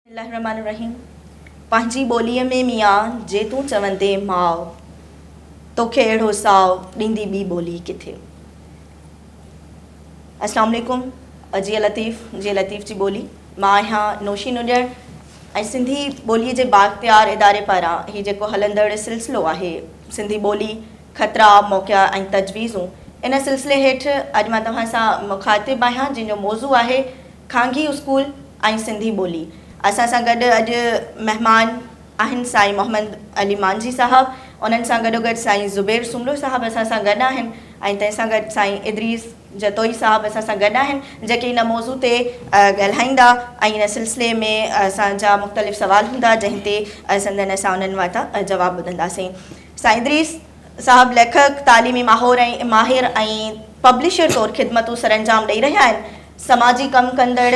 بسم الله الرحمٰن الرحيم پنهنجي ٻوليء ۾ ميان جي تون چوندين ماء توکي اهڙو ساء ڏيندي ٻي ٻولي ڪٿي. اسلام عليڪم جيئي لطيف جيئي لطيف جي ٻولي مان آهيان نوشين اڄڻ ۽ سنڌي ٻوليء جي بااختيار اداري پاران هي جيڪو هلندڙ سلسلو آهي سنڌي ٻولي خطرا موقعا ۽ تجويزون ان سلسلي هيٺ اڄ مان توهان سان مخاطب آهيان جنهن جو موضوع آهي خانگي اسڪول ۽ سنڌي ٻولي. اسان سان گڏ اڄ مهمان آهن سائين محمد علي مانجهي صاحب، انهن سان گڏوگڏ سائين زبير سومرو صاحب اسان سان گڏ آهن ۽ تنهن سان گڏ سائين ادريس جتوئي صاحب اسان سان گڏ آهن جيڪي ان موضوع تي ڳالهائيندا ۽ ان سلسلي ۾ اسان جا مختلف سوال هوندا جنهن تي سندن اسان انهن واتان جواب ٻڌنداسين. سائين ادريس صاحب ليکڪ، تعليمي ماحور ۽ ماهر ۽ پبلشر طور خدمتون سرانجام ڏئي رهيا آهن. سماجي ڪم ڪندڙ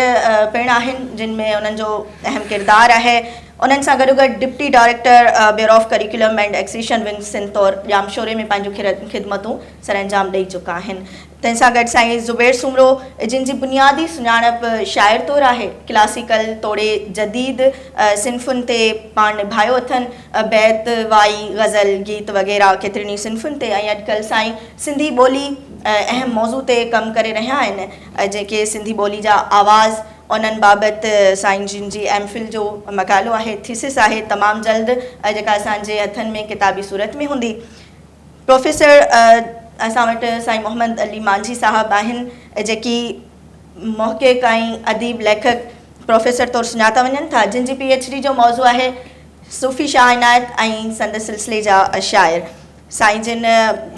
پڻ آهن جن ۾ انهن جو اهم ڪردار آهي. انهن سان گڏوگڏ deputy director bureau of curriculum and accession wing Sindh طور ڄامشوري ۾ پنهنجون خدمتون سرانجام ڏئي چڪا آهن. تنهن سان گڏ سائين زبير سومرو جن جي بنيادي سڃاڻپ شاعر طور آهي، ڪلاسيڪل توڙي جديد صنفن تي پاڻ نڀايو اٿن، بيت، وائي، غزل، گيت وغيره ڪيترين ئي صنفن تي ۽ اڄڪلهه سائين سنڌي ٻولي اهم موضوع تي ڪم ڪري رهيا آهن جيڪي سنڌي ٻولي جا آواز انهن بابت سائين جن جي ايم فل جو مقالو آهي، ٿيسز آهي، تمام جلد جيڪا اسان جي هٿن ۾ ڪتابي صورت ۾ هوندي. پروفيسر اسان وٽ سائين محمد علي مانجهي صاحب آهن جيڪي محقق ۽ اديب ليکڪ پروفيسر طور سڃاتا وڃن ٿا جن جي پي ايڇ ڊي جو موضوع آهي صوفي شاهه عنايت ۽ سندس سلسلي جا شاعر. سائين جن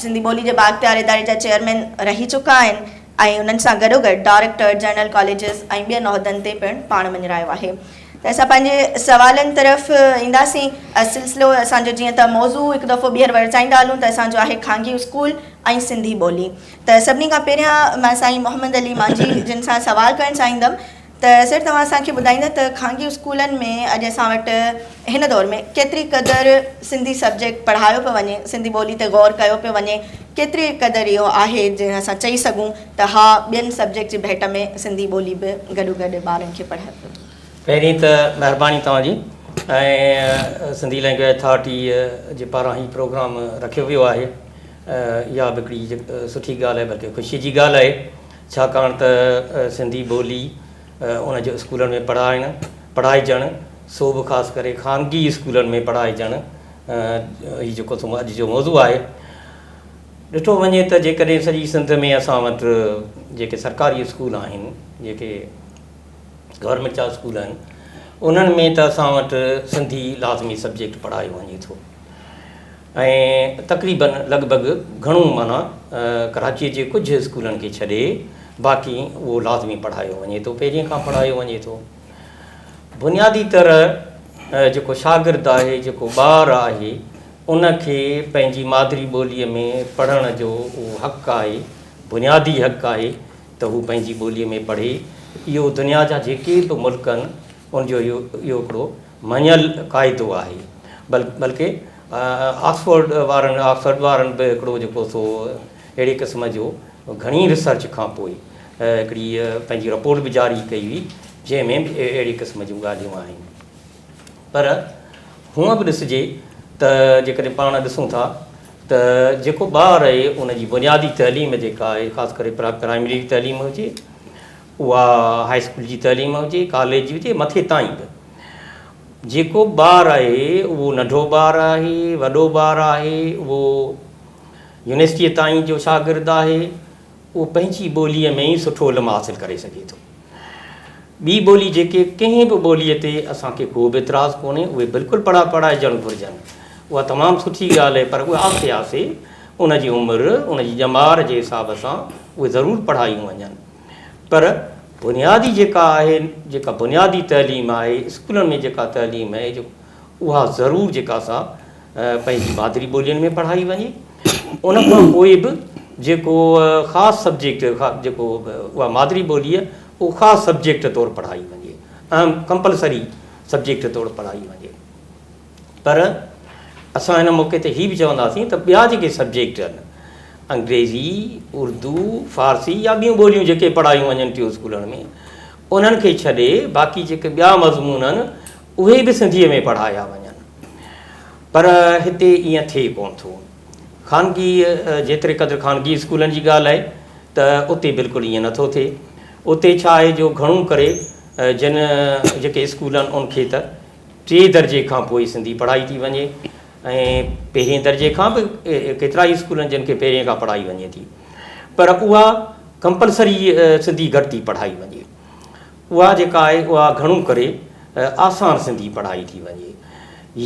سنڌي ٻولي جي بااختيار اداري جا چيئرمين رهي چڪا آهن ۽ انهن سان گڏوگڏ ڊائريڪٽر جنرل ڪاليجز ۽ ٻين عهدن تي پڻ پاڻ مڃرايو آهي ته اسان پنهنجي سوالن طرف اينداسين. سلسلو اسان جو جيئن ته موضوع هڪ دفعو ٻيهر ورجائيندا هلون ته اسان جو آهي خانگي اسڪول ۽ سنڌي ٻولي ته سڀني کان پهريان مان سائين محمد علي مانجهي جن سان سوال ڪرڻ چاهيندم ته سر توهان اسان کي ٻڌائيندا ته خانگي اسڪولن ۾ اڄ اسان وٽ هن دور ۾ ڪيتري قدر سنڌي سبجيڪٽ پڙهايو پيو وڃي، سنڌي ٻولي تي غور ڪيو پيو وڃي، ڪيتري قدر اهو آهي جنهن اسان چئي سگهون ته ها ٻين سبجيڪٽ جي ڀيٽ ۾ سنڌي ٻولي به گڏوگڏ ٻارن کي پڙهايو پيو وڃي. پهرين ته مهرباني توهان جي ۽ سنڌي لينگويج اٿارٽي جي پاران هي پروگرام رکيو ويو آهي اها به هڪڙي سٺي ڳالهه آهي بلڪه خوشي جي ڳالهه آهي ڇاڪاڻ ته سنڌي ٻولي ان جو اسڪولن ۾ پڙهائڻ پڙهائجڻ سو به خاص ڪري خانگي اسڪولن ۾ پڙهائجڻ هي جيڪو سو اڄ جو موضوع آهي ڏٺو وڃي ته جيڪڏهن سڄي سنڌ ۾ اسان وٽ جيڪي سرڪاري اسڪول آهن جيڪي گورنمينٽ جا اسڪول آهن انهن ۾ ته اسان وٽ سنڌي لازمي سبجيڪٽ پڙهايو وڃي ٿو ۽ تقريبن لڳ ڀڳ گهڻو معنيٰ ڪراچيء جي ڪجهه اسڪولن کي ڇڏي باقي اهو لازمي پڙهايو وڃي ٿو پهرين کان پڙهايو وڃي ٿو. بنيادي طرح جيڪو شاگرد آهي جيڪو ٻار آهي ان کي پنهنجي مادري ٻوليء ۾ پڙهڻ جو اهو حق آهي بنيادي حق آهي ته هو پنهنجي ٻوليء ۾ پڙهي اهو دنيا جا جيڪي به ملڪ آهن ان جو اهو هڪڙو مڃيل قاعدو آهي بلڪه آڪسفورڊ وارن آڪسفورڊ وارن به هڪڙو جيڪو سو اهڙي قسم جو گهڻي ريسرچ کان پوء هڪڙي پنهنجي رپورٽ به جاري ڪئي هئي جنهن ۾ به اهڙي قسم جون ڳالهيون آهن پر هونء به ڏسجي ته جيڪڏهن پاڻ ڏسون ٿا ته جيڪو ٻار آهي ان جي بنيادي تعليم جيڪا آهي خاص ڪري پرائمري تعليم هجي اها هاء اسڪول جي تعليم هجي، ڪاليج جي هجي، مٿي تائين به جيڪو ٻار آهي اهو ننڍو ٻار آهي، وڏو ٻار آهي، اهو يونيورسٽيء تائين جو شاگرد آهي، اهو پنهنجي ٻوليء ۾ ئي سٺو علم حاصل ڪري سگهي ٿو. ٻي ٻولي جيڪي ڪنهن به ٻوليء تي اسان کي ڪو به اعتراض ڪونهي، اهي بلڪل پڙها پڙهائجڻ گهرجن، اها تمام سٺي ڳالهه آهي پر اهي آهستي آهستي ان جي عمر، ان جي ڄمار جي حساب سان اهي ضرور پڙهايون وڃن. پر بنيادي جيڪا آهي جيڪا بنيادي تعليم آهي اسڪولن ۾ جيڪا تعليم آهي اها ضرور جيڪا سا پنهنجي مادري ٻولين ۾ پڙهائي وڃي ان کان پوء به جيڪو خاص سبجيڪٽ جيڪو اها مادري ٻولي اهو خاص سبجيڪٽ طور پڙهائي وڃي اهم ڪمپلسري سبجيڪٽ طور پڙهائي وڃي پر اسان هن موقعي تي هي به چونداسين ته ٻيا جيڪي سبجيڪٽ آهن انگريزي، اردو، فارسي يا ٻيون ٻوليون جيڪي پڙهايون وڃن ٿيون اسڪولن ۾ انهن کي ڇڏي باقي جيڪي ٻيا مضمون آهن اهي به سنڌيء ۾ پڙهايا وڃن. پر هتي ائين ٿئي ڪونه ٿو. خانگي جيتري قدر خانگي اسڪولن جي ڳالهه آهي ته اتي بلڪل ائين نٿو ٿئي. اتي ڇا آهي جو گهڻو ڪري جن جيڪي اسڪول آهن ان کي ته ٽئين درجي کان پوء سنڌي پڙهائي ٿي وڃي ۽ پهرين درجي کان به ڪيترائي اسڪول آهن جن کي پهرين کان پڙهائي وڃي ٿي پر اها ڪمپلسري سنڌي گهٽ ٿي پڙهائي وڃي. اها جيڪا آهي اها گهڻو ڪري آسان سنڌي پڙهائي ٿي وڃي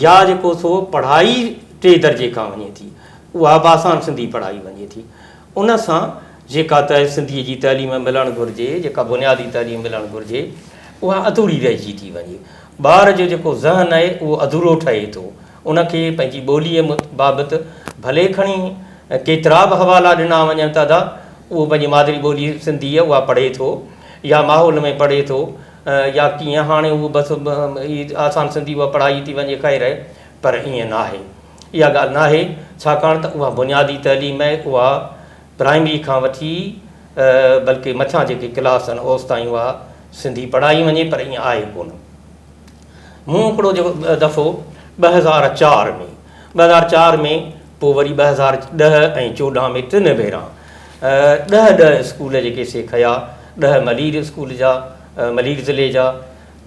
يا جيڪو سو پڙهائي ٽئين درجي کان وڃي ٿي اها به آسان سنڌي پڙهائي وڃي ٿي. ان سان جيڪا ته سنڌيء جي تعليم ملڻ گهرجي، جيڪا بنيادي تعليم ملڻ گهرجي، اها اڌوري رهجي ٿي وڃي. ٻار جو جيڪو ذهن آهي، اهو اڌورو ٺهي ٿو. ان کي پنهنجي ٻوليء بابت ڀلي کڻي ڪيترا به حوالا ڏنا وڃن ته ادا، اهو پنهنجي مادري ٻولي سنڌي اها پڙهي ٿو يا ماحول ۾ پڙهي ٿو يا ڪيئن هاڻي اهو بس آسان سنڌي اها پڙهائي ٿي وڃي خير آهي، پر ائين ناهي. اها ڳالهه ناهي، ڇاڪاڻ ته اها بنيادي تعليم آهي، اها پرائمري کان وٺي بلڪه مٿيان جيڪي ڪلاس آهن اوستائين اها سنڌي پڙهائي وڃي پر ائين آهي ڪونه. مون هڪڙو جيڪو دفعو 2004 ۾ 2004 ۾ پوء وري 2010 ۽ 14 ۾ ٽن ڀيرا ڏهه ڏهه اسڪول جيڪي سي کيا، ڏهه ملير اسڪول جا، ملير ضلعي جا،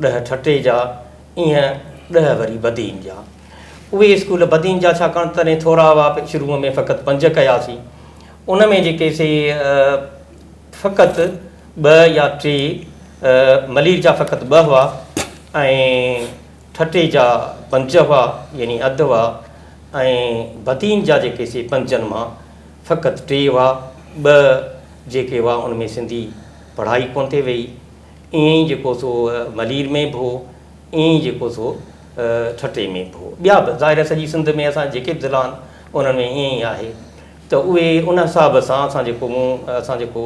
ڏهه ٺٽي جا، ائين ڏهه وري بدين جا. اهي اسڪول بدين جا ڇاڪاڻ ته تڏهن ٿورا هئا، شروع ۾ فقط پنج ڪياسين. ان ۾ جيڪي سي فقط ٻه يا ٽي، ملير جا فقط ٻه هئا ۽ ٺٽي جا پنج هئا يعني اڌ هئا ۽ بدين جا جيڪي سي پنجن مان فقط ٽي هئا، ٻه جيڪي هئا ان ۾ سنڌي پڙهائي ڪونه ٿي ويئي. ائين ئي جيڪو سو ملير ۾ به هو، ائين ئي جيڪو سو ٺٽي ۾ به هو. ٻيا به ظاهر آهي سڄي سنڌ ۾ اسان جيڪي به ضلعا آهن انهن ۾ ائين ئي آهي ته اهي ان حساب سان اسان جيڪو مون اسان جيڪو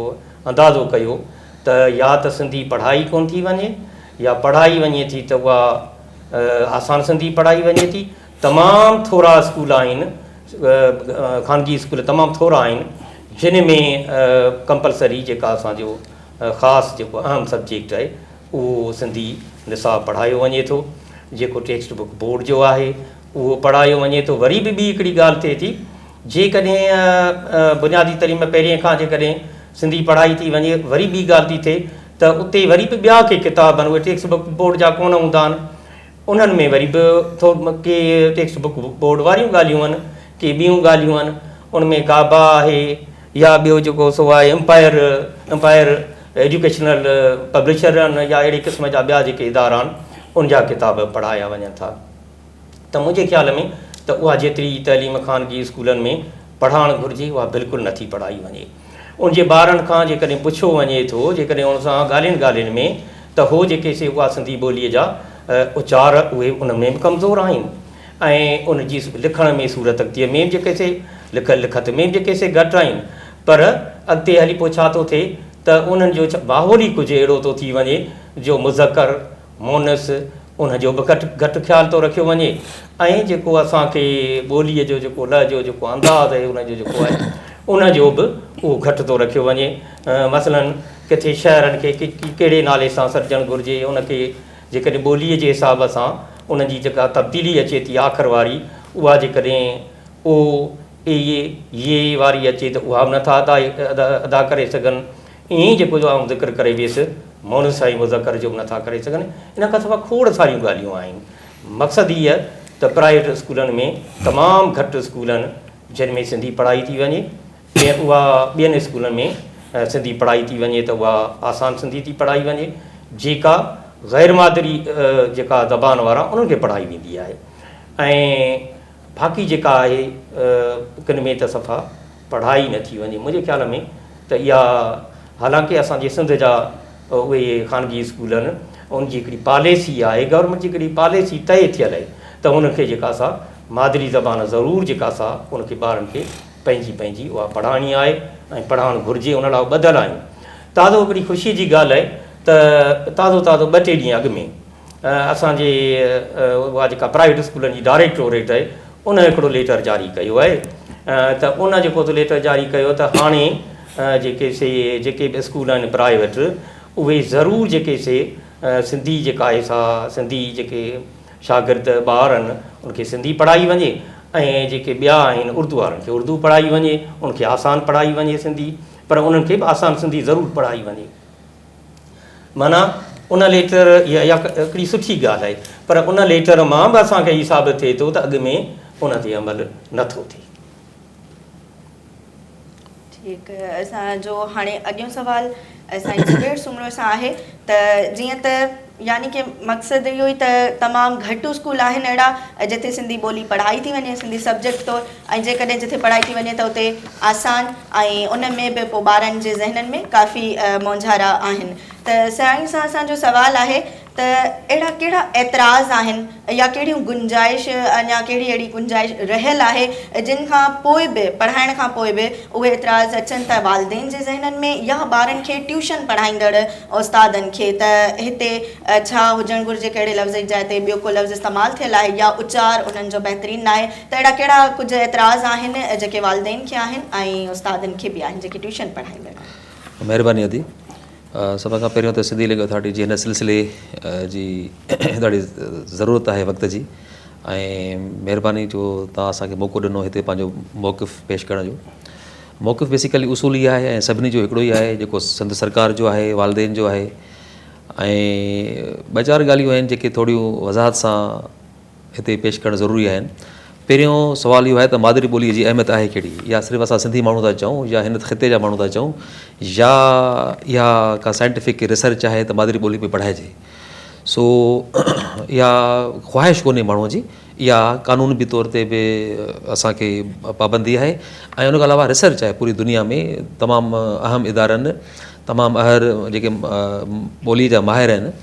اندازو ڪيو ته يا ته سنڌي پڙهائي ڪونه ٿي وڃي يا پڙهائي وڃي ٿي ته اها آسان سنڌي پڙهائي وڃي ٿي. تمام ٿورا اسڪول آهن خانگي اسڪول تمام ٿورا آهن جن ۾ ڪمپلسري جيڪا اسان جو خاص جيڪو اهم سبجيڪٽ آهي اهو سنڌي نصاب پڙهايو وڃي ٿو جيڪو ٽيڪسٽ بڪ بورڊ جو آهي اهو پڙهايو وڃي ٿو. وري به ٻي هڪڙي ڳالهه ٿئي ٿي جيڪڏهن بنيادي تعليم پهرين کان جيڪڏهن سنڌي پڙهائي ٿي وڃي وري ٻي ڳالهه ٿي ٿئي ته اتي وري به ٻيا ڪي ڪتاب آهن اهي ٽيڪسٽ بڪ بورڊ جا ڪونه هوندا آهن انهن ۾ وري به ٿو ڪي ٽيڪسٽ بڪ بورڊ واريون ڳالهيون آهن ڪي ٻيون ڳالهيون آهن ان ۾ گابا آهي يا ٻيو جيڪو سو آهي امپائر امپائر ايجوڪيشنل پبلشر آهن يا اهڙي قسم جا ٻيا جيڪي ادارا آهن ان جا ڪتاب پڙهايا وڃن ٿا ته منهنجي خيال ۾ ته اها جيتري تعليم خانگي اسڪولن ۾ پڙهائڻ گهرجي اها بلڪل نٿي پڙهائي وڃي. ان جي ٻارن کان جيڪڏهن پڇيو وڃي ٿو جيڪڏهن ان سان ڳالهين ڳالهين ۾ ته هو جيڪي سي اها سنڌي ٻوليء جا اچار اهي ان ۾ به ڪمزور آهن ۽ ان جي لکڻ ۾ صورتختيء ۾ به جيڪي سي لک لکت ۾ به جيڪي سي گهٽ آهن پر اڳتي هلي پوء ڇا ٿو ٿئي ته انهن جو ماحول ئي ڪجهه اهڙو ٿو ٿي وڃي جو مذڪر مونث ان جو به گهٽ گهٽ خيال ٿو رکيو وڃي ۽ جيڪو اسان کي ٻوليء جو جيڪو لهجو جيڪو انداز آهي ان جو جيڪو آهي ان جو به اهو گهٽ ٿو رکيو وڃي. مثلاً ڪٿي شهرن کي ڪهڙي نالي سان سڏجڻ گهرجي ان کي جيڪڏهن ٻوليء جي حساب سان ان جي جيڪا تبديلي اچي ٿي آخر واري اها جيڪڏهن او، اي، يي واري اچي ته اها به نٿا ادا ڪري سگهن. ائين ئي جيڪو جو آئون ذڪر ڪري ويس، مونث ۽ مذڪر جو به نٿا ڪري سگهن. ان کان سواء کوڙ ساريون ڳالهيون آهن. مقصد هيء ته پرائيويٽ اسڪولن ۾ تمام گهٽ اسڪول آهن جن ۾ سنڌي پڙهائي ٿي وڃي ۽ اها ٻين اسڪولن ۾ سنڌي پڙهائي ٿي وڃي ته اها آسان سنڌي ٿي پڙهائي وڃي جيڪا غير مادري جيڪا زبان وارا انهن کي پڙهائي ويندي آهي ۽ باقي جيڪا آهي ڪن ۾ ته صفا پڙهائي نه ٿي وڃي. منهنجي خيال ۾ ته اها حالانڪه اسان جي سنڌ جا اهي خانگي اسڪول آهن ان جي هڪڙي پاليسي آهي گورنمينٽ جي هڪڙي پاليسي طئي ٿيل آهي ته انهن کي جيڪا سا مادري زبان ضرور جيڪا سا ان کي ٻارن کي پنهنجي پنهنجي اها پڙهائڻي آهي ۽ پڙهائڻ گهرجي ان لاء ٻڌل آهيون. تازو هڪڙي خوشي جي ڳالهه آهي ته تازو تازو ٻه ٽي ڏينهن اڳ ۾ اسان جي اها جيڪا پرائيويٽ اسڪولن جي ڊائريڪٽوريٽ آهي ان هڪڙو ليٽر جاري ڪيو آهي ته ان جيڪو ليٽر جاري ڪيو ته هاڻي جيڪي سي جيڪي به اسڪول آهن پرائيويٽ اهي ضرور جيڪي سي سنڌي جيڪا آهي سا سنڌي جيڪي شاگرد ٻار آهن ان کي سنڌي پڙهائي وڃي ۽ جيڪي ٻيا آهن اردو وارن کي اردو پڙهائي وڃي ان کي آسان پڙهائي وڃي سنڌي پر انهن کي به آسان سنڌي ضرور پڙهائي وڃي معنيٰ ان ليٽر اها هڪڙي سٺي ڳالهه آهي پر ان ليٽر مان به اسان کي هي ثابت ٿئي ٿو ته اڳ ۾ ان تي عمل نٿو ٿئي. ٺيڪ اسان جو هاڻي اڳيون سوال سائين زبير سومرو سان آهي ته جيئن ته يعني ڪي مقصد اهو ئي ته تمام گهٽ اسڪول آهن اهڙا جتي سنڌي ٻولي پڙهائي ٿي وڃي سنڌي سبجيڪٽ طور ۽ جيڪڏهن جتي پڙهائي ٿي وڃي ته اتي آسان ۽ ان ۾ به پوء ٻارن جي ذهنن ۾ ڪافي مونجهارا آهن ته سائين سان اسان جو سوال آهي ته اهڙا ڪهڙا اعتراض آهن يا ڪهڙيون گنجائش اڃا ڪهڙي اهڙي گنجائش رهيل آهي جن کان پوء به پڙهائڻ کان پوء به اهي اعتراض اچن ٿا والدين جي ذهنن ۾ يا ٻارن کي ٽيوشن پڙهائيندڙ استادن کي ته هتي ڇا هجڻ گهرجي ڪهڙي لفظ جي جاء تي ٻيو ڪو لفظ استعمال ٿيل آهي يا اچار انهن جو بهترين ناهي ته اهڙا ڪهڙا ڪجهه اعتراض آهن جيڪي والدين کي آهن ۽ استادن کي به آهن جيڪي ٽيوشن پڙهائيندڙ آهن. مهرباني ادي. سڀ کان پهريون ته سنڌي لينگويج اٿارٽي جي هن سلسلي جي ڏاڍي ضرورت آهي وقت جي ۽ مهرباني جو توهان اسان کي موقعو ڏنو هتي پنهنجو موقف پيش ڪرڻ جو موقف بيسيڪلي اصول ئي آهي ۽ سڀني جو هڪڙو ئي آهي جيڪو سنڌ سرڪار جو آهي والدين جو آهي ۽ ٻه چار ڳالهيون آهن جيڪي ٿوريون وضاحت سان هتي پيش ڪرڻ ضروري آهن. پهريون سوال اهو آهي ته مادري ٻوليء جي اهميت آهي ڪهڙي؟ اها صرف اسان سنڌي ماڻهو ٿا چئون يا هن خطي جا ماڻهو ٿا چئون يا اها ڪا سائنٽيفڪ ريسرچ آهي ته مادري ٻولي به پڙهائجي. سو اها خواهش ڪونهي ماڻهوء جي، اها قانوني به طور تي به اسان کي پابندي آهي ۽ ان کان علاوه ريسرچ آهي پوري دنيا ۾ تمام اهم ادارن تمام اهر جيڪي ٻوليء جا ماهر آهن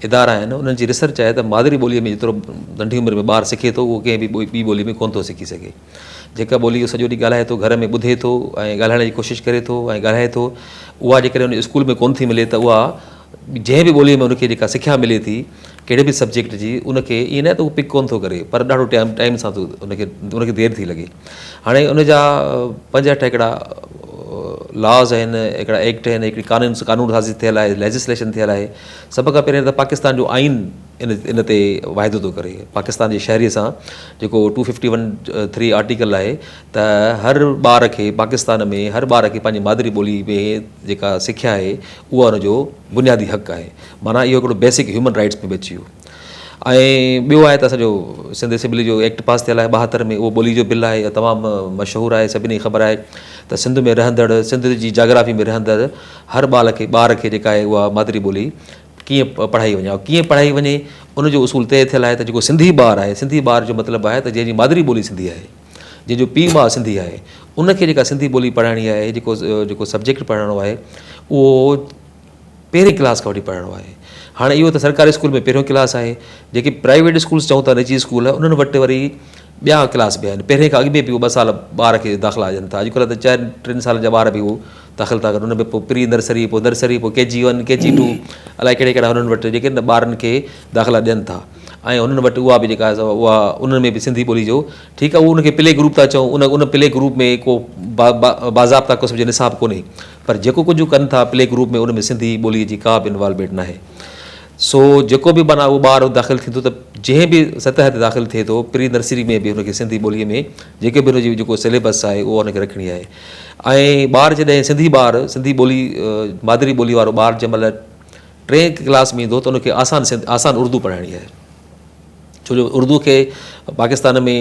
ادارا آهن انهن جي ريسرچ آهي ته مادري ٻوليء ۾ جيترو ننڍي عمر ۾ ٻار سکي ٿو اهو ڪنهن به ٻي ٻولي ۾ ڪونه ٿو سکي سگهي. جيڪا ٻولي اهو سڄو ڏينهن ڳالهائي ٿو گهر ۾ ٻڌي ٿو ۽ ڳالهائڻ جي ڪوشش ڪري ٿو ۽ ڳالهائي ٿو اها جيڪڏهن ان اسڪول ۾ ڪونه ٿي ملي ته اها جنهن به ٻوليء ۾ ان کي جيڪا سکيا ملي ٿي ڪهڙي به سبجيڪٽ جي ان کي ائين نه ته اهو پڪ ڪونه ٿو ڪري پر ڏاڍو ٽائيم ٽائيم سان ٿو ان کي ان کي دير ٿي لڳي. هاڻي ان جا 65 هڪڙا لاز آهن هڪڙا ايڪٽ آهن هڪڙي قانون قانون سازي ٿيل آهي ليجسليشن ٿيل آهي سڀ کان پهرين ته پاڪستان جو آئين ان ان تي واعدو ٿو ڪري پاڪستان جي شهري سان جيڪو two fifty one three article آهي ته هر ٻار کي پاڪستان ۾ هر ٻار کي پنهنجي مادري ٻولي ۾ جيڪا سکيا آهي اها ان جو بنيادي حق آهي معنيٰ اهو هڪڙو بيسڪ هيومن رائٽس ۾ به اچي ويو ۽ ٻيو آهي ته اسان جو سنڌ اسيمبلي جو ايڪٽ پاس ٿيل آهي 72 ۾ اهو ٻولي جو بل آهي تمام مشهور آهي سڀني کي خبر آهي ته سنڌ ۾ رهندڙ سنڌ جي جاگرافي ۾ رهندڙ هر ٻال کي ٻار کي جيڪا آهي اها مادري ٻولي ڪيئن پڙهائي وڃي ڪيئن پڙهائي وڃي ان جو اصول طئي ٿيل آهي ته جيڪو سنڌي ٻار آهي سنڌي ٻار جو مطلب آهي ته جنهن جي مادري ٻولي سنڌي آهي جنهن جو پيء ماء سنڌي آهي ان کي جيڪا سنڌي ٻولي پڙهائڻي آهي جيڪو جيڪو سبجيڪٽ پڙهائڻو آهي اهو پهرين ڪلاس کان وٺي پڙهائڻو آهي. هاڻي اهو ته سرڪاري اسڪول ۾ پهريون ڪلاس آهي. جيڪي پرائيويٽ اسڪولس چئون ٿا نجي اسڪول انهن وٽ وري ٻيا ڪلاس به آهن. پهرين کان اڳ ۾ به اهي ٻه سال ٻار کي داخلا ڏين ٿا. اڄڪلهه ته چئن ٽن سالن جا ٻار به اهو داخل ٿا ڪن. ان ۾ پوء پري نرسري پوء نرسري پوء ڪي جي ون ڪي جي ٽو الائي ڪهڙي ڪهڙا انهن وٽ جيڪي نه ٻارن کي داخلا ڏين ٿا ۽ انهن وٽ اها به جيڪا آهي سو اها انهن ۾ به سنڌي ٻولي جو ٺيڪ آهي اهو ان کي پلي گروپ ٿا چئون ان ان پلي گروپ ۾ ڪو باضابطا قسم جو نصاب ڪونهي پر جيڪو ڪجهه ڪن ٿا پلي گروپ ۾ ان ۾ سنڌي ٻوليء جي ڪا به انوالومينٽ ناهي. سو جيڪو به معنيٰ اهو ٻار داخل ٿيندو ته جنهن به سطح تي داخل ٿئي ٿو پري نرسري ۾ به هن کي سنڌي ٻوليء ۾ جيڪي به هن جي جيڪو سليبس آهي اهو هن کي رکڻي آهي ۽ ٻار جڏهن سنڌي ٻار سنڌي ٻولي مادري ٻولي وارو ٻار جنهن مهل ٽئين ڪلاس ۾ ايندو ته ان کي آسان آسان اردو پڙهائڻي آهي. ڇو جو اردو کي پاڪستان ۾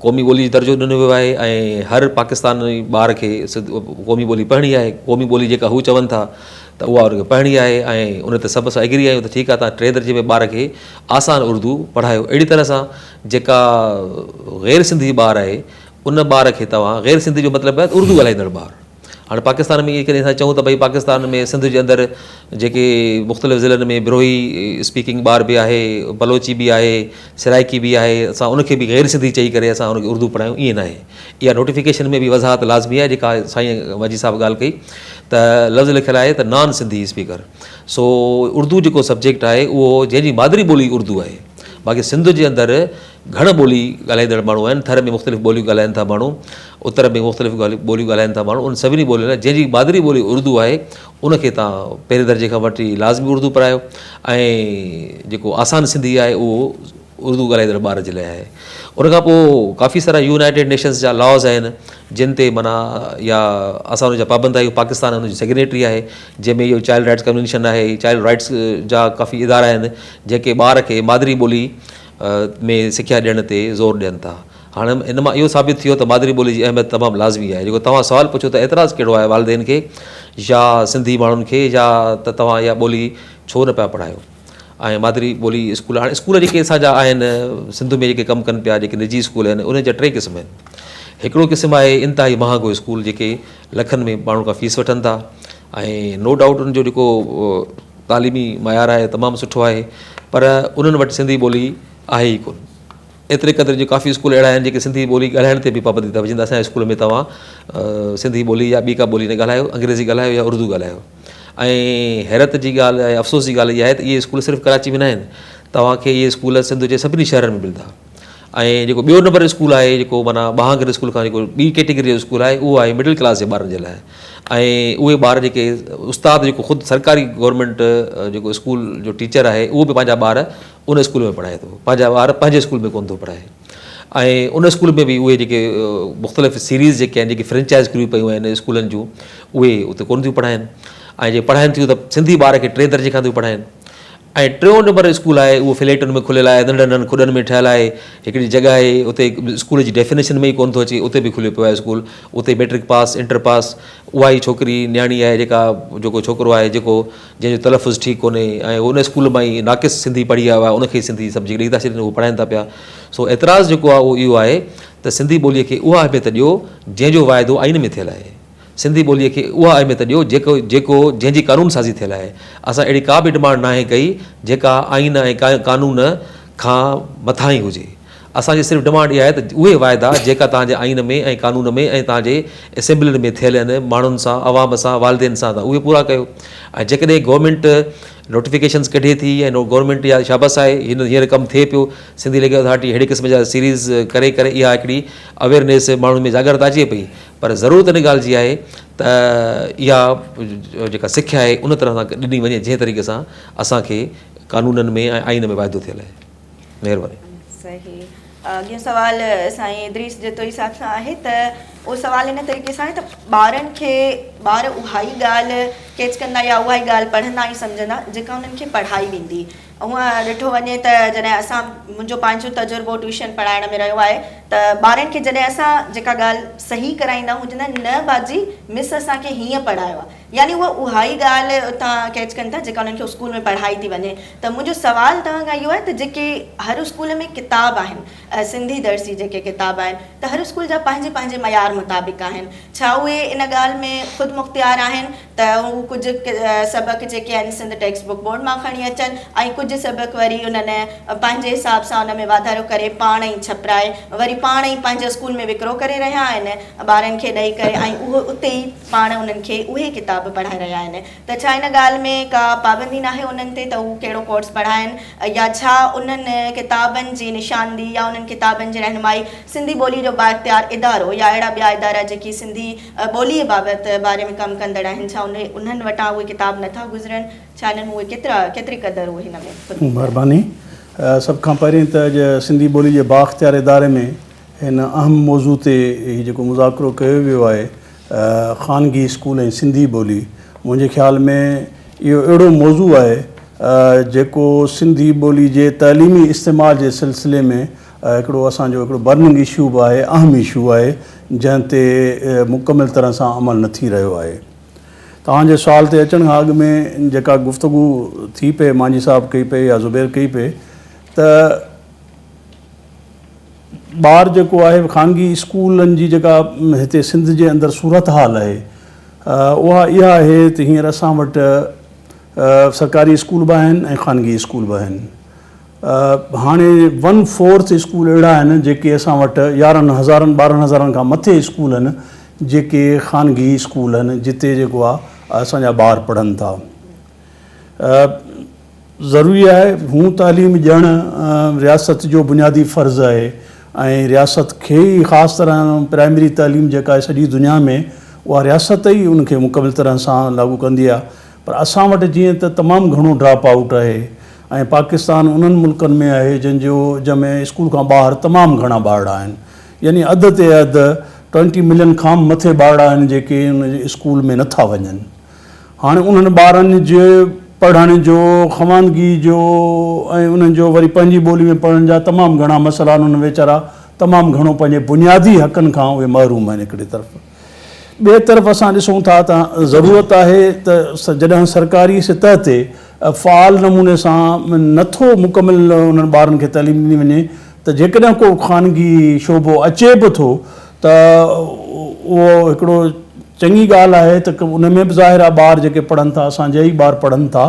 قومي ٻولي جو درجو ڏنو ويو آهي ۽ هر پاڪستاني ٻار کي قومي ٻولي پڙهڻي آهي قومي ٻولي جيڪا هو چون ٿا ته اها ان کي پڙهڻي آهي ۽ ان تي سڀ اسان ايگري آهيون ته ٺيڪ آهي تان ٽئين درجي ۾ ٻار کي آسان اردو پڙهايو اهڙي طرح سان جيڪا غير سنڌي ٻار آهي ان ٻار کي توهان غير سنڌي جو مطلب آهي اردو ڳالهائيندڙ ٻار هاڻي پاڪستان ۾ جيڪڏهن اسان چئون ته ڀئي پاڪستان ۾ سنڌ جي اندر جيڪي مختلف ضلعن ۾ بروهي اسپيڪنگ ٻار به آهي بلوچي به آهي سرائڪي به آهي اسان ان کي به غير سنڌي چئي ڪري اسان ان کي اردو پڙهايون ائين ناهي اها نوٽيفڪيشن ۾ به وضاحت لازمي آهي جيڪا سائين مجيد صاحب ڳالهه ڪئي ته لفظ لکيل آهي ته نان سنڌي اسپيڪر سو اردو جيڪو سبجيڪٽ آهي اهو جنهن جي مادري ٻولي اردو آهي باقي سنڌ جي اندر گهڻ ٻولي ڳالهائيندڙ ماڻهو آهن، ٿر ۾ مختلف ٻوليون ڳالهائين ٿا ماڻهو، اتر ۾ مختلف ٻوليون ڳالهائين ٿا ماڻهو، انهن سڀني ٻولين لاء جنهن جي مادري ٻولي اردو آهي ان کي توهان پهرين درجي کان وٺي لازمي اردو پڙهايو ۽ جيڪو آسان سنڌي آهي اهو اردو ڳالهائيندڙ ٻار جي لاء آهي. ان کان پوء ڪافي سارا يونائيٽيڊ نيشنز جا لاز آهن جن تي معنيٰ يا اسان ان جا پابند آهيون پاڪستان ان جي سگنيٽري آهي جنهن ۾ اهو چائلڊ رائٽس ڪنوينشن آهي چائلڊ رائٽس جا ڪافي ادارا آهن جيڪي ٻار کي مادري ٻولي ۾ سکيا ڏيڻ تي زور ڏين ٿا. هاڻ ان مان اهو ثابت ٿيو ته مادري ٻولي جي اهميت تمام لازمي آهي. جيڪو توهان سوال پڇيو ته اعتراض ڪهڙو آهي والدين کي يا سنڌي ماڻهن کي يا ته توهان اها ٻولي ڇو نه پيا پڙهايو ۽ مادري ٻولي اسڪول هاڻي اسڪول جيڪي اسان جا آهن سنڌ ۾ جيڪي ڪم ڪن پيا جيڪي نجي اسڪول آهن انهن جا ٽي قسم آهن هڪڙو قسم آهي انتهائي مهانگو اسڪول جيڪي لکن ۾ ماڻهن کان فيس وٺن ٿا ۽ نو ڊائوٽ ان جو جيڪو تعليمي معيار آهي تمام سٺو آهي پر انهن وٽ سنڌي ٻولي آهي ئي ڪونه ايتري قدر جو ڪافي اسڪول اهڙا آهن جيڪي سنڌي ٻولي ڳالهائڻ تي به پابندي ٿا وجهن ته اسان جي اسڪول ۾ توهان سنڌي ٻولي يا ٻي ڪا ٻولي نه ڳالهايو انگريزي ڳالهايو يا اردو ڳالهايو ۽ حيرت جي ڳالهه ۽ افسوس جي ڳالهه اها آهي ته اهي اسڪول صرف ڪراچي ۾ نه آهن توهان کي اهي اسڪول سنڌ جي سڀني شهرن ۾ ملندا ۽ جيڪو ٻيو نمبر اسڪول آهي جيڪو معنيٰ ٻهانگر اسڪول کان جيڪو ٻي ڪيٽيگري جو اسڪول آهي اهو آهي مڊل ڪلاس جي ٻارن جي لاء ۽ اهي ٻار جيڪي استاد جيڪو خود سرڪاري گورنمينٽ جيڪو اسڪول جو ٽيچر آهي اهو به پنهنجا ٻار ان اسڪول ۾ پڙهائي ٿو پنهنجا ٻار پنهنجي اسڪول ۾ ڪونه ٿو پڙهائي ۽ ان اسڪول ۾ به اهي جيڪي مختلف سيريز جيڪي آهن جيڪي فرنچائز کليون پيون آهن اسڪولن جون اهي اتي ڪونه ٿيون پڙهائن ۽ جي پڙهائن ٿيون ته سنڌي ٻار کي ٽئين درجي کان ٿيون پڙهائن ۽ ٽيون نمبر اسڪول آهي اهو فليٽن ۾ کليل آهي ننڍن ننڍن کڏن ۾ ٺهيل آهي هڪڙي جڳهه آهي اتي اسڪول جي ڊيفينيشن ۾ ئي ڪونه ٿو اچي اتي به کليو پيو آهي اسڪول اتي ميٽرڪ پاس انٽر پاس اها ئي ڇوڪري نياڻي آهي جيڪا جيڪو ڇوڪرو آهي جيڪو جنهن جو تلفظ ٺيڪ ڪونهي ۽ ان اسڪول مان ئي ناقص سنڌي پڙهي آيو آهي ان کي ئي سنڌي سمجهي ڏئي ٿا ڇڏين اهو پڙهائين ٿا پيا سو اعتراض جيڪو آهي اهو اهو آهي ته سنڌي ٻوليء کي اها اهميت ڏيو جنهن جو واعدو آئين ۾ ٿيل آهي سنڌي ٻوليء کي اها اهميت ڏيو جيڪو جيڪو جنهن جي قانون سازي ٿيل آهي اسان اهڙي ڪا به ڊمانڊ ناهي ڪئي جيڪا آئين ۽ قانون کان مٿاهين هجي اسان جي صرف ڊمانڊ اها آهي ته اهي واعدا جيڪا توهان جي آئين ۾ ۽ قانون ۾ ۽ توهان جي اسيمبلين ۾ ٿيل آهن ماڻهن سان عوام سان والدين سان ته اهي پورا ڪيو ۽ جيڪڏهن گورنمينٽ نوٽيفڪيشنز ڪڍي ٿي ۽ گورنمينٽ يا شابس آهي هن هينئر ڪم ٿئي پيو سنڌي لينگويج اٿارٽي اهڙي قسم جا سيريز ڪري ڪري اها هڪڙي اويئرنيس ماڻهن ۾ جاڳرتا اچي پئي پر ضرورت ان ڳالهه جي آهي ته اها جيڪا سکيا آهي ان طرح سان ڏني وڃي جنهن طريقي سان اسان کي قانونن ۾ ۽ آئين ۾ واعدو ٿيل آهي. مهرباني. صحيح اڳيون سوال سائين ادريس جتوئي صاحب سان آهي ته اهو سوال ان طريقي سان آهي ته ٻارن کي ٻار اها ئي ڳالهه ڪيچ ڪندا يا اها ئي ڳالهه پڙهندا ۽ سمجهندا جيڪا انهن کي پڙهائي ويندي هونء ڏٺو وڃي ته جڏهن اسان منهنجو پنهنجو تجربو ٽيوشن پڙهائڻ ۾ رهيو آهي ته ٻارن کي جڏهن اسان جيڪا ڳالهه صحيح ڪرائيندا آهيون چوندا آهن نه باجي مس اسان کي هيئن پڙهايو آهي يعني اهي اها ئي ڳالهه اتان ڪيچ ڪن ٿا جيڪا انهن کي اسڪول ۾ پڙهائي ٿي وڃي ته منهنجو سوال توهان کان اهو آهي ته جيڪي هر اسڪول ۾ ڪتاب آهن سنڌي درسي جيڪي ڪتاب آهن ته هر اسڪول جا پنهنجي پنهنجي معيار مطابق آهن ڇا اهي ان ڳالهه ۾ خود مختيار آهن ته هو ڪجهه سبق جيڪي آهن سنڌ ٽيڪسٽ بڪ بورڊ مان کڻي اچن ۽ ڪجهه سبق وري انهن پنهنجي حساب سان ان ۾ واڌارو ڪري پاڻ ئي ڇپرائي وري پاڻ ئي پنهنجي اسڪول ۾ وڪرو ڪري رهيا آهن ٻارن کي ڏئي ڪري ۽ اهو اتي ئي پاڻ انهن کي اهي ڪتاب پڙهائي رهيا آهن ته ڇا ان ڳالهه ۾ ڪا پابندي ناهي انهن تي ته هو ڪهڙو ڪورس پڙهائن يا ڇا انهن ڪتابن جي نشاندهي يا انهن ڪتابن جي رهنمائي سنڌي ٻولي جو بااختيار ادارو يا اهڙا ٻيا ادارا جيڪي سنڌي ٻولي بابت باري ۾ ڪم ڪندڙ آهن ڇا انهن وٽان اهي ڪتاب نٿا گذرن ڇا انهن ۾ اهي ڪيترا ڪيتري قدر اهي هن ۾ خود مختيار. مهرباني. سڀ کان پهرين ته اڄ سنڌي ٻولي جي بااختيار اداري ۾ هن اهم موضوع تي هي جيڪو مذاڪرو ڪيو ويو آهي خانگي اسڪول ۽ سنڌي ٻولي منهنجي خيال ۾ اهو اهڙو موضوع آهي جيڪو سنڌي ٻولي جي تعليمي استعمال جي سلسلي ۾ هڪڙو اسان جو هڪڙو برننگ اشو به آهي اهم اشو آهي جنهن تي مڪمل طرح سان عمل نه ٿي رهيو آهي. توهان جي سوال تي اچڻ کان اڳ ۾ جيڪا گفتگو ٿي پئي مانجهي صاحب ڪئي پئي يا زبير ڪئي پئي ته ٻار جيڪو آهي خانگي اسڪولن جي جيڪا هتي سنڌ جي اندر صورتحال آهي اها اها آهي ته هينئر اسان وٽ سرڪاري اسڪول به آهن ۽ خانگي اسڪول به آهن هاڻي ون فورٿ اسڪول اهڙا آهن جيڪي اسان وٽ يارهن هزارن ٻارهن هزارن کان مٿي اسڪول آهن جيڪي خانگي اسڪول آهن جتي جيڪو آهي اسان جا ٻار پڙهن ٿا ضروري آهي هون تعليم ڏيڻ رياست جو بنيادي فرض آهي ۽ رياست کي ئي خاص طرح پرائمري تعليم جيڪا آهي سڄي دنيا ۾ اها رياست ئي ان کي مڪمل طرح سان لاڳو ڪندي آهي پر اسان وٽ جيئن ته تمام گهڻو ڊراپ آئوٽ آهي ۽ پاڪستان انهن ملڪن ۾ آهي جن جو جنهن ۾ اسڪول کان ٻاهر تمام گهڻا ٻارڙا آهن يعني اڌ تي اڌ ٽوئنٽي ملين کان به مٿي ٻارڙا آهن جيڪي ان اسڪول ۾ نٿا وڃن. هاڻي انهن ٻارن جي پڙهڻ جو، خواندگي جو ۽ انهن جو وري پنهنجي ٻولي ۾ پڙهڻ جا تمام گهڻا مسئلا آهن انهن ويچارا تمام گهڻو پنهنجي بنيادي حقن کان اهي محروم آهن هڪڙي طرف. ٻئي طرف اسان ڏسون ٿا ته ضرورت آهي ته جڏهن سرڪاري سطح تي فعال نموني سان نٿو مڪمل انهن ٻارن کي تعليم ڏني وڃي ته جيڪڏهن ڪو خانگي شعبو اچي به ٿو ته اهو هڪڙو چڱي ڳالهه آهي ته ان ۾ به ظاهر آهي ٻار جيڪي پڙهن ٿا اسان جا ئي ٻار پڙهن ٿا.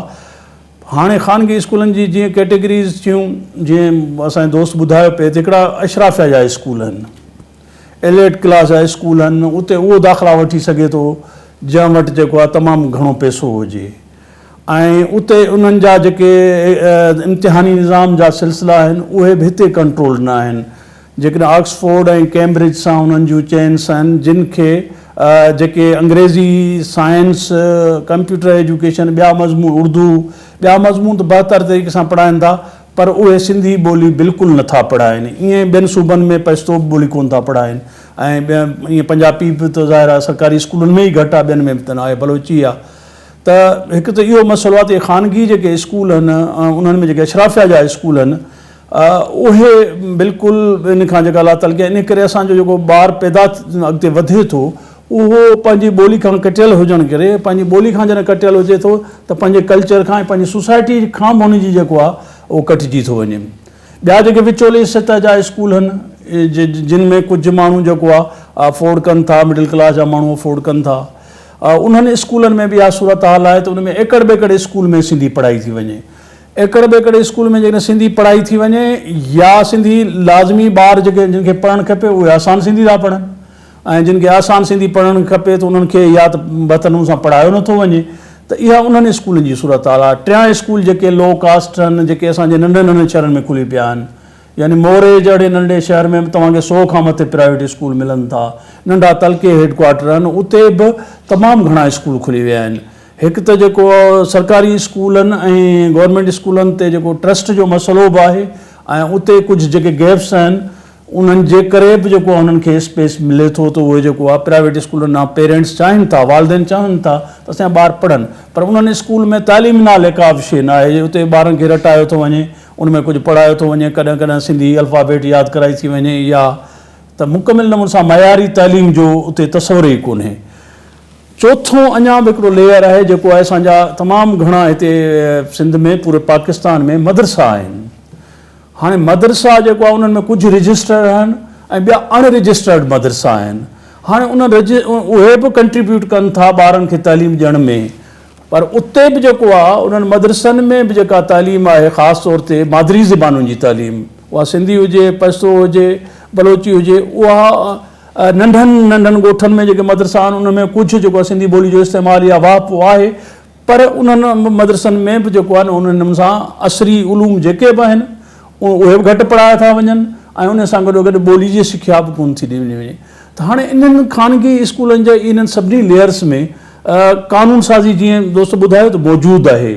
هاڻي خانگي اسڪولن جي جيئن ڪيٽيگريز ٿيون جيئن اسان جي دوست ٻڌايو پئي ته هڪڙا اشرافيا جا اسڪول آهن ايليٽ ڪلاس جا اسڪول آهن اتي اهو داخلا وٺي سگهي ٿو جنهن وٽ جيڪو آهي تمام گهڻو پئسو هجي ۽ اتي انهن جا جيڪي امتحاني نظام جا سلسلا آهن اهي به هتي ڪنٽرول نه آهن جيڪڏهن آڪسفورڊ ۽ ڪيمبرج سان انهن جون چينس آهن جن کي جيڪي انگريزي، سائنس، ڪمپيوٽر ايجوڪيشن ٻيا مضمون اردو ٻيا مضمون ته بهتر طريقي سان پڙهائن ٿا پر اهي سنڌي ٻولي بلڪل نه ٿا پڙهائن ائين ٻين صوبن ۾ پشتو به ٻولي ڪونه ٿا پڙهائن ۽ ائين پنجابي به ته ظاهر آهي سرڪاري اسڪولن ۾ ئي گهٽ آهي ٻين ۾ به ته نه آهي بلوچي آهي ته هڪ ته اهو مسئلو آهي ته اهي خانگي جيڪي اسڪول آهن انهن ۾ جيڪي اشرافيا جا اسڪول آهن اهي بلڪل ان کان جيڪا لاتعلق آهن ان ڪري اسان جو جيڪو ٻار پيدا اڳتي وڌي ٿو اهو پنهنجي ٻولي کان ڪٽيل هجڻ ڪري پنهنجي ٻولي کان جڏهن ڪٽيل هجي ٿو ته پنهنجي ڪلچر کان ۽ پنهنجي سوسائٽي کان به هن جي جيڪو آهي اهو ڪٽجي ٿو وڃي ٻيا جيڪي وچولي سطح جا اسڪول آهن جن ۾ ڪجهه ماڻهو جيڪو آهي افورڊ ڪن ٿا مڊل ڪلاس جا ماڻهو افورڊ ڪن ٿا انهن اسڪولن ۾ به اها صورتحال آهي ته ان ۾ ايڪڙ ٻيڪڙ اسڪول ۾ سنڌي پڙهائي ٿي وڃي ايڪڙ ٻيڪڙ اسڪول ۾ جيڪڏهن سنڌي پڙهائي ٿي وڃي يا سنڌي لازمي ٻار جيڪي جن کي پڙهڻ کپي اهي آسان سنڌي ٿا پڙهن ۽ جن کي آسان سنڌي پڙهڻ کپي ته انهن کي يا ته بهتر نموني سان پڙهايو نٿو وڃي ته اها انهن اسڪولن جي صورتحال آهي. ٽيان اسڪول جيڪي لو ڪاسٽ آهن جيڪي اسان جي ننڍن ننڍن شهرن ۾ کلي پيا آهن يعني موري جهڙي ننڍي شهر ۾ به توهان کي سو کان مٿي پرائيويٽ اسڪول ملن ٿا ننڍا تعلقي هيڊ ڪوارٽر آهن اتي به تمام گهڻا اسڪول کلي ويا آهن هڪ ته جيڪو سرڪاري اسڪولن ۽ گورنمينٽ اسڪولن تي جيڪو ٽرسٽ جو مسئلو به آهي ۽ اتي ڪجهه جيڪي گيپس آهن انهن جي ڪري به جيڪو آهي انهن کي اسپيس ملي ٿو ته اهي جيڪو آهي پرائيويٽ اسڪولن ڏانهن پيرينٽس چاهين ٿا والدين چاهين ٿا ته اسان جا ٻار پڙهن پر انهن اسڪول ۾ تعليم نالي ڪا به شيء نه آهي اتي ٻارن کي رٽايو ٿو وڃي ان ۾ ڪجهه پڙهايو ٿو وڃي ڪڏهن ڪڏهن سنڌي الفابيٽ ياد ڪرائي ٿي وڃي يا ته مڪمل نموني سان معياري تعليم جو اتي تصور ئي ڪونهي. چوٿون اڃا به هڪڙو ليئر آهي جيڪو آهي اسان جا تمام گهڻا هتي سنڌ ۾ پوري پاڪستان ۾ مدرسا آهن هاڻي مدرسا جيڪو آهي انهن ۾ ڪجهه رجسٽرڊ آهن ۽ ٻيا اڻ رجسٽرڊ مدرسا آهن هاڻي انهن اهي به ڪنٽريبيوٽ ڪن ٿا ٻارن کي تعليم ڏيڻ ۾ پر اتي به جيڪو آهي انهن مدرسن ۾ به جيڪا تعليم آهي خاص طور تي مادري زبانن جي تعليم اها سنڌي هجي پشتو هجي بلوچي هجي اها ننڍن ننڍن ڳوٺن ۾ جيڪي مدرسا آهن انهن ۾ ڪجهه جيڪو آهي سنڌي ٻولي جو استعمال يا واهپو آهي پر انهن مدرسن ۾ به جيڪو آهي نه انهن سان عصري علوم جيڪي به آهن اهي به گهٽ پڙهايا ٿا وڃن ۽ ان سان گڏو گڏ ٻولي جي سکيا به ڪونه ٿي ڏني وڃي ته هاڻي انهن خانگي اسڪولن جي انهن سڀني ليئرس ۾ قانون سازي جيئن دوست ٻڌايو ته موجود آهي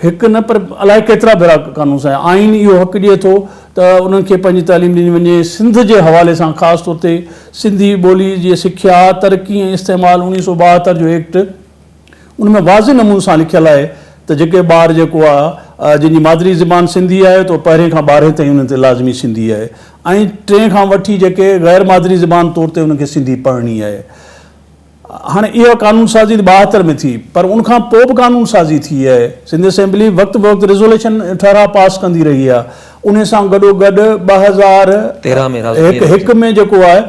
هڪ نه پر الائي ڪيترا ڀيرا قانون سان آئين اهو حق ڏئي ٿو ته انهن کي پنهنجي تعليم ڏني وڃي. سنڌ جي حوالي سان خاص طور تي سنڌي ٻولي جي سکيا، ترقي ۽ استعمال 1972 جو ايڪٽ ان ۾ واضح نموني سان لکيل آهي ته جيڪي ٻار جيڪو آهي جن جي مادري زبان سنڌي آهي ته پهرين کان ٻارهين تائين انهن تي لازمي سنڌي آهي ۽ ٽئين کان وٺي جيڪي غير مادري زبان طور تي انهن کي سنڌي پڙهڻي آهي. هاڻي اها قانون سازي ته 72 ۾ ٿي پر ان کان پوء به قانون سازي ٿي آهي. سنڌ اسيمبلي وقت بوقت ريزوليشن ٺهراء پاس ڪندي رهي آهي. انهي سان گڏو گڏ 2001 ۾ جيڪو آهي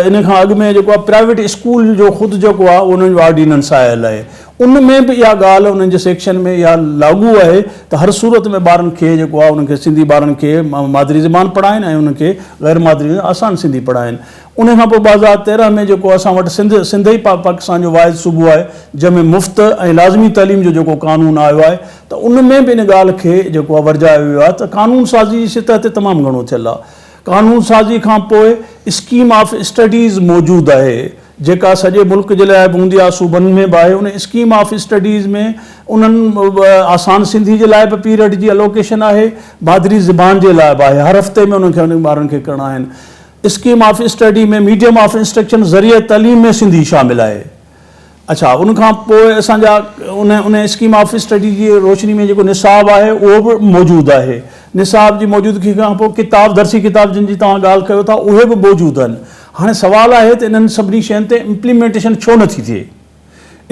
ان کان اڳ ۾ جيڪو آهي پرائيويٽ اسڪول جو خود جيڪو آهي انهن جو آرڊيننس آيل آهي ان ۾ به اها ڳالهه انهن جي سيڪشن ۾ اها لاڳو آهي ته هر صورت ۾ ٻارن کي جيڪو آهي انهن کي سنڌي ٻارن کي مادري زبان پڙهائين ۽ انهن کي غير مادري آسان سنڌي پڙهائين. انهي کان پوء 2013 ۾ جيڪو اسان وٽ سنڌ، سنڌ ئي پاڪستان جو واحد صوبو آهي جنهن ۾ مفت ۽ لازمي تعليم جو جيڪو قانون آيو آهي ته ان ۾ به ان ڳالهه کي جيڪو آهي ورجايو ويو آهي ته قانون سازي جي سطح تي تمام گهڻو ٿيل آهي. قانون سازي کان پوء اسڪيم آف اسٽڊيز موجود آهي. جيڪا سڄي ملڪ جي لاء به هوندي آهي صوبن ۾ به آهي ان اسڪيم آف اسٽڊيز ۾ انهن آسان سنڌي جي لاء به پيريڊ جي الوڪيشن آهي مادري زبان جي لاء به آهي هر هفتي ۾ انهن کي انهن ٻارن کي ڪرڻا آهن scheme of study ۾ medium of instruction ذريعه تعليم ۾ سنڌي شامل آهي اڇا ان کان پوء اسان جا ان ان اسڪيم آف اسٽڊي جي روشني ۾ جيڪو نصاب آهي اهو به موجود آهي نصاب جي موجودگي کان پوء ڪتاب درسي ڪتاب جن جي توهان ڳالهه ڪيو ٿا اهي به موجود آهن هاڻي سوال آهي ته انهن سڀني شين تي امپليمينٽيشن ڇو نٿي ٿئي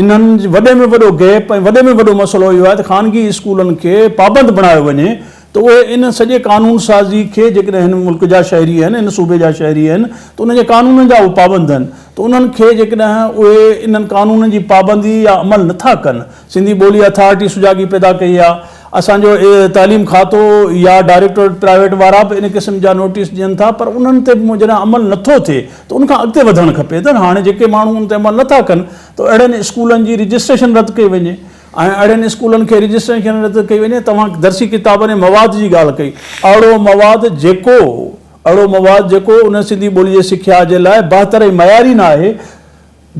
انهن وڏي ۾ وڏو گيپ ۽ وڏي ۾ وڏو مسئلو اهو آهي ته خانگي اسڪولن کي پابند بڻايو وڃي ته اهي ان سڄي قانون سازي کي جيڪڏهن هن ملڪ جا شهري آهن هن صوبي جا شهري آهن ته انهن جي قانونن جا اهي پابند آهن ته انهن کي جيڪڏهن اهي انهن قانونن جي پابندي يا عمل نٿا ڪن سنڌي ٻولي اٿارٽي سجاڳي پيدا ڪئي آهي اسان جو تعليم کاتو يا ڊائريڪٽوريٽ پرائيويٽ وارا به ان قسم جا نوٽيس ڏين ٿا پر انهن تي به جڏهن عمل نٿو ٿئي ته ان کان اڳتي وڌڻ کپي ته هاڻي جيڪي ماڻهو ان تي عمل نٿا ڪن ته اهڙن اسڪولن جي رجسٽريشن رد ڪئي وڃي ۽ اهڙن اسڪولن کي رجسٽريشن رد ڪئي وڃي توهان درسي ڪتابن ۽ مواد جي ڳالهه ڪئي اهڙو مواد جيڪو اهڙو مواد جيڪو ان سنڌي ٻولي جي سکيا جي لاء بهتر ۽ معياري نه آهي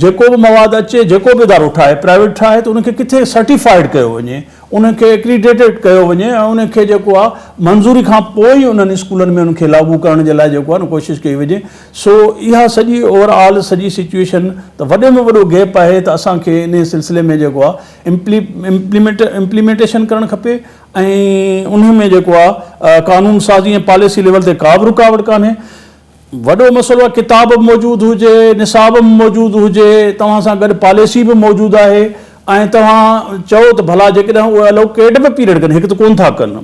جيڪو به مواد اچي، جيڪو به ادارو ٺاهي، پرائيويٽ ٺاهي ته ان کي ڪٿي سرٽيفائيڊ ڪيو وڃي، ان کي ايڪريڊيٽيڊ ڪيو وڃي ۽ ان کي جيڪو آهي منظوري کان پوء ئي انهن اسڪولن ۾ ان کي لاڳو ڪرڻ جي لاء جيڪو آهي نه ڪوشش ڪئي وڃي. سو اها سڄي اوور آل سڄي سچوئيشن ته وڏي ۾ وڏو گيپ آهي ته اسان کي انهي سلسلي ۾ جيڪو آهي امپليمينٽ امپليمينٽيشن ڪرڻ کپي ۽ انهي ۾ جيڪو آهي قانون سازي ۽ پاليسي ليول تي ڪا به رڪاوٽ ڪانهي. وڏو مسئلو آهي ڪتاب به موجود هجي نصاب به موجود هجي توهان سان گڏ پاليسي به موجود آهي ۽ توهان چئو ته ڀلا جيڪڏهن اهي الوڪيٽ به پيريڊ ڪن هڪ ته ڪونه ٿا ڪن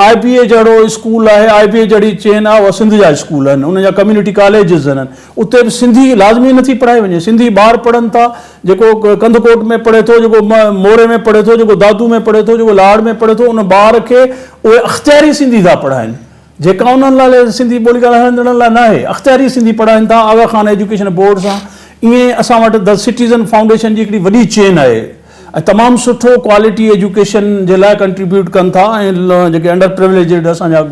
آء بي اي جهڙو اسڪول آهي آء بي اي جهڙي چين آهي اها سنڌ جا اسڪول آهن انهن جا ڪميونٽي ڪاليجز آهن اتي به سنڌي لازمي نٿي پڙهائي وڃي سنڌي ٻار پڙهن ٿا جيڪو ڪنڌڪوٽ ۾ پڙهي ٿو جيڪو موري ۾ پڙهي ٿو جيڪو دادو ۾ پڙهي ٿو جيڪو لاڙ ۾ پڙهي ٿو ان ٻار کي اهي اختياري سنڌي ٿا پڙهائن جيڪا انهن لاء سنڌي ٻولي ڳالهائيندڙن لاء ناهي، اختياري سنڌي پڙهائين ٿا آغا خان ايجوڪيشن بورڊ سان ائين اسان وٽ the citizen foundation جي هڪڙي وڏي چين آهي ۽ تمام سٺو ڪوالٽي ايجوڪيشن جي لاء ڪنٽريبيوٽ ڪن ٿا ۽ جيڪي انڊر پروليجڊ اسان جا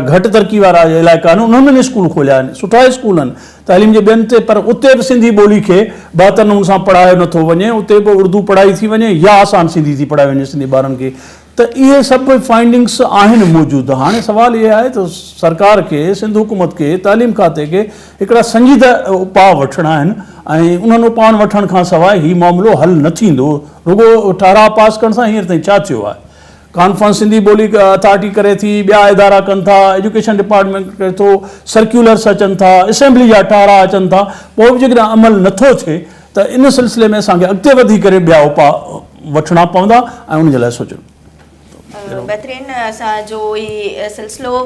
گهٽ ترقي وارا علائقا آهن انهن ۾ اسڪول کوليا آهن سٺا اسڪول آهن تعليم جي ٻين تي پر اتي به سنڌي ٻولي کي بهتر نموني سان پڙهايو نٿو وڃي اتي به اردو پڙهائي ٿي وڃي يا آسان سنڌي ٿي پڙهائي وڃي سنڌي ٻارن کي ته اهي سڀ فائنڊنگس آهن موجود هاڻي سوال اهي آهي ته سرڪار کي سنڌ حڪومت کي تعليم کاتي کي هڪڙا سنجيده اپاء وٺڻا آهن ۽ انهن اپائن وٺڻ کان سواء هي معاملو حل نه ٿيندو رڳو ٺهراء پاس ڪرڻ سان هينئر تائين ڇا ٿيو آهي ڪانفرنس سنڌي ٻولي اٿارٽي ڪري ٿي ٻيا ادارا ڪن ٿا ايجوڪيشن ڊپارٽمينٽ ڪري ٿو سرڪيولرس اچن ٿا اسيمبلي جا ٺهراء اچن ٿا پوء به جيڪڏهن عمل نٿو ٿئي ته ان سلسلي ۾ اسان کي اڳتي وڌي ڪري ٻيا اپاء وٺڻا پوندا ۽ ان جي لاء سوچڻو. بهترين اسان جو هي سلسلو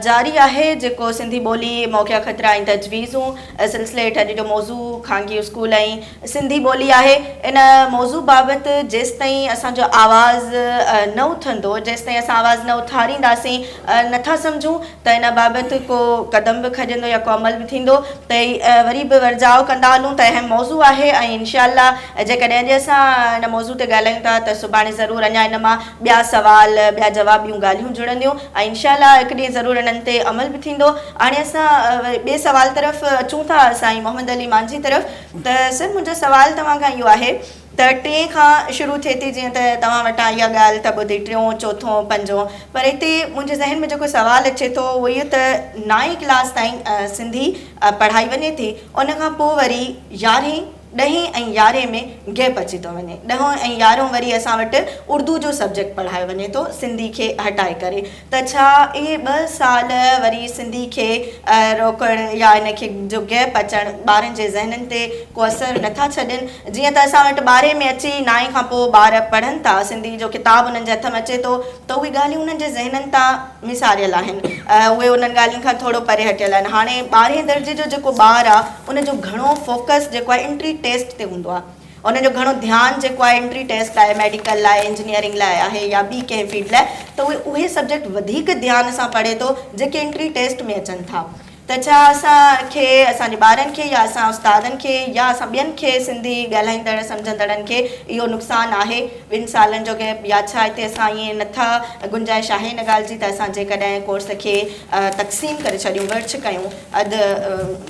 جاري آهي جيڪو سنڌي ٻولي موقعا خطرا ۽ تجويزون سلسلي هيٺ اڄ جو موضوع خانگي اسڪول ۽ سنڌي ٻولي آهي ان موضوع بابت جيستائين اسان جو آواز نه اٿندو جيستائين اسان آواز نه اٿارينداسين نٿا سمجهون ته ان بابت ڪو قدم به کڄندو يا ڪو عمل به ٿيندو ته وري به ورجاء ڪندا هلون ته اهم موضوع آهي ۽ انشاء الله جيڪڏهن اڄ اسان ان موضوع تي ڳالهايون ٿا ته سڀاڻي ضرور اڃا ان مان ٻيا سوال ٻيا جواب ٻيون ڳالهيون جڙنديون ۽ انشاء الله هڪ ڏينهن ضرور انهن تي عمل به ٿيندو هاڻي اسان ٻئي سوال طرف اچون ٿا سائين محمد علي مانجهي طرف ته سر منهنجو سوال توهان کان اهو آهي ته ٽئين کان شروع ٿئي ٿي جيئن ته توهان وٽان اها ڳالهه ته ٻڌي ٽيون، چوٿون، پنجون پر هتي منهنجي ذهن ۾ جيڪو سوال اچي ٿو اهو اهو ته نائين ڪلاس تائين سنڌي پڙهائي وڃي ٿي ان کان پوء وري يارهين، ڏهين ۽ يارهين ۾ گيپ اچي ٿو وڃي ڏهون ۽ يارهون وري اسان وٽ اردو جو سبجيڪٽ پڙهايو وڃي ٿو سنڌي کي هٽائي ڪري ته ڇا اهي ٻه سال وري سنڌي کي روڪڻ يا ان کي جو گيپ اچڻ ٻارن جي ذهنن تي ڪو اثر نٿا ڇڏين جيئن ته اسان وٽ ٻارهين ۾ اچي نائين کان پوء ٻار پڙهن ٿا سنڌي جو ڪتاب انهن جي هٿ ۾ اچي ٿو ته اهي ڳالهيون انهن جي ذهنن تان وساريل آهن اهي انهن ڳالهين کان ٿورو پري هٽيل آهن هاڻي ٻارهين درجي جو جيڪو ٻار آهي ان جو گهڻو فوڪس جيڪو آهي انٽري ٽيسٽ تي هوندو آهي ان جو گهڻو ڌيان جيڪو آهي انٽري ٽيسٽ لاء ميڊيڪل لاء انجنيئرنگ لاء آهي يا ٻي ڪنهن فيلڊ لاء ته اهي اهي سبجيڪٽ وڌيڪ ڌيان سان پڙهي ٿو جيڪي انٽري ٽيسٽ ۾ اچن ٿا ته ڇا اسان کي، اسان جي ٻارن کي يا اسان استادن کي يا اسان ٻين کي سنڌي ڳالهائيندڙ سمجهندڙن کي اهو نقصان آهي ٻن سالن جو گيپ يا ڇا هتي اسان ائين نٿا گنجائش آهي ان ڳالهه جي ته اسان جيڪڏهن ڪورس کي تقسيم ڪري ڇڏيون ورڇ ڪيون اڌ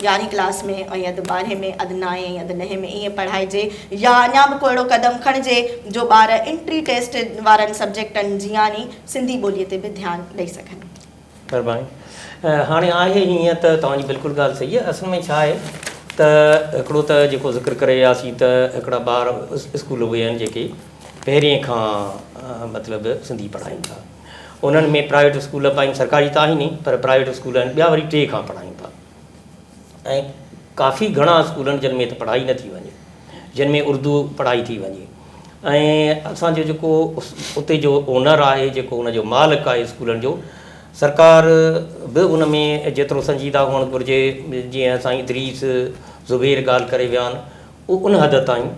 يارهين ڪلاس ۾ ۽ اڌ ٻارهين ۾ اڌ نائين ۽ اڌ ڏهين ۾ ائين پڙهائجي يا اڃا به ڪو اهڙو قدم کڻجي جو ٻار انٽري ٽيسٽ وارن سبجيڪٽن جيان ئي سنڌي ٻولي تي به ڌيان ڏئي سگهن. مھرباني. ھاڻي آھي ھيئن ته توھان جي بلڪل ڳالھ صحيح آھي اصل ۾ ڇا آھي ته ھڪڙو ته جيڪو ذڪر ڪري وياسين ته ھڪڙا ٻار اسڪول اھي آھن جيڪي پهرين کان مطلب سنڌي پڙھائين ٿا انھن ۾ پرائيويٽ اسڪول به آھن سرڪاري ته آھن ئي پر پرائيويٽ اسڪول آھن ٻيا وري ٽي کان پڙھائين ٿا ۽ ڪافي گهڻا اسڪول آهن جن ۾ ته پڙهائي نه ٿي وڃي جن ۾ اردو پڙهائي ٿي وڃي ۽ اسانجو جيڪو اتي جو اونر آهي جيڪو ان جو مالڪ آهي اسڪولن جو سرڪار به ان ۾ جيترو سنجيده هئڻ گهرجي جيئن سائين ادريس زبير ڳالهه ڪري ويا آهن ان حد تائين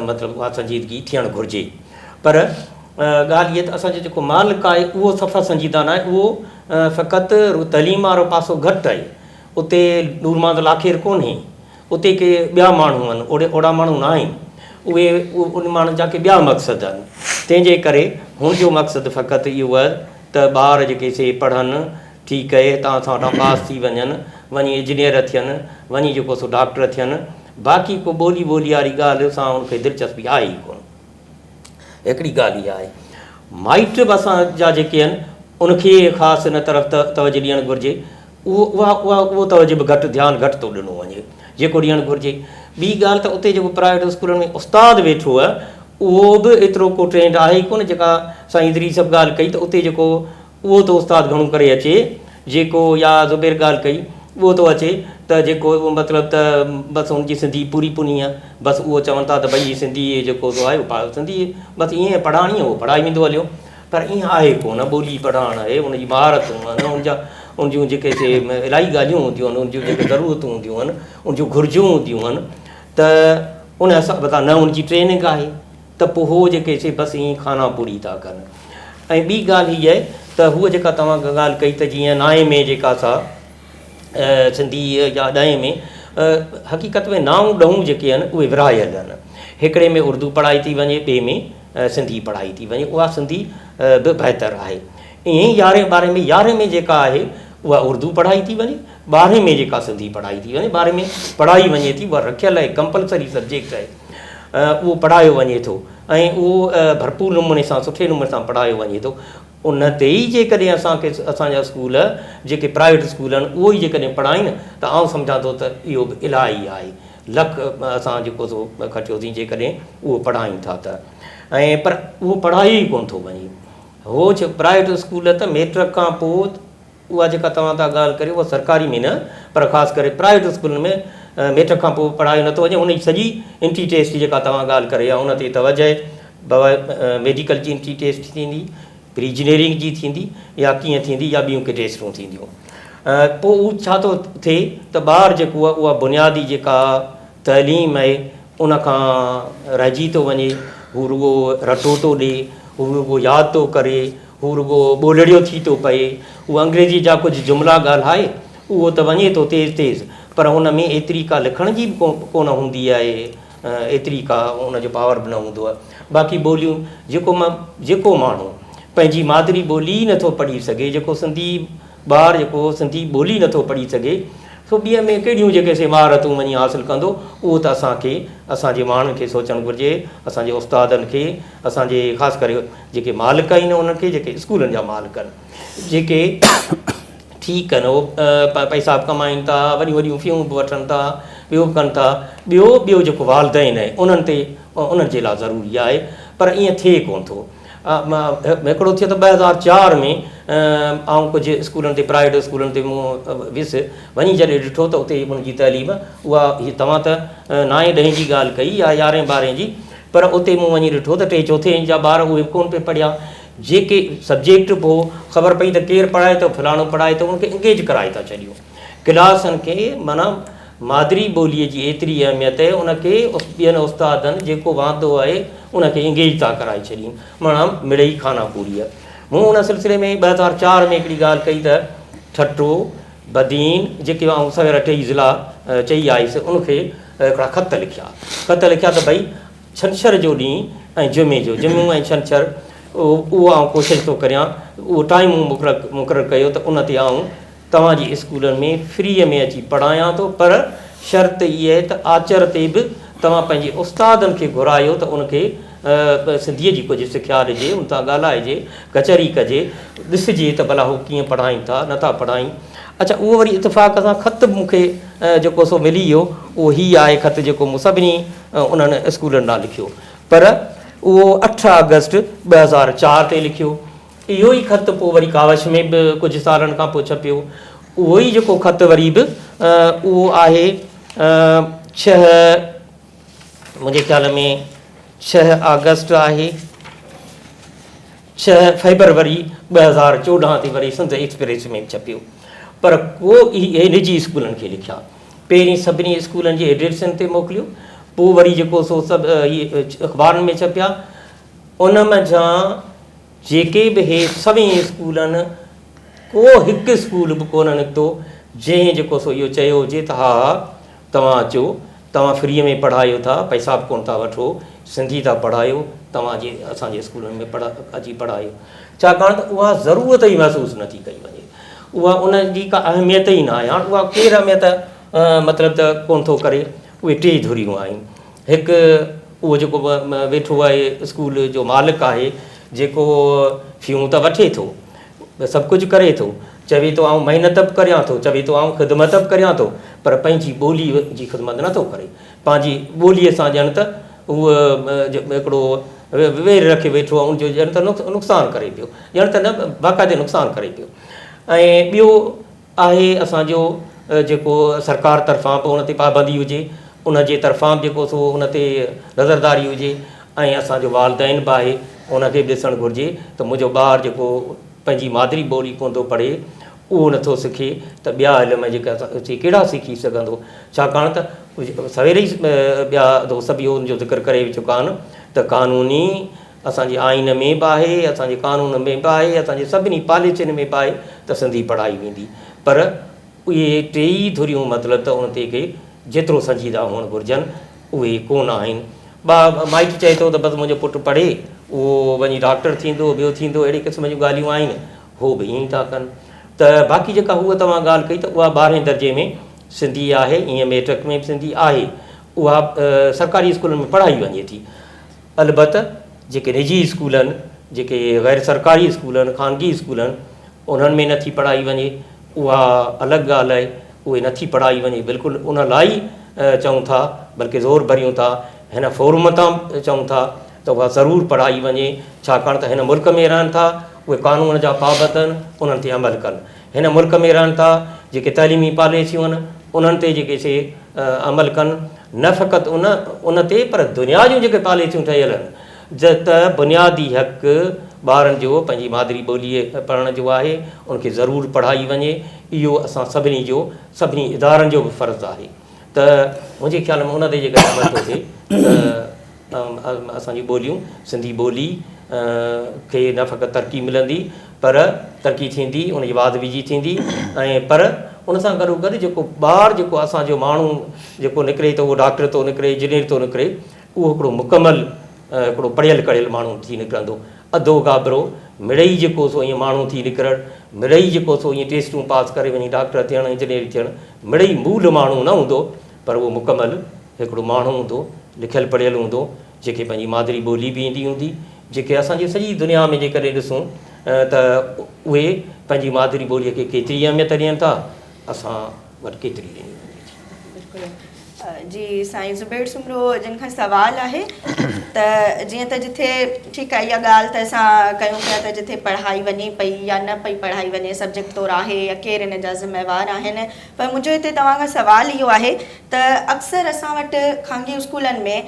مطلب اها سنجيدگي ٿيڻ گهرجي پر ڳالهه هيء ته اسانجو جيڪو مالڪ آهي اهو صفا سنجيده ناهي اهو فقط تعليم وارو پاسو گهٽ آهي اتي نور محمد لاکير ڪونهي، اتي ڪي ٻيا ماڻهو آهن، اوڙي اوڙا ماڻهو نه آهن، اهي ان ماڻهن جا ڪي ٻيا مقصد آهن، تنهن جي ڪري هن جو مقصد فقط اهو آهي ته ٻار جيڪي سي پڙهن، ٺيڪ اهي هتان اسان وٽان پاس ٿي وڃن، وڃي انجنيئر ٿين، وڃي جيڪو سو ڊاڪٽر ٿين، باقي ڪو ٻولي ٻولي واري ڳالهه سان هن کي دلچسپي آهي ئي ڪونه. هڪڙي ڳالهه اها آهي. مائٽ به اسان جا جيڪي آهن ان کي خاص ان طرف توجه ڏيڻ گهرجي. اهو اها اها اهو توجه به گهٽ ڌيان گهٽ ٿو ڏنو وڃي جيڪو ڏيڻ گهرجي. ٻي ڳالهه ته اتي جيڪو پرائيويٽ اسڪولن ۾ استاد ويٺو آهي اهو به ايترو ڪو ٽرينڊ آهي ئي ڪونه جيڪا سائين ادريس صاحب ڳالهه ڪئي ته اتي جيڪو اهو ٿو استاد گهڻو ڪري اچي جيڪو يا زبير ڳالهه ڪئي اهو ٿو اچي ته جيڪو اهو مطلب ته بس هن جي سنڌي پوري پوني آهي بس اهو چون ٿا ته ڀئي هي سنڌي جيڪو سو آهي اهو سنڌي بس ائين پڙهائڻي اهو پڙهائي ويندو هليو پر ائين آهي ڪونه ٻولي پڙهائڻ آهي ان جي مهارتون آهن ان جا ان جون جيڪي سي الاهي ڳالهيون هونديون آهن ان جون جيڪي ضرورتون هونديون آهن ان جون گهرجون هونديون آهن ته ان حساب سان نه ان جي ٽريننگ آهي ته پوء هو جيڪي سي بس ائين خانه پوري ٿا ڪن ۽ ٻي ڳالهه هيء آهي ته هوء جيڪا توهان ڳالهه ڪئي ته جيئن نائين ۾ جيڪا سا سنڌي يا ڏهين ۾ حقيقت ۾ نائون ڏهون جيڪي آهن اهي ورهايل آهن هڪڙي ۾ اردو پڙهائي ٿي وڃي ٻئي ۾ سنڌي پڙهائي ٿي وڃي اها سنڌي به بهتر آهي ائين ئي يارهين ٻارهين ۾ يارهين ۾ جيڪا آهي اها اردو پڙهائي ٿي وڃي ٻارهين ۾ جيڪا سنڌي پڙهائي ٿي وڃي ٻارهين ۾ پڙهائي وڃي ٿي اها رکيل آهي ڪمپلسري سبجيڪٽ آهي اهو پڙهايو وڃي ٿو ۽ اهو ڀرپور نموني سان سٺي نموني سان پڙهايو وڃي ٿو ان تي ئي جيڪڏهن اسان کي اسان جا اسڪول جيڪي پرائيويٽ اسڪول آهن اهو ئي جيڪڏهن پڙهائين ته آئون سمجهان ٿو ته اهو به الاهي آهي لک اسان جيڪو سو کٽيوسين جيڪڏهن اهو پڙهائين ٿا ته ۽ پر اهو پڙهايو ئي ڪونه ٿو وڃي هو پرائيويٽ اسڪول ته ميٽرڪ کان پوء اها جيڪا توهان ٿا ڳالهه ڪريو اها سرڪاري ۾ نه پر خاص ڪري پرائيويٽ اسڪولن ۾ ميٽرڪ کان پوء پڙهايو نٿو وڃي ان جي سڄي انٽري ٽيسٽ جيڪا توهان ڳالهه ڪري آ ان تي توجه آهي بابا ميڊيڪل جي انٽري ٽيسٽ ٿيندي پري انجنيئرنگ جي ٿيندي يا ڪيئن ٿيندي يا ٻيون ڪي ٽيسٽون ٿينديون پوء اهو ڇا ٿو ٿئي ته ٻار جيڪو آهي اها بنيادي جيڪا تعليم آهي ان کان رهجي ٿو وڃي هو رڳو رٽو ٿو ڏي هو رڳو ياد ٿو ڪري هو رڳو ٻولڙيو ٿي ٿو پئي. هو انگريزيء جا ڪجهه جملا ڳالهائي، اهو ته وڃي ٿو تيز تيز، پر ان ۾ ايتري ڪا لکڻ جي به ڪونه هوندي آهي، ايتري ڪا ان جو پاور به نه هوندو آهي. باقي ٻوليون، جيڪو جيڪو ماڻهو پنهنجي مادري ٻولي ئي نٿو پڙهي سگهي، جيڪو سنڌي ٻار جيڪو سنڌي ٻولي نٿو پڙهي سگهي، سو ٻين ۾ ڪهڙيون جيڪي سي مهارتون وڃي حاصل ڪندو، اهو ته اسان کي، اسان جي ماڻهن کي سوچڻ گهرجي، اسان جي استادن کي، اسان جي خاص ڪري جيڪي مالڪ آهن انهن کي جيڪي اسڪولن جا مالڪ آهن جيڪي ٺيڪ آهن اهو پئسا به ڪمائين ٿا وڏيون وڏيون فيون به وٺن ٿا ٻيو به ڪن ٿا ٻيو ٻيو جيڪو والدين آهي انهن تي انهن جي لاء ضروري آهي پر ائين ٿئي ڪونه ٿو هڪڙو ٿيو ته 2004 ۾ آئون ڪجهه اسڪولن تي پرائيويٽ اسڪولن تي مون ويس وڃي جڏهن ڏٺو ته اتي ان جي تعليم اها هي توهان ته نائين ڏهين جي ڳالهه ڪئي يا يارهين ٻارهين جي پر اتي مون وڃي ڏٺو ته ٽئين چوٿين جا ٻار اهي به ڪونه پئي پڙهيا. جيڪي سبجيڪٽ به هو، خبر پئي ته ڪير پڙهائي ٿو، فلاڻو پڙهائي ٿو، ان کي انگيج ڪرائي ٿا ڇڏيون. ڪلاسن کي معنيٰ مادري ٻوليء جي ايتري اهميت آهي، ان کي ٻين استادن جيڪو واندو آهي، ان کي انگيج ٿا ڪرائي ڇڏين. معنيٰ مڙئي خانه پوري آهي. مون ان سلسلي ۾ 2004 ۾ هڪڙي ڳالهه ڪئي ته ٺٽو، بدين جيڪي آئون سويرا ٽيئي ضلعا چئي آيس ان کي هڪڙا خط لکيا. خط لکيا ته ڀئي ڇنڇر جو ڏينهن ۽ جمعي جو، جمعو ۽ ڇنڇر اهو آئون ڪوشش ٿو ڪريان اهو ٽائيم مقرر ڪيو ته ان تي آئون توهان جي اسڪولن ۾ فريء ۾ اچي پڙهايان ٿو پر شرط اهي آهي ته آچر تي به توهان پنهنجي استادن کي گهرايو ته ان کي سنڌيء جي ڪجهه سکيا ڏجي، ان سان ڳالهائجي، ڪچهري ڪجي، ڏسجي ته ڀلا هو ڪيئن پڙهائين ٿا، نه ٿا پڙهائين. اڇا اهو وري اتفاق سان خط به مون کي جيڪو سو ملي ويو، اهو هي آهي خط جيڪو مون سڀني انهن اسڪولن ڏانهن لکيو پر اهو اٺ آگسٽ 2004 تي لکيو. اهو ئي خط پوء وري ڪاوش ۾ به ڪجهه سالن کان پوء ڇپيو. اهو ئي جيڪو خط وري به اهو آهي ڇهه منهنجي خيال ۾ ڇهه آگسٽ آهي ڇهه فيبروري 2014 تي وري سنڌ ايڪسپريس ۾ به ڇپيو پر ڪو اهي نجي اسڪولن کي لکيا پهرين سڀني اسڪولن جي ايڊريسن تي موڪليو پوء وري جيڪو سو سڀ اهي اخبارن ۾ ڇپيا ان منجهان جيڪي به هي سوين اسڪولن ڪو هڪ اسڪول به ڪونه نڪتو جنهن جيڪو سو اهو چيو هجي ته ها توهان اچو توهان فري ۾ پڙهايو ٿا پئسا به ڪونه ٿا وٺو سنڌي ٿا پڙهايو توهان جي اسان جي اسڪولن ۾ اچي پڙهايو ڇاڪاڻ ته اها ضرورت ئي محسوس نٿي ڪئي وڃي اها ان جي ڪا اهميت ئي نه آهي هاڻ اها ڪير اهميت مطلب ته ڪونه ٿو ڪري اهي ٽي ڌريون آهن هڪ اهو جيڪو ويٺو آهي اسڪول جو مالڪ آهي جيڪو فيون ته وٺي ٿو سڀ ڪجهه ڪري ٿو چوي ٿو آئون محنت به ڪريان ٿو چوي ٿو آئون خدمت به ڪريان ٿو پر پنهنجي ٻولي جي خدمت نٿو ڪري پنهنجي ٻوليء سان ڄڻ ته هو هڪڙو وير رکي ويٺو آهي ان جو ڄڻ ته نقصان ڪري پيو ڄڻ ته نه باقاعدي نقصان ڪري پيو ۽ ٻيو آهي اسان جو جيڪو سرڪار طرفان به ان تي پابندي هجي ان جي طرفان به جيڪو سو ان تي نظرداري هجي ۽ اسان جو والدين به آهي ان کي به ڏسڻ گهرجي ته منهنجو ٻار جيڪو پنهنجي مادري ٻولي ڪونه ٿو پڙهي اهو نٿو سکي ته ٻيا علم جيڪا سي ڪهڙا سکي سگهندو ڇاڪاڻ ته سوير ئي ٻيا دوست به ان جو ذڪر ڪري چڪا آهن ته قانوني اسان جي آئين ۾ به آهي، اسان جي قانون ۾ به آهي، اسان جي سڀني پاليسين ۾ به آهي ته سنڌي پڙهائي ويندي پر اهي ٽيئي ڌريون مطلب ته ان تي ڪي جيترو سنجيده هئڻ گهرجن اهي ڪونه آهن. ٻا مائٽ چئي ٿو ته بس منهنجو پٽ پڙهي اهو وڃي ڊاڪٽر ٿيندو ٻيو ٿيندو اهڙي قسم جون ڳالهيون آهن هو به ائين ٿا ڪن ته باقي جيڪا هوء توهان ڳالهه ڪئي ته اها ٻارهين درجي ۾ سنڌي آهي ائين ميٽرڪ ۾ به سنڌي آهي اها سرڪاري اسڪولن ۾ پڙهائي وڃي ٿي. البته جيڪي نجي اسڪول آهن، جيڪي غير سرڪاري اسڪول آهن، خانگي اسڪول آهن، انهن ۾ نٿي پڙهائي وڃي، اها الڳ ڳالهه آهي، اهي نٿي پڙهائي وڃي، بلڪل ان لاء ئي چئون ٿا، بلڪه زور ڀريون ٿا، هن فورم تان به چئون ٿا ته اها ضرور پڙهائي وڃي، ڇاڪاڻ ته هن ملڪ ۾ رهن ٿا، اهي قانون جا پابند آهن، انهن تي عمل ڪن. هن ملڪ ۾ رهن ٿا، جيڪي تعليمي پاليسيون آهن، انهن تي جيڪي سي عمل ڪن، نه فقط ان ان تي پر دنيا جون جيڪي پاليسيون ٺهيل آهن ته بنيادي حق ٻارن جو پنهنجي مادري ٻوليء پڙهڻ جو آهي ان کي ضرور پڙهائي وڃي اهو اسان سڀني جو سڀني ادارن جو به فرض آهي ته منهنجي خيال ۾ ان تي جيڪڏهن عمل ٿو ٿئي ته اسان جون ٻوليون سنڌي ٻولي کي نه فقط ترقي ملندي پر ترقي ٿيندي ان جي واڌ ويجهي ٿيندي ۽ پر ان سان گڏو گڏ جيڪو ٻار جيڪو اسان جو ماڻهو جيڪو نڪري ٿو اهو ڊاڪٽر ٿو نڪري انجنيئر ٿو نڪري اهو هڪڙو مڪمل هڪڙو پڙهيل ڪڙهيل ماڻهو ٿي نڪرندو اڌو گابرو مڙئي جيڪو سو ائين ماڻهو ٿي نڪرڻ مڙئي جيڪو سو ائين ٽيسٽون پاس ڪري وڃي ڊاڪٽر ٿيڻ انجنيئر ٿيڻ مڙئي مول ماڻهو نه هوندو پر اهو مڪمل هڪڙو ماڻهو هوندو، لکيل پڙهيل هوندو، جنهن کي پنهنجي مادري ٻولي به ايندي هوندي، جيڪي اسان جي سڄي دنيا ۾ جيڪڏهن ڏسون ته اهي پنهنجي مادري ٻوليء کي ڪيتري اهميت ڏين ٿا، اسان وٽ ڪيتري ڏني وڃي ٿي. بلڪل جي سائين زبير سومرو جن کان سوال آهي ته جيئن ته جٿي ٺيڪ آهي اها ڳالهه ته اسان ڪيون پيا ته جٿي پڙهائي وڃي پئي يا نه پئي پڙهائي وڃي سبجيڪٽ طور آهي يا ڪير ان جا ذميوار آهن پر منهنجو هتي توهان کان سوال اهو آهي ته اڪثر اسان وٽ خانگي اسڪولن ۾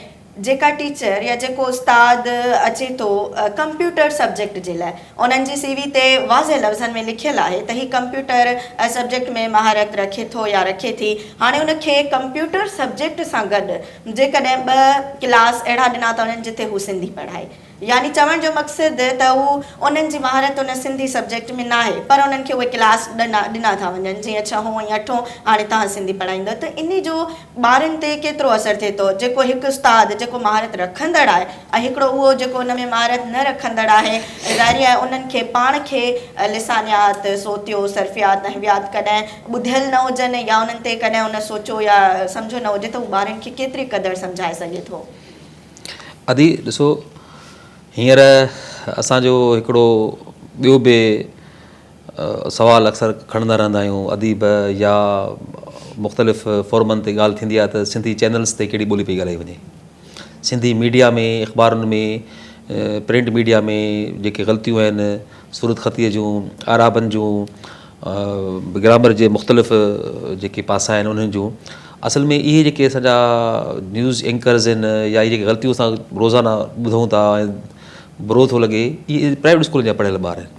جيڪا ٽيچر يا جيڪو استاد اچي ٿو ڪمپيوٽر سبجيڪٽ جي لاء انهن جي سي وي تي واضح لفظن ۾ لکيل آهي ته هي ڪمپيوٽر سبجيڪٽ ۾ مهارت رکي ٿو يا رکي ٿي هاڻي ان کي ڪمپيوٽر سبجيڪٽ سان گڏ جيڪڏهن ٻه ڪلاس اهڙا ڏنا ٿا وڃن جتي هو سنڌي پڙهائي. يعني چوڻ جو مقصد ته هو انهن جي مهارت ان سنڌي سبجيڪٽ ۾ ناهي پر انهن کي اهي ڪلاس ڏنا ڏنا ٿا وڃن جيئن ڇهون ۽ اٺون هاڻي توهان سنڌي پڙهائيندؤ ته انهي جو ٻارن تي ڪيترو اثر ٿئي ٿو جيڪو هڪ استاد جيڪو مهارت رکندڙ آهي ۽ هڪڙو اهو جيڪو ان ۾ مهارت نه رکندڙ آهي ظاهري آهي انهن کي پاڻ کي لسانيات، صوتيو، صرفيات، نحويات ڪڏهن ٻڌيل نه هجن يا انهن تي ڪڏهن ان سوچيو يا سمجهيو نه هجي ته هو ٻارن کي ڪيتري قدر سمجهائي سگهي ٿو. ادي ڏسو هينئر اسان جو هڪڙو ٻيو به سوال اڪثر کڻندا رهندا آهيون اديب يا مختلف فورمن تي ڳالهه ٿيندي آهي ته سنڌي چينلز تي ڪهڙي ٻولي پئي ڳالهائي وڃي سنڌي ميڊيا ۾ اخبارن ۾ پرنٽ ميڊيا ۾ جيڪي غلطيون آهن صورتخطيء جون اعرابن جون گرامر جي مختلف جيڪي پاسا آهن انهن جون اصل ۾ اهي جيڪي اسان جا نيوز اينڪرز آهن يا اهي جيڪي غلطيون اسان روزانه ٻڌون ٿا ۽ برو ٿو لڳي اهي پرائيويٽ اسڪولن جا پڙهيل ٻار آهن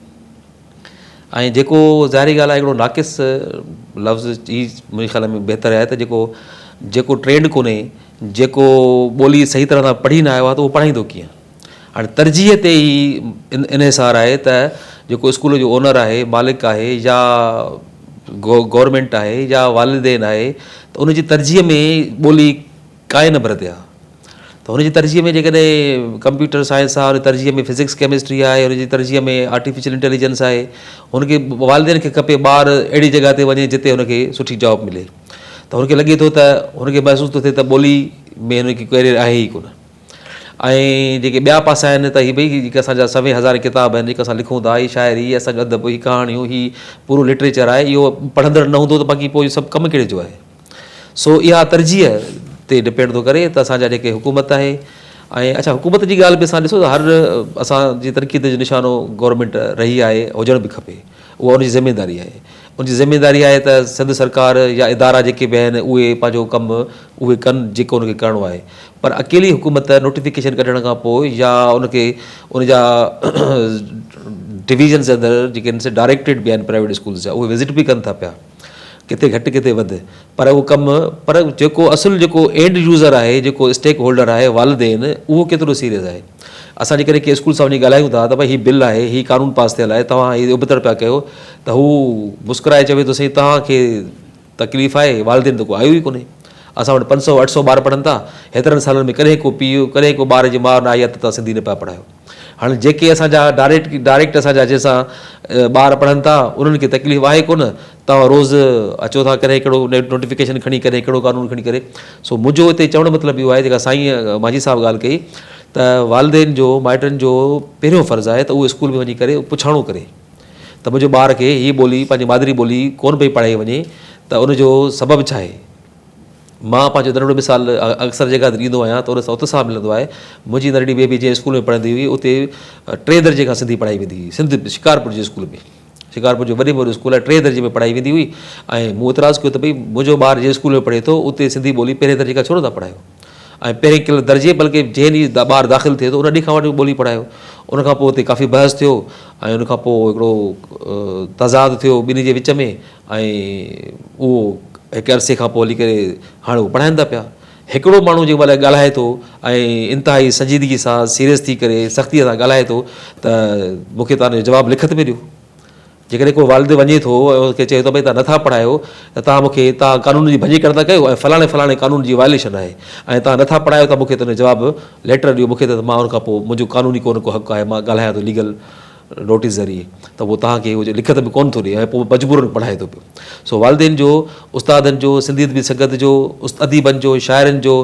۽ جيڪو ظاهري ڳالهه آهي هڪڙو ناقص لفظ ئي منهنجي خيال ۾ بهتر آهي ته جيڪو جيڪو ٽرينڊ ڪونهي جيڪو ٻولي صحيح طرح سان پڙهي نه آيو آهي ته اهو پڙهائيندو ڪيئن هاڻي ترجيح تي ئي انحصار آهي ته جيڪو اسڪول جو اونر آهي مالڪ آهي يا گورنمينٽ آهي يا والدين آهي ته ان جي ترجيح ۾ ٻولي ڪائين نمبر تي آهي ته هن جي ترجيح ۾ جيڪڏهن ڪمپيوٽر سائنس آهي ان جي ترجيح ۾ فزڪس ڪيمسٽري آهي ان جي ترجيح ۾ آرٽيفيشل انٽيليجنس آهي هن کي والدين کي کپي ٻار اهڙي جڳهه تي وڃي جتي هن کي سٺي جاب ملي ته هن کي لڳي ٿو ته هن کي محسوس ٿو ٿئي ته ٻولي ۾ هن کي ڪيريئر آهي ئي ڪونه ۽ جيڪي ٻيا پاسا آهن ته هي ڀئي جيڪي اسان جا سوين هزارين ڪتاب آهن جيڪي اسان لکون ٿا هي شاعري هي اسان جو ادب هي ڪهاڻيون هي پورو لٽريچر آهي اهو پڙهندڙ نه هوندو ته باقي پوء سڀ ڪم ڪهڙي جو آهي سو اها ترجيح تي ڊپينڊ ٿو ڪري ته اسان جا جيڪي حڪومت آهي ۽ اڇا حڪومت جي ڳالهه به اسان ڏسو ته هر اسان جي تنقيد جو نشانو گورنمينٽ رهي آهي هجڻ به کپي اها ان جي ذميواري آهي ان جي ذميواري آهي ته سنڌ سرڪار يا ادارا جيڪي به آهن اهي پنهنجو ڪم اهي ڪن جيڪو ان کي ڪرڻو آهي پر اڪيلي حڪومت نوٽيفڪيشن ڪڍڻ کان پوء يا ان کي ان جا ڊويزنز اندر جيڪي آهن سي ڊائريڪٽريٽ به آهن پرائيويٽ اسڪولز جا اهي وزٽ به ڪن ٿا پيا ڪٿي گهٽ ڪٿي وڌ پر اهو ڪم پر جيڪو اصل جيڪو اينڊ يوزر آهي جيڪو اسٽيڪ هولڊر آهي والدين اهو ڪيترو سيريس آهي اسان جيڪڏهن ڪنهن اسڪول سان وڃي ڳالهايون ٿا ته ڀائي هي بل آهي هي قانون پاس ٿيل آهي توهان هي ابتڙ پيا ڪيو ته هو مسڪرائي چوي ٿو سائين توهان کي تڪليف آهي والدين ته ڪو آيو ئي ڪونهي اسان وٽ پنج سؤ اٺ سؤ ٻار پڙهن ٿا هيترن سالن ۾ ڪڏهن ڪو پيء ڪڏهن ڪو ٻار جي ماء نه آئي آهي ته توهان سنڌي نه پيا پڙهايو هاڻي جيڪي اسان جا ڊائريڪٽ ڊائريڪٽ اسان جا جنهن سان ٻار پڙهن ٿا انهن کي تڪليف آهي ڪونه توهان روز اچو ٿا ڪڏهن ڪهڙو نوٽيفڪيشن کڻي ڪڏهن ڪهڙو قانون کڻي ڪري سو منهنجو هتي چوڻ مطلب اهو آهي جيڪا سائين مانجهي صاحب ڳالهه ڪئي ته والدين جو مائٽن جو پهريون فرض آهي ته اهو اسڪول ۾ وڃي ڪري پڇاڻو ڪري ته منهنجو ٻار کي هي ٻولي پنهنجي مادري ٻولي ڪونه پئي پڙهائي وڃي ته ان جو سبب ڇا آهي مان پنهنجو ننڍڙو مثال اڪثر جڳهه تي ڏيندو آهيان ته ان سان اتساهه ملندو آهي. منهنجي ننڍڙي بيبي جنهن اسڪول ۾ پڙهندي هئي اتي ٽئين درجي کان سنڌي پڙهائي ويندي هئي. سنڌ شڪارپور جي اسڪول ۾ شڪارپور جو وڏي ۾ وڏو اسڪول آهي ٽئين درجي ۾ پڙهائي ويندي هئي ۽ مون اعتراض ڪيو ته ڀئي منهنجو ٻار جنهن اسڪول ۾ پڙهي ٿو اتي سنڌي ٻولي پهرين درجي کان ڇو نٿا پڙهايو ۽ پهرين ڪل درجي بلڪه جنهن ڏينهن ٻار داخل ٿئي ٿو ان ڏينهن کان وٺي ٻولي پڙهايو. ان کان پوء اتي ڪافي بحث ٿيو ۽ ان کان پوء هڪڙو تضاد ٿيو ٻنهي جي وچ ۾ ۽ اهو هڪ عرصي کان پوء هلي ڪري هاڻي اهو پڙهائين ٿا پيا. هڪڙو ماڻهو جيڪو مهل ڳالهائي ٿو ۽ انتهائي سنجيدگي سان سيريس ٿي ڪري سختيء سان ڳالهائي ٿو ته مون کي توهان جو جواب لکت ۾ ڏيو. جيڪڏهن ڪو والد وڃي ٿو ۽ ان کي چئي ٿو ڀئي توهان نٿا پڙهايو ته توهان مون کي توهان قانون جي ڀڃڪڙ ٿا ڪيو ۽ فلاڻي فلاڻي قانون جي وائليشن آهي ۽ توهان نٿا پڙهايو ته مون کي تنهنجو جواب ليٽر ڏيو مون کي ته مان ان کان پوء منهنجو قانوني ڪو نه ڪو حق آهي مان ڳالهايان ٿو ليگل نوٽيس ذريعي ته اهو توهان کي اهو لکت ۾ ڪونه ٿو ڏئي ۽ پوء مجبورن پڙهائي ٿو پيو سو والدين جو استادن جو سنڌي ادبي سنگت جو اديبن جو شاعرن جو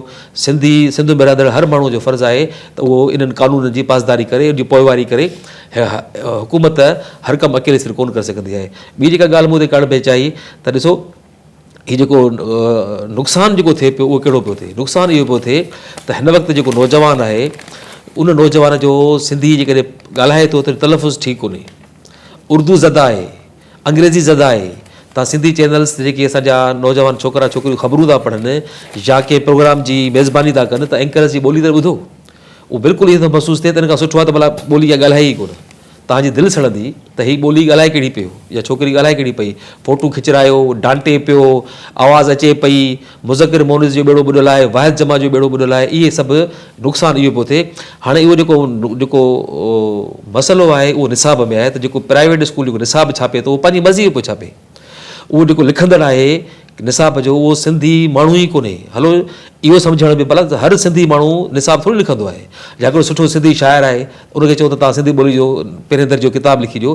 سنڌي سنڌ ۾ رهندڙ هر ماڻهو جو فرض آهي ته اهو انهن قانونن جي پاسداري ڪري ان جي پوئواري ڪري حڪومت هر ڪم اڪيلي سر ڪونه ڪري سگهندي آهي ٻي جيڪا ڳالهه مون تي ڪرڻ پئي چاهي ته ڏسو هي جيڪو نقصان جيڪو ٿئي پيو اهو ڪهڙو پيو ٿئي؟ نقصان اهو پيو ٿئي ته هن وقت جيڪو نوجوان آهي ان نوجوان جو سنڌي جيڪڏهن ڳالهائي ٿو ته تلفظ ٺيڪ ڪونهي اردو زده آهي انگريزي زده آهي تان سنڌي چينلز تي جيڪي اسان جا نوجوان ڇوڪرا ڇوڪريون خبرون ٿا پڙهن يا ڪنهن پروگرام جي ميزباني ٿا ڪن ته اينڪرز جي ٻولي ته ٻڌو اهو بلڪل ائين ٿو محسوس ٿئي ته ان کان سٺو آهي ته ڀلا ٻولي اها ڳالهائي ئي ڪونه توهان جي دل سڙندي. ته هي ٻولي ڳالهائي ڪهڙي پيو يا ڇوڪري ڳالهائي ڪهڙي پئي، فوٽو کچرايو، ڊانٽي پيو، آواز اچي پئي، مذڪر مونث جو ٻيڙو ٻڏل آهي، واحد جمع جو ٻيڙو ٻڏل آهي، اهي سڀ نقصان اهو پيو ٿئي. هاڻي اهو جيڪو جيڪو مسئلو آهي اهو نصاب ۾ آهي ته جيڪو پرائيويٽ اسڪول جيڪو نصاب ڇاپي ٿو اهو پنهنجي مرضي جو پيو ڇاپي. اهو جيڪو لکندڙ آهي نصاب جو اهو سنڌي ماڻهو ئي ڪونهي. هلو اهو سمجهڻ به ڀلا هر سنڌي ماڻهو نصاب ٿوري لکندو آهي. يا هڪڙو سٺو سنڌي شاعر آهي ان کي چئو ته توهان سنڌي ٻولي جو پهرين درجي جو ڪتاب لکي ڏيو.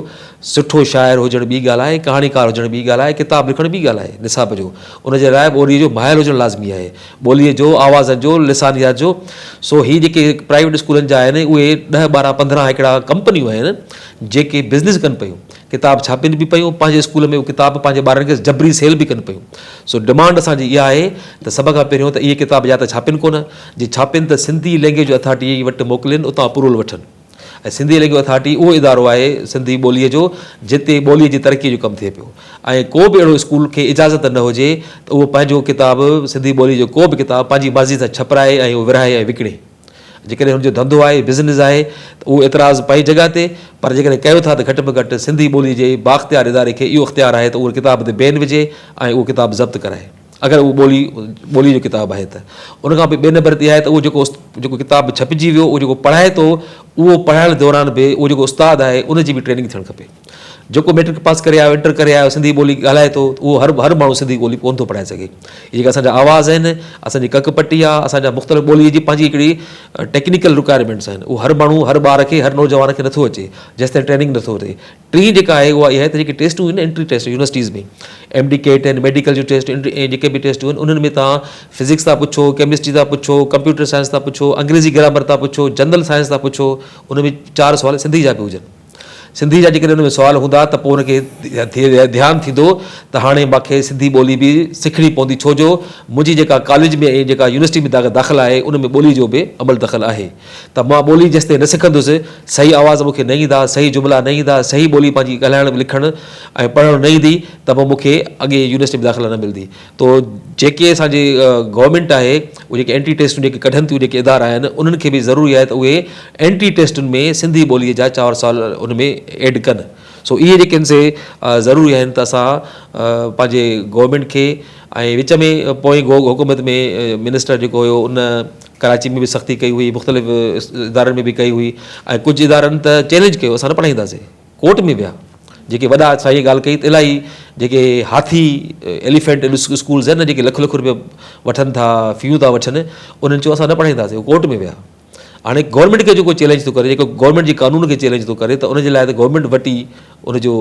سٺو شاعر هجڻ ٻي ڳالهه آهي، ڪهاڻيڪار هجڻ ٻي ڳالهه آهي، ڪتاب لکڻ ٻي ڳالهه آهي. نصاب جو ان جي لاء ٻوليء جو ماهر هجڻ لازمي آهي. ٻوليء جو، آوازن جو، لسانيات جو. سو هي جيڪي پرائيويٽ اسڪولن جا آهن اهي ڏهه ٻارهن پندرهن هڪڙا ڪمپنيون آهن جيڪي بزنس ڪن پيون. ڪتاب ڇاپين به پيون پنهنجي اسڪول ۾ اهي ڪتاب پنهنجي ٻارن کي جبري سيل به ڪن پيون. سو ڊمانڊ اسان جي اها آهي ته سڀ کان پهريون ته اهي ڪتاب يا ته ڇاپين ڪونه، جي ڇاپين ته سنڌي لينگيج اٿارٽي وٽ موڪلين اتان اپروول وٺن ۽ سنڌي لينگيج اٿارٽي اهو ادارو آهي سنڌي ٻوليء جو جتي ٻوليء جي ترقيء جو ڪم ٿئي پيو ۽ ڪو به اهڙو اسڪول کي اجازت نه هجي ته اهو پنهنجو ڪتاب سنڌي ٻوليء جو ڪو به ڪتاب پنهنجي مرضي سان ڇپرائي ۽ اهو ورهائي ۽ وڪڻي. جيڪڏهن هن جو ڌنڌو آهي، بزنس آهي ته اهو اعتراض پنهنجي جڳهه تي پر جيڪڏهن ڪيو ٿا ته گهٽ ۾ گهٽ سنڌي ٻوليء جي بااختيار اداري کي اهو اختيار آهي ته اهو ڪتاب تي بين وجهي ۽ اهو ڪتاب ضبط ڪرائي اگر اهو ٻولي ٻوليء جو ڪتاب آهي ته. ان کان پوء ٻئي نمبر تي اها آهي ته اهو جيڪو جيڪو ڪتاب ڇپجي ويو اهو جيڪو پڙهائي ٿو اهو پڙهائڻ دوران به اهو جيڪو استاد آهي ان جي به ٽريننگ ٿيڻ کپي. جيڪو ميٽرڪ پاس ڪري آيو انٽر ڪري آيو سنڌي ٻولي ڳالهائي ٿو اهو هر هر ماڻهو سنڌي ٻولي ڪونه ٿو پڙهائي سگهي. هي جيڪا اسان جا آواز آهن اسان جي ڪڪ پٽي آهي اسان جا مختلف ٻولي جي پنهنجي هڪڙي ٽيڪنيڪل رڪوائرمينٽس آهن اهو هر ماڻهو هر ٻار کي هر نوجوان کي نٿو اچي جيستائين ٽريننگ نٿو ٿئي. ٽين جيڪا آهي اها اها آهي ته جيڪي ٽيسٽون آهن entry test universities ۾ M D CAT آهن ميڊيڪل جون ٽيسٽ ۽ جيڪي به ٽيسٽون آهن انهن ۾ توهان فزڪس ٿا پڇو ڪيمسٽري ٿا پڇو ڪمپيوٽر سائنس ٿا پڇو انگريزي گرامر ٿا پڇو جنرل سائنس ٿا پڇو ان ۾ چار سوال سنڌي جا به هجن. سنڌي جا جيڪڏهن ان ۾ سوال هوندا ته پوء ان کي ڌيان ٿيندو ته هاڻي مان کي سنڌي ٻولي به سکڻي پوندي ڇو جو منهنجي جيڪا ڪاليج ۾ ۽ جيڪا يونيورسٽي ۾ داخل آهي ان ۾ ٻولي جو به عمل دخل آهي ته مان ٻولي جيستائين نه سکندس صحيح آواز مون کي نه ايندا صحيح جملا نه ايندا صحيح ٻولي پنهنجي ڳالهائڻ لکڻ ۽ پڙهڻ نه ايندي ته پوء مون کي اڳي يونيورسٽي ۾ داخلا نه ملندي تو جيڪي اسان جي گورنمينٽ آهي اهي جيڪي انٽري ٽيسٽون جيڪي ڪڍن ٿيون جيڪي ادارا آهن انهن کي به ضروري آهي ته اهي انٽري ٽيسٽن ۾ سنڌي ٻولي جا چار سال ان ۾ ايڊ ڪن سو اهي جيڪي آهن سي ضروري آهن ته اسان پنهنجي گورنمينٽ کي ۽ وچ ۾ پوئين حڪومت ۾ منسٽر جيڪو هيو ان ڪراچي ۾ به سختي ڪئي هئي مختلف ادارن ۾ به ڪئي هئي ۽ ڪجهه ادارن ته چئلينج ڪيو اسان نه پڙهائينداسين ڪورٽ ۾ ويا جيڪي وڏا سائين ڳالهه ڪئي ته الاهي جيڪي هاٿي ايليفينٽ اسڪولز آهن نه جيڪي لک لک روپيا وٺن ٿا فيون ٿا وٺن انهن چيو اسان نه پڙهائينداسين هو ڪورٽ ۾ ويا هاڻي گورنمينٽ کي جيڪو چئلينج ٿو ڪري جيڪو گورنمينٽ جي قانون کي چئلينج ٿو ڪري ته ان جي لاء ته گورنمينٽ وٽ ئي ان جو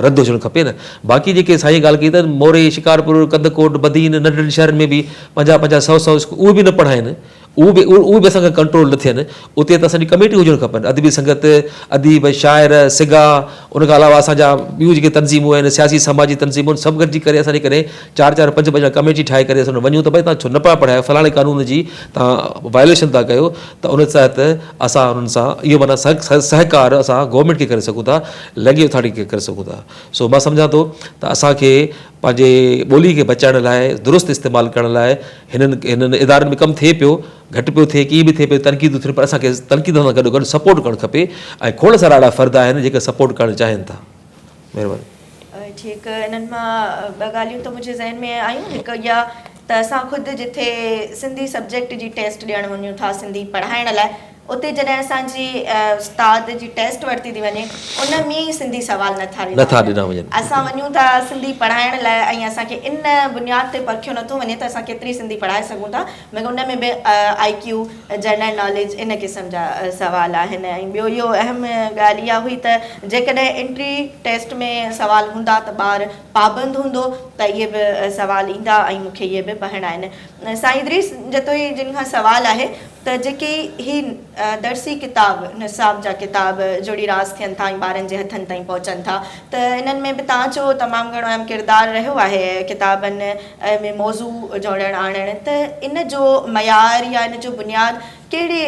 رد هجڻ کپي نه باقي جيڪي سائين ڳالهه ڪئي ته موري شڪارپور ڪنڌڪوٽ بدين ننڍن شهرن ۾ به پنجاهه پنجاهه سو سو اهي به نه پڙهائن اهو به اهو به اسان کان ڪنٽرول نه ٿين اتي ته اسان جي ڪميٽيون هجڻ کپن ادبي سنگت اديب شاعر سگا ان کان علاوه اسان جا ٻيون جيڪي تنظيمون آهن سياسي سماجي تنظيمون سڀ گڏجي ڪري اسان جيڪڏهن چار چار پنج پنج ڪميٽي ٺاهي ڪري اسان وڃون ته ڀائی تان ڇو نه پيا پڙهايو فلاڻي قانون جي تان وائليشن ٿا ڪيو ته ان تحت اسان انهن سان اهو معنيٰ سهڪار اسان گورنمينٽ کي ڪري سگهون ٿا لينگويج اٿارٽي کي ڪري سگهون ٿا سو مان سمجهان ٿو ته اسان کي پنهنجي ٻولي کي بچائڻ لاء درست استعمال ڪرڻ لاء هنن هنن ادارن ۾ ڪم ٿئي پيو گهٽ پيو ٿئي ڪيئن به ٿئي پيو تنقيدون ٿين پر اسان کي تنقيدن سان گڏو گڏ سپورٽ ڪرڻ کپي ۽ کوڙ سارا اهڙا فرد آهن جيڪي سپورٽ ڪرڻ چاهين ٿا مهرباني. ٺيڪ انهن مان ٻه ڳالهيون ته منهنجي ذهن ۾ آيون هڪ اها ته اسان خود جٿي سنڌي سبجيڪٽ جي ٽيسٽ ڏيڻ وڃون ٿا سنڌي پڙهائڻ لاء اتي جڏهن اسان جي استاد جي ٽيسٽ ورتي ٿي وڃي ان ۾ ئي سنڌي سوال نٿا ڏنا وڃن. اسان وڃون ٿا سنڌي پڙهائڻ لاء ۽ اسان کي ان بنياد تي پرکيو نٿو وڃي ته اسان ڪيتري سنڌي پڙهائي سگهون ٿا مگر ان ۾ به آئي ڪيو جنرل ناليج ان قسم جا سوال آهن ۽ ٻيو اهو اهم ڳالهه اها هئي ته جيڪڏهن انٽري ٽيسٽ ۾ سوال هوندا ته ٻار پابند هوندو ته اهي به سوال ايندا ۽ مون کي اهي به پڙهڻا آهن. سائين ادريس جتوئي جن کان سوال آهي ته جيڪي هي درسي ڪتاب، نصاب جا ڪتاب جڙي راس ٿين ٿا ۽ ٻارن جي هٿن تائين پهچن ٿا ته انهن ۾ به توهان جو تمام گهڻو اهم ڪردار رهيو آهي ڪتابن ۾ موضوع جوڙڻ آڻڻ ته ان جو معيار يا ان جو بنياد ڪهڙي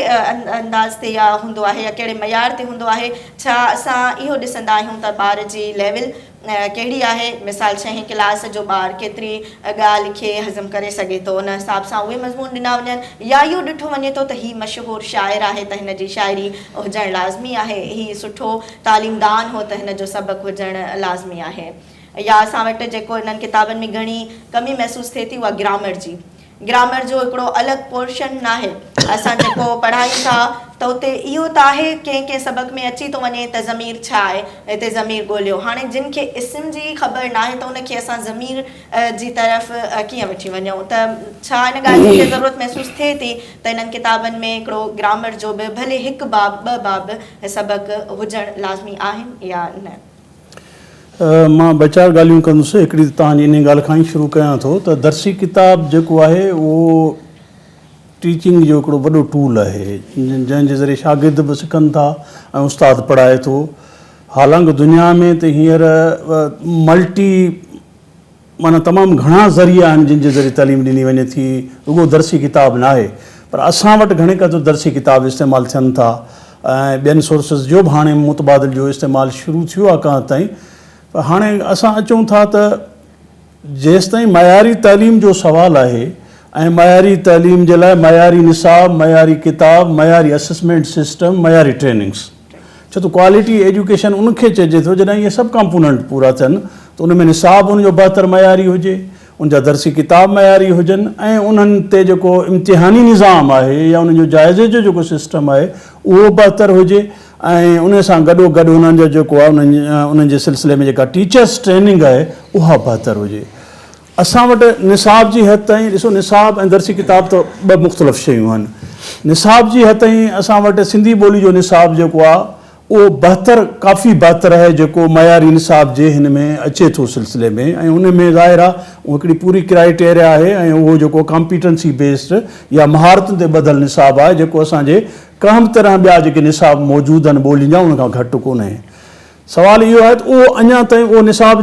انداز تي يا هوندو آهي يا ڪهڙي معيار تي هوندو آهي؟ ڇا اسان اهو ڏسندا آهيون ته ٻار جي ليول ڪهڙي آهي؟ مثال ڇهين ڪلاس جو ٻار ڪيتري ڳالهه کي هضم ڪري سگهي ٿو ان حساب سان اهي مضمون ڏنا وڃن يا اهو ڏٺو وڃي ٿو ته هي مشهور شاعر آهي ته هن جي شاعري هجڻ لازمي آهي، هي سٺو تعليمدان هو ته هن جو سبق هجڻ لازمي آهي يا اسان وٽ جيڪو انهن ڪتابن ۾ گهڻي ڪمي محسوس ٿئي ٿي اها گرامر جي. گرامر جو هڪڙو الڳ پورشن ناهي. اسان جيڪو پڙهايون ٿا ته اتي اهو ته آهي ڪنهن ڪنهن سبق ۾ اچي ٿو وڃي ته ضمير ڇا آهي هتي ضمير ڳوليو هاڻي جن کي اسم جي ئي خبر ناهي ته ان کي اسان ضمير جي طرف ڪيئن وٺي وڃون ته ڇا ان ڳالهه جي ضرورت محسوس ٿئي ٿي ته انهن ڪتابن ۾ هڪڙو گرامر جو به ڀلي هڪ باب ٻه باب سبق هجڻ لازمي آهن يا نه؟ مان ٻه چار ڳالهيون ڪندس. هڪڙي ته توهان جي انهي ڳالهه کان ئي شروع ڪيان ٿو ته درسي ڪتاب جيڪو آهي اهو ٽيچنگ جو هڪڙو وڏو ٽول آهي جنهن جي ذريعي شاگرد به سکن ٿا ۽ استاد پڙهائي ٿو. حالانڪ دنيا ۾ ته هينئر ملٽي معنيٰ تمام گهڻا ذريعا آهن جن جي ذريعي تعليم ڏني وڃي ٿي، رڳو درسي ڪتاب ناهي پر اسان وٽ گهڻي قدر درسي ڪتاب استعمال ٿين ٿا ۽ ٻين سورسز جو به هاڻي متبادل جو استعمال شروع ٿيو آهي ڪنهن حد تائين پر هاڻي اسان اچون ٿا ته جيستائين معياري تعليم جو سوال آهي ۽ معياري تعليم جي لاء معياري نصاب، معياري ڪتاب، معياري اسسمينٽ سسٽم، معياري ٽريننگس. ڇو ته ڪوالٽي ايجوڪيشن ان کي چئجي ٿو جڏهن اهي سڀ ڪمپوننٽ پورا ٿين ته ان ۾ نصاب ان جو بهتر معياري هجي، ان جا درسي ڪتاب معياري هجن ۽ انهن تي جيڪو امتحاني نظام آهي يا انهن جو جائزي جو جيڪو سسٽم آهي اهو بهتر هجي ۽ ان سان گڏو گڏ انهن جو جيڪو آهي انهن جي سلسلي ۾ جيڪا ٽيچرس ٽريننگ آهي اها بهتر هجي. اسان وٽ نصاب جي حد تائين ڏسو نصاب ۽ درسي ڪتاب ته ٻه مختلف شيون آهن. نصاب جي حد تائين اسان وٽ سنڌي ٻولي جو نصاب جيڪو آهي اهو بهتر ڪافي بهتر آهي جيڪو معياري نصاب جي هن ۾ اچي ٿو سلسلي ۾ ۽ ان ۾ ظاهر آهي اهو هڪڙي پوري ڪرائيٽيريا آهي ۽ اهو جيڪو ڪامپيٽنسي بيسڊ يا مهارتن تي ٻڌل نصاب آهي جيڪو اسان جي ڪنهن به طرح ٻيا جيڪي نصاب موجود آهن ٻولين جا ان کان گهٽ ڪونهي. سوال اهو آهي ته اهو اڃا تائين اهو نصاب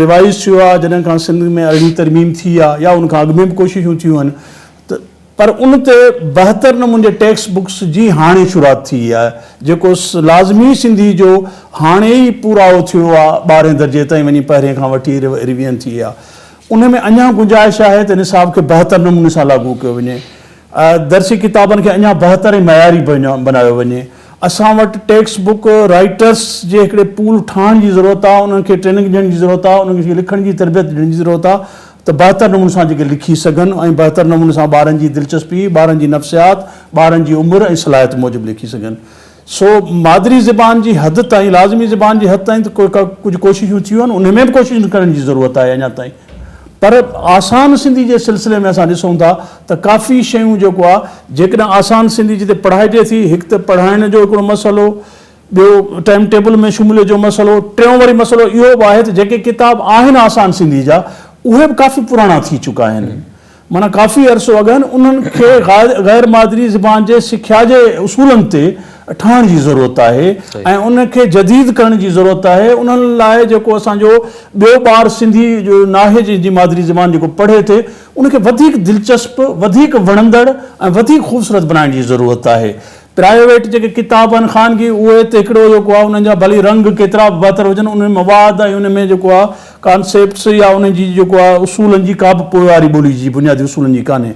ريوائيز ٿيو آهي جڏهن کان سنڌ ۾ ارڙهين ترميم ٿي آهي يا ان کان اڳ ۾ به ڪوششون ٿيون آهن ته پر ان تي بهتر نموني جي ٽيڪسٽ بڪس جي هاڻي شروعات ٿي آهي جيڪو لازمي سنڌي جو هاڻي ئي پورائو ٿيو آهي ٻارهين درجي تائين وڃي پهرين کان وٺي ريويزن ٿي آهي ان ۾ اڃا گنجائش آهي ته نصاب کي بهتر نموني سان لاڳو ڪيو وڃي درسي ڪتابن کي اڃا بهتر ۽ معياري بنايو وڃي. اسان وٽ ٽيڪسٽ بڪ رائيٽرس جي هڪڙي پول ٺاهڻ جي ضرورت آهي، انهن کي ٽريننگ ڏيڻ جي ضرورت آهي، انهن کي لکڻ جي تربيت ڏيڻ جي ضرورت آهي ته بهتر نموني سان جيڪي لکي سگهن ۽ بهتر نموني سان ٻارن جي دلچسپي، ٻارن جي نفسيات، ٻارن جي عمر ۽ صلاحيت موجب لکي سگهن. سو مادري زبان جي حد تائين، لازمي زبان جي حد تائين ته ڪجهه ڪوششون ٿيون آهن، انهي ۾ به ڪوششون ڪرڻ جي ضرورت آهي اڃا تائين پر آسان سنڌي جي سلسلي ۾ اسان ڏسون ٿا ته ڪافي شيون جيڪو آهي جيڪڏهن آسان سنڌي جتي پڙهائجي ٿي هڪ ته پڙهائڻ جو هڪڙو مسئلو، ٻيو ٽائيم ٽيبل ۾ شموليت جو مسئلو، ٽيون وري مسئلو اهو به آهي ته جيڪي ڪتاب آهن آسان سنڌي جا اهي به ڪافي پراڻا ٿي چڪا آهن. معنيٰ ڪافي عرصو اڳ انهن کي غير مادري زبان جي سکيا جي اصولن تي ٺاهڻ جي ضرورت آهي ۽ ان کي جديد ڪرڻ جي ضرورت آهي انهن لاء جيڪو اسان جو ٻيو ٻار سنڌي جو ناهي جنهن جي مادري زبان جيڪو پڙهي ٿي ان کي وڌيڪ دلچسپ وڌيڪ وڻندڙ ۽ وڌيڪ خوبصورت بنائڻ جي ضرورت آهي پرائيويٽ جيڪي ڪتاب آهن خانگي اهي ته هڪڙو جيڪو آهي انهن جا ڀلي رنگ ڪيترا به بهتر هجن ان ۾ مواد ۽ ان ۾ جيڪو آهي ڪانسيپٽس يا انهن جي جيڪو آهي اصولن جي ڪا به پوئواري ٻولي جي بنيادي اصولن جي ڪانهي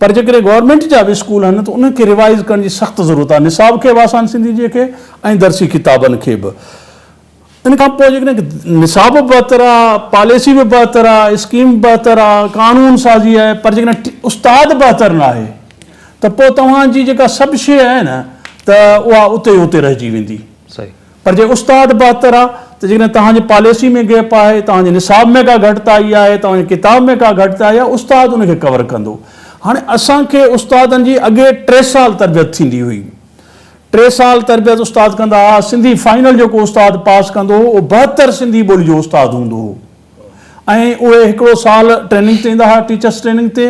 پر جيڪڏهن گورنمينٽ جا به اسڪول آهن ته انهن کي ريوائيز ڪرڻ جي سخت ضرورت آهي نصاب کي به آسان سنڌي جي کي ۽ درسي ڪتابن کي به. ان کان پوء جيڪڏهن نصاب به بهتر آ، پاليسي به بهتر آ، اسڪيم به بهتر آ، قانون سازي آهي پر جيڪڏهن استاد بهتر ناهي ته پوء توهان جي جيڪا سڀ شيء آهي نه ته اها اتي ئي اتي رهجي ويندي. پر جي استاد بهتر آ ته جيڪڏهن توهان جي پاليسي ۾ گيپ آهي، توهان جي نصاب ۾ ڪا گهٽتائي آهي، توهان جي ڪتاب ۾ ڪا گهٽتائي آهي، استاد ان کي ڪور ڪندو. هاڻي اسان کي استادن جي اڳي ٽي سال تربيت ٿيندي هئي. ٽي سال تربيت استاد ڪندا ها، سنڌي فائنل جيڪو استاد پاس ڪندو هو اهو بهتر سنڌي ٻولي جو استاد هوندو هو ۽ اهي هڪڙو سال ٽريننگ تي ايندا هئا ٽيچرس ٽريننگ تي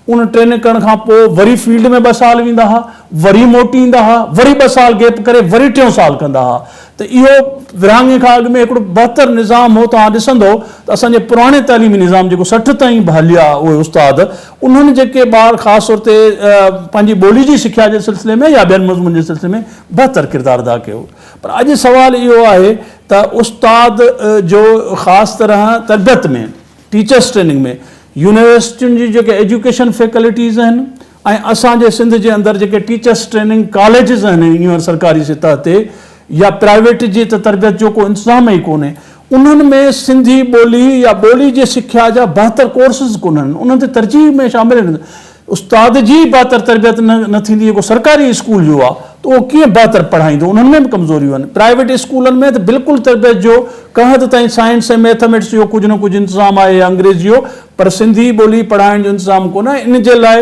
ان ٽريننگ ڪرڻ کان پوء وري فيلڊ ۾ ٻه سال ويندا هئا وري موٽي ايندا هئا وري ٻه سال گيپ ڪري وري ٽيون سال ڪندا هئا ته اهو ورهاڱي کان اڳ ۾ هڪڙو بهتر نظام هو توهان ڏسندو ته اسان جي پراڻي تعليمي نظام جيڪو 60 تائين به هليا اهي استاد انهن جيڪي ٻار خاص طور تي پنهنجي ٻولي جي سکيا جي سلسلي ۾ يا ٻين مضمون جي سلسلي ۾ بهتر ڪردار ادا ڪيو پر اڄ سوال اهو آهي ته استاد جو خاص طرح تربيت ۾ ٽيچرس ٽريننگ ۾ يونيورسٽين جون جيڪي ايجوڪيشن فيڪلٽيز آهن ۽ اسان جي سنڌ جي اندر جيڪي ٽيچرس ٽريننگ ڪاليجز آهن هينئر سرڪاري سطح تي يا پرائيويٽ جي ته تربيت جو ڪو انتظام ئي ڪونهي انهن ۾ سنڌي ٻولي يا ٻولي جي سکيا جا بهتر ڪورسز ڪونهن انهن تي ترجيح ۾ شامل استاد جي ئي بهتر تربيت نه ٿيندي جيڪو سرڪاري اسڪول جو آهي ته اهو ڪيئن بهتر پڙهائيندو انهن ۾ به ڪمزوريون آهن پرائيويٽ اسڪولن ۾ ته بلڪل تربيت جو ڪنهن حد تائين سائنس ۽ ميٿاميٽس جو ڪجهه نه ڪجهه انتظام آهي يا انگريزي جو پر سنڌي ٻولي پڙهائڻ جو انتظام ڪونه آهي ان جي لاء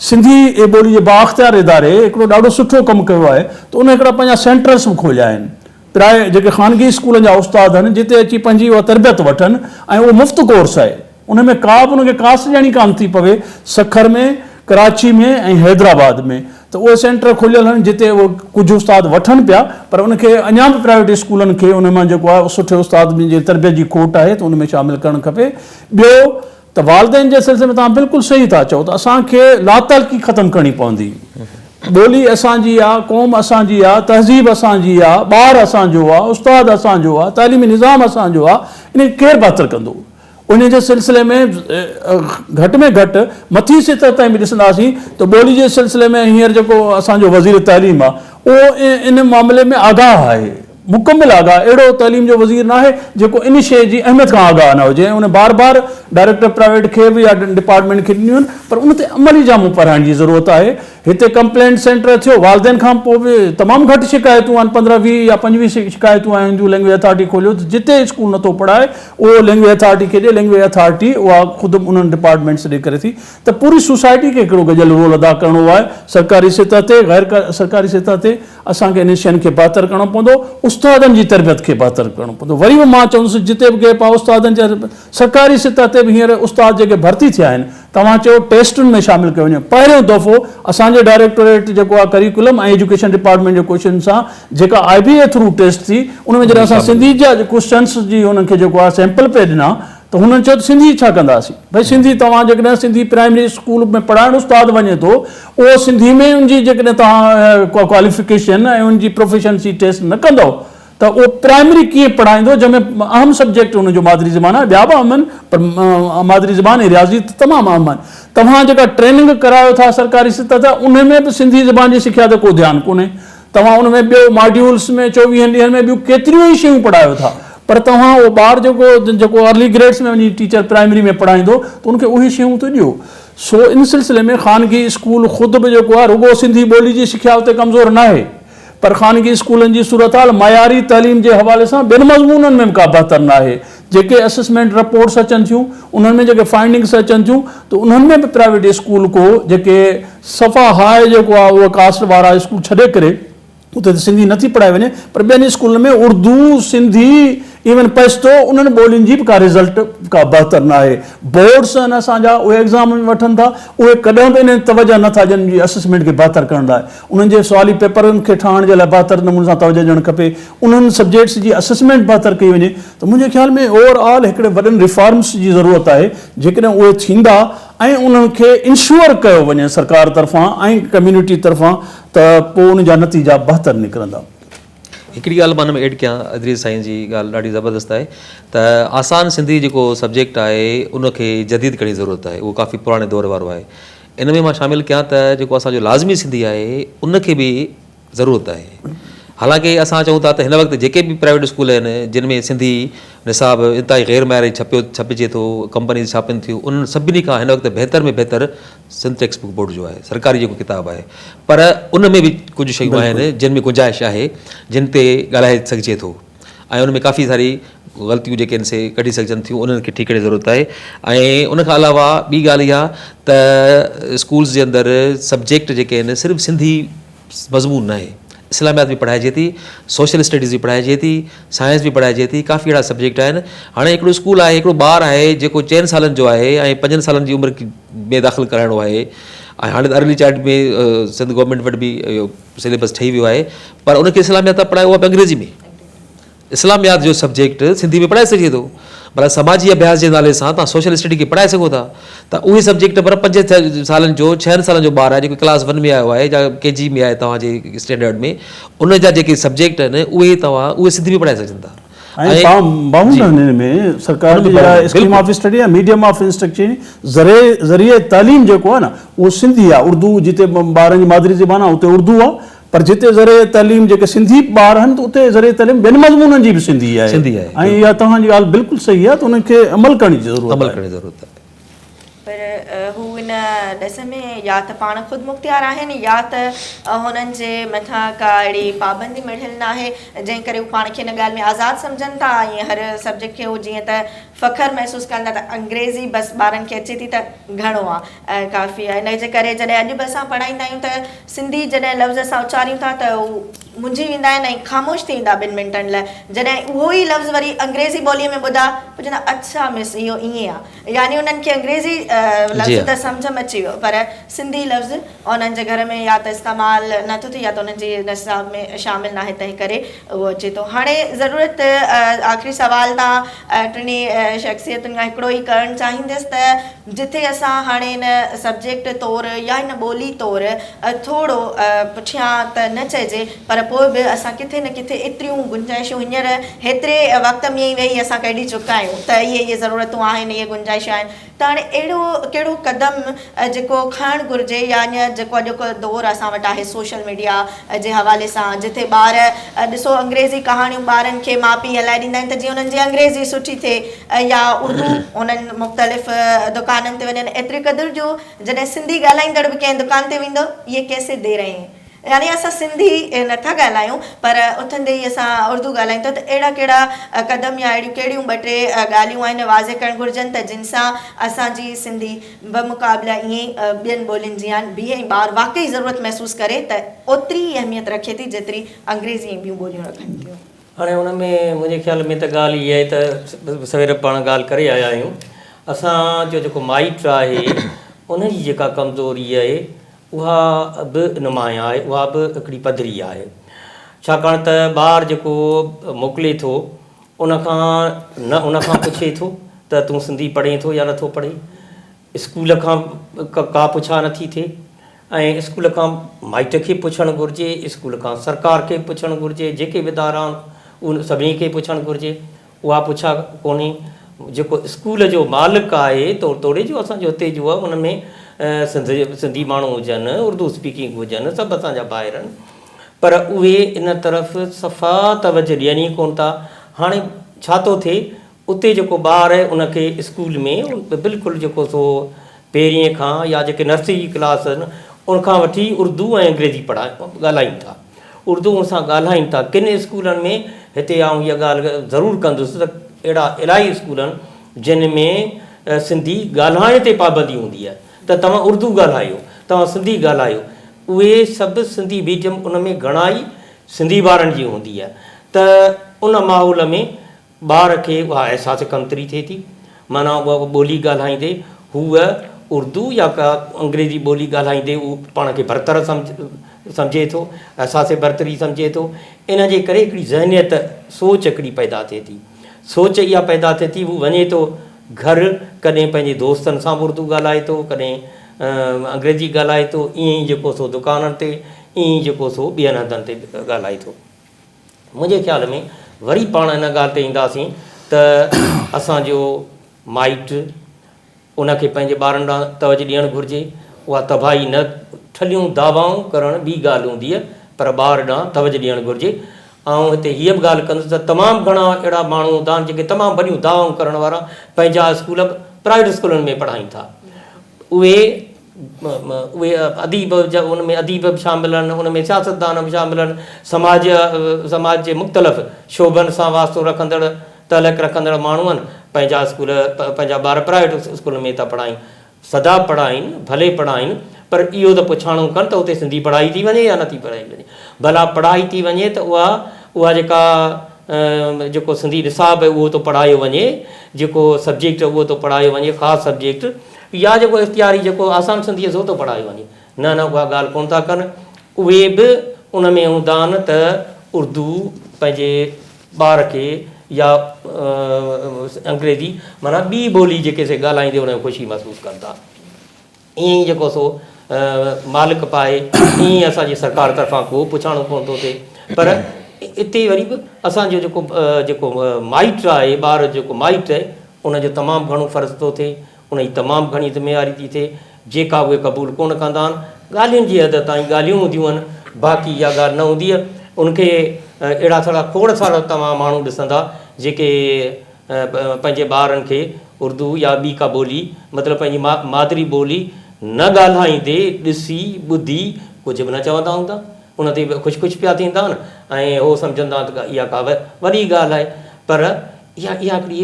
سنڌي ٻولي جي بااختيار اداري هڪڙو ڏاڍو سٺو ڪم ڪيو آهي ته ان هڪڙا پنهنجا سينٽرس به کوليا آهن پرائي جيڪي خانگي اسڪولن جا استاد آهن جتي اچي پنهنجي اها تربيت وٺن ۽ اهو مفت ڪورس آهي ان ۾ ڪا به ان کي ڪاست ڏيڻي ڪانه ٿي پوي سکر ۾ ڪراچي ۾ ۽ حيدرآباد ۾ ته اهي سينٽر کليل آهن جتي اهي ڪجهه استاد وٺن پيا پر ان کي اڃا به پرائيويٽ اسڪولن کي ان مان جيڪو آهي سٺي استاد جي تربيت جي کوٽ آهي ته ان ۾ شامل ڪرڻ کپي ٻيو ته والدين جي سلسلي ۾ توهان بلڪل صحيح ٿا چئو ته اسان کي لاتعلقي ختم ڪرڻي پوندي. ٻولي اسان جي آ، قوم اسان جي آ، تهذيب اسان جي آ، ٻار اسان جو آ، استاد اسان جو آ، تعليمي نظام اسان جو آ، ان کي ڪير بهتر ڪندو؟ ان جي سلسلي ۾ گهٽ ۾ گهٽ مٿين سطح تائين به ڏسنداسين ته ٻولي جي سلسلي ۾ هينئر جيڪو اسان جو وزير تعليم آ اهو ان معاملي ۾ آگاهه آهي. مڪمل آگاهه اهڙو تعليم جو وزير ناهي جيڪو ان شيء جي اهميت کان آگاهه نه هجي ۽ ان بار بار ڊائريڪٽر پرائيويٽ کي به يا ڊپارٽمينٽ کي ڏنيون آهن پر ان تي عملي جامو پهرائڻ جي ضرورت آهي هتي ڪمپلينٽ سينٽر ٿيو والدين کان پوء به تمام گهٽ شڪايتون آهن 15 20 يا 25 شڪايتون آيون هونديون لينگويج اٿارٽي کوليو ته جتي اسڪول نٿو پڙهائي اهو لينگويج اٿارٽي کي ڏي لينگويج اٿارٽي اها خود انهن ڊپارٽمينٽس ڏي ڪري ٿي ته پوري سوسائٽي کي هڪڙو گڏيل رول ادا ڪرڻو آهي سرڪاري سطح تي غير سرڪاري سطح تي اسان کي انهن شين کي بهتر ڪرڻو پوندو، استادن جي تربيت کي بهتر ڪرڻو پوندو. وري به مان چوندس جتي به گيپ آهي استادن جي سرڪاري سطح تي به هينئر استاد جيڪي ڀرتي ٿيا آهن توهان چيو ٽيسٽن ۾ شامل ڪيو وڃي پهريون دفعو اسان جي ڊائريڪٽوريٽ جيڪو آهي ڪريڪولم ۽ ايجوڪيشن ڊپارٽمينٽ جي ڪوششن سان جيڪا آء بي اي ٿرو ٽيسٽ ٿي ان ۾ جڏهن اسان سنڌي جا ڪوشچنس جي انهن کي جيڪو آهي سيمپل پئي ڏنا ته هنن چيو ته سنڌي ڇا ڪنداسين؟ ڀئي سنڌي توهان جيڪڏهن سنڌي پرائمري اسڪول ۾ پڙهائڻ استاد وڃي ٿو اهو سنڌي ۾ ان جي جيڪڏهن توهان ڪواليفڪيشن ۽ ان جي پروفيشنسي ٽيسٽ نه ڪندؤ ته اهو پرائمري ڪيئن پڙهائيندو جنهن ۾ اهم سبجيڪٽ ان جو مادري زبان آهي ٻيا به اهم آهن پر مادري زبان ۽ رياضي ته تمام اهم آهن توهان جيڪا ٽريننگ ڪرايو ٿا سرڪاري سطح تي ان ۾ به سنڌي زبان جي سکيا تي ڪو ڌيان ڪونهي توهان ان ۾ ٻيو ماڊيولس ۾ چوويهن ڏينهن ۾ ٻيون ڪيتريون ئي شيون پڙهايو ٿا پر توهان اهو ٻار جيڪو جيڪو ارلي گريڊس ۾ وڃي ٽيچر پرائمري ۾ پڙهائيندو ته ان کي اهي شيون ته ڏيو سو ان سلسلي ۾ خانگي اسڪول خود به جيڪو آهي رڳو سنڌي ٻولي جي سکيا اتي ڪمزور ناهي پر خانگي اسڪولن جي صورتحال معياري تعليم جي حوالي سان ٻين مضمونن ۾ به ڪا بهتر ناهي جيڪي اسسمينٽ رپورٽس اچن ٿيون انهن ۾ جيڪي فائنڊنگس اچن ٿيون ته انهن ۾ به پرائيويٽ اسڪول ڪو جيڪي صفا هاء جيڪو آهي اهو ڪاسٽ وارا اسڪول ڇڏي ڪري اتي ته سنڌي نٿي پڙهائي وڃي پر ٻين اسڪولن ۾ اردو سنڌي ايون پشتو انهن ٻولين جي به ڪا رزلٽ ڪا بهتر ناهي بورڊس آهن اسان جا اهي ايگزام وٺن ٿا اهي ڪڏهن به انهن توجه نٿا ڏين جي اسسمينٽ کي بهتر ڪرڻ لاء انهن جي سوالي پيپرن کي ٺاهڻ جي لاء بهتر نموني سان توجه ڏيڻ کپي انهن سبجيڪٽس جي اسسمينٽ بهتر ڪئي وڃي ته منهنجي خيال ۾ اوور آل هڪڙي وڏن ريفارمس جي ضرورت آهي جيڪڏهن اهي ٿيندا ۽ انهن کي انشوئر ڪيو وڃي سرڪار طرفان ۽ ڪميونٽي طرفان ته پوء ان جا نتيجا بهتر نڪرندا. هڪڙي ڳالهه مان ان ۾ ايڊ ڪيان ادريس سائين جي ڳالهه ڏاڍي زبردست آهي ته آسان سنڌي جيڪو سبجيڪٽ آهي ان کي جديد ڪرڻ جي ضرورت آهي اهو ڪافي پراڻي دور وارو آهي ان ۾ مان شامل ڪيان ته جيڪو اسان جو لازمي سنڌي آهي ان کي به ضرورت آهي حالانڪه اسان چئون ٿا ته هن وقت جيڪي به پرائيويٽ اسڪول آهن جن ۾ سنڌي نصاب انتهائي غير معياري ڇپيو ڇپجي ٿو ڪمپنيز ڇاپين ٿيون انهن سڀني کان هن وقت بهتر ۾ بهتر سنڌ ٽيڪسٽ بڪ بورڊ جو آهي سرڪاري جيڪو ڪتاب آهي پر ان ۾ به ڪجهه شيون آهن جن ۾ گنجائش آهي جن تي ڳالهائي سگهجي ٿو ۽ ان ۾ ڪافي ساري غلطيون جيڪي آهن سي ڪڍي سگهجن ٿيون انهن کي ٺيڪ ڪرڻ جي ضرورت آهي ۽ ان کان علاوه ٻي ڳالهه اها ته اسڪولز جي اندر سبجيڪٽ جيڪي آهن صرف سنڌي مضمون ناهي اسلاميات به پڙهائجي ٿي سوشل اسٽڊيز به پڙهائجي ٿي سائنس به پڙهائجي ٿي ڪافي اهڙا سبجيڪٽ آهن هاڻي هڪڙو اسڪول آهي هڪڙو ٻار آهي جيڪو چئن سالن جو آهي ۽ پنجن سالن جي عمر ۾ داخل ڪرائڻو آهي ۽ هاڻي ته ارلي چائلڊ ۾ سنڌ گورنمينٽ وٽ به اهو سليبس ٺهي ويو آهي پر ان کي اسلاميات ٿا پڙهايو اها به انگريزي ۾ اسلاميات جو سبجيڪٽ سنڌي ۾ پڙهائي سگهجي ٿو. ڀلا سماجي اڀياس جي نالي سان توهان سوشل اسٽڊي کي پڙهائي سگهو ٿا ته اهي سبجيڪٽ پر پنج سالن جو ڇهن سالن جو ٻار آهي جيڪو ڪلاس ون ۾ آيو آهي يا ڪي جي ۾ آهي توهان جي اسٽينڊرڊ ۾ ان جا جيڪي سبجيڪٽ آهن اهي توهان اهي سنڌي ۾ پڙهائي سگهجن ٿا. ۽ پاڻ آهن ان ۾ سرڪار جي جيڪا اسڪيم آف اسٽڊي يا ميڊيم آف انسٽرڪشن ذريعي ذريعي تعليم جيڪو آهي نه اهو سنڌي آهي اردو جتي ٻارن جي مادري زبان آهي اتي اردو آهي پر جتي ذريعي تعليم جيڪي سنڌي ٻار آهن ته اتي ذريعي تعليم ٻين مضمونن جي به سنڌي آهي سنڌي آهي ۽ اها توهان جي ڳالهه بلڪل صحيح آهي ته انهن کي عمل ڪرڻ جي ضرورت عمل ڪرڻ جي ضرورت آهي. پر هو ان ڏس ۾ يا ته پاڻ خودمختيار آهن يا ته هنن جي مٿان ڪا اهڙي پابندي مڙهيل ناهي جنهن ڪري هو پاڻ کي ان ڳالهه ۾ آزاد سمجهن ٿا ۽ هر سبجيڪٽ کي هو جيئن ته فخر محسوس ڪن ٿا ته انگريزي بس ٻارن کي اچي ٿي ته گهڻو آهي ڪافي آهي ان جي ڪري جڏهن اڄ به اسان پڙهائيندا آهيون ته سنڌي جڏهن لفظ اسان اچاريون ٿا ته هو منجهي ويندا آهن ۽ خاموش ٿي ويندا ٻن منٽن لاء جڏهن اهو ئي لفظ وري انگريزي ٻوليء ۾ ٻڌا پوء چوندا اڇا مس اهو ائين آ يعني انهن کي انگريزي لفظ ته سمجهه ۾ اچي ويو پر سنڌي لفظ انهن جي گهر ۾ يا ته استعمال نه ٿو ٿئي يا ته انهن جي نصاب ۾ شامل ناهي تنهن ڪري اهو اچي ٿو هاڻي ضرورت آخري سوال تان ٽنهي شخصيتن کان هڪڙو ئي ڪرڻ چاهيندس ته جتي اسان هاڻي ان سبجيڪٽ طور يا ان ٻولي طور ٿورو پٺيان ته نه چئجي پر پوء به اسان ڪٿي نه ڪٿي ايتريون گنجائشون هينئر هيتري وقت ۾ ئي ويهي اسان ڪڍي چڪا آهيون ته اهي اهي ضرورتون آهن اهي گنجائشون آهن ته هاڻي اهڙو ڪهڙو قدم جيڪو کڻڻ گهرجي يا اڃا جيڪو اڄوڪو دور اسان وٽ آهي سوشل ميڊيا جي حوالي سان جتي ٻار ڏسو انگريزي ڪهاڻيون ٻارن کي ماء پيء هلائي ڏيندا آهن ته جيئن انهن جي انگريزي سٺي ٿئي يا اردو انهن مختلف دڪانن تي وڃن ايتري قدر جو جڏهن سنڌي ڳالهائيندڙ به ڪنهن دڪان تي ويندو يي ڪيسي the رهي هين يعني اسان سنڌي نٿا ڳالهايون پر اٿندي ئي اسان اردو ڳالهايون ٿا ته اهڙا ڪهڙا قدم يا اهڙيون ڪهڙيون ٻه ٽي ڳالهيون آهن واضح ڪرڻ گهرجن ته جن سان اسان جي سنڌي بمقابله ائين ئي ٻين ٻولين جيان بيهي ۽ ٻار واقعي ضرورت محسوس ڪري ته اوتري ئي اهميت رکي ٿي جيتري انگريزي ۽ ٻيون ٻوليون رکن ٿيون. هاڻي ان ۾ منهنجي خيال ۾ ته ڳالهه اها آهي ته سوير به پاڻ ڳالهه ڪري آيا آهيون اسان جو جيڪو مائٽ آهي ان جي جيڪا ڪمزوري آهي اها به نمايان آهي اها به هڪڙي پڌري آهي ڇاڪاڻ ته ٻار جيڪو موڪلي ٿو ان کان نه ان کان پڇي ٿو ته تون سنڌي پڙهين ٿو يا نٿو پڙهين اسڪول کان ڪا پڇا نٿي ٿئي ۽ اسڪول کان مائٽ کي پڇڻ گهرجي، اسڪول کان سرڪار کي پڇڻ گهرجي، جيڪي به ادارا آهن ان سڀني کي پڇڻ گهرجي، اها پڇا ڪونهي، جيڪو اسڪول جو مالڪ آهي توڙي جو اسان جو هتي جو آهي ان ۾ سنڌ سنڌي ماڻهو هجن، اردو اسپيڪنگ هجن، سڀ اسان جا ڀائر آهن پر اهي ان طرف صفا توجه ڏين ئي ڪونه ٿا، هاڻي ڇا ٿو ٿئي اتي جيڪو ٻار آهي ان کي اسڪول ۾ بلڪل جيڪو سو پهرين کان يا جيڪي نرسري جي ڪلاس آهن ان کان وٺي اردو ۽ انگريزي پڙهائي ڳالهائين ٿا اردو ان سان ڳالهائين ٿا ڪن اسڪولن ۾ هتي آئون هيء ڳالهه ضرور ڪندس ته اهڙا الاهي اسڪول آهن جن ۾ سنڌي ڳالهائڻ تي پابندي هوندي آهي ته توهان اردو ڳالهايو توهان سنڌي ڳالهايو اهي سڀ سنڌي ميڊيم ان ۾ گهڻائي سنڌي ٻارن جي هوندي آهي ته ان ماحول ۾ ٻار کي اها احساس ڪمتري ٿئي ٿي، معنيٰ اها ٻولي ڳالهائيندي هوء اردو يا ڪا انگريزي ٻولي ڳالهائيندي هو پاڻ کي برتر سمجهي ٿو، احساس برتري سمجهي ٿو، ان جي ڪري هڪڙي ذهنيت، سوچ هڪڙي پيدا ٿئي ٿي. سوچ اها پيدا ٿئي ٿي، هو وڃي ٿو گهر، ڪڏهن پنهنجي دوستن سان به اردو ڳالهائي ٿو، ڪڏهن انگريزي ڳالهائي ٿو، ائين ئي جيڪو سو دڪانن تي، ائين ئي جيڪو سو ٻين هنڌن تي ڳالهائي ٿو. منهنجي خيال ۾ وري پاڻ ان ڳالهه تي اينداسين ته اسان جو مائٽ ان کي پنهنجي ٻارن ڏانهن توجه ڏيڻ گهرجي، اها تباهي نه ٺلهيون دعوائون ڪرڻ ٻي ڳالهه هوندي پر ٻار ڏانهن توجه ڏيڻ گهرجي. آئون هتي هيء به ڳالهه ڪندس ته تمام گهڻا اهڙا ماڻهو هوندا آهن جيڪي تمام وڏيون دعوائون ڪرڻ وارا پنهنجا اسڪول پرائيويٽ اسڪولن ۾ پڙهائين ٿا. اهي اهي اديب جا ان ۾ اديب به شامل آهن، ان ۾ سياستدان به شامل آهن، سماج سماج جي مختلف شعبن سان واسطو رکندڙ تعلق رکندڙ ماڻهو آهن، پنهنجا اسڪول پنهنجا ٻار پرائيويٽ اسڪولن ۾ ٿا پڙهائين، سدا پڙهائين ڀلي پڙهائين پر اهو ته پڇاڻو ڪن ته اتي سنڌي پڙهائي ٿي وڃي يا نٿي پڙهائي وڃي، ڀلا پڙهائي ٿي وڃي ته اها اها جيڪا جيڪو سنڌي نصاب آهي اهو ٿو پڙهايو وڃي، جيڪو سبجيڪٽ اهو ٿو پڙهايو وڃي خاص سبجيڪٽ يا جيڪو اختياري جيڪو آسان سنڌي سو ٿو پڙهايو وڃي. نه نه اها ڳالهه ڪونه ٿا ڪن. اهي به ان ۾ هوندا آهن ته اردو پنهنجي ٻار کي يا انگريزي معنيٰ ٻي ٻولي جيڪي سي ڳالهائيندي ان کي خوشي محسوس ڪن ٿا. ائين ئي جيڪو سو مالڪ پائي ائين ئي اسان جي سرڪار طرفان ڪو پڇاڻو ڪونه ٿو ٿئي پر اتي وري به اسان جو جيڪو جيڪو مائٽ آهي ٻار جو جيڪو مائٽ آهي ان جو تمام گهڻو فرض ٿو ٿئي ان جي تمام گهڻي ذميواري ٿي ٿئي جيڪا اهي قبول ڪونه ڪندا آهن ڳالهين جي حد تائين ڳالهيون هونديون آهن باقي اها ڳالهه نه هوندي آهي ان کي اهڙا سارا کوڙ سارا توهان ماڻهو ڏسندا جيڪي پنهنجي ٻارن کي اردو يا ٻي ڪا ٻولي مطلب پنهنجي مادري ٻولي نه ڳالهائيندي ڏسي ٻڌي ڪجهه به نه چوندا هوندا ان تي به خوش خوش پيا ٿيندا آهن ۽ هو سمجهندا آهن ته اها ڪا وڏي ڳالهه آهي پر اها اها هڪڙي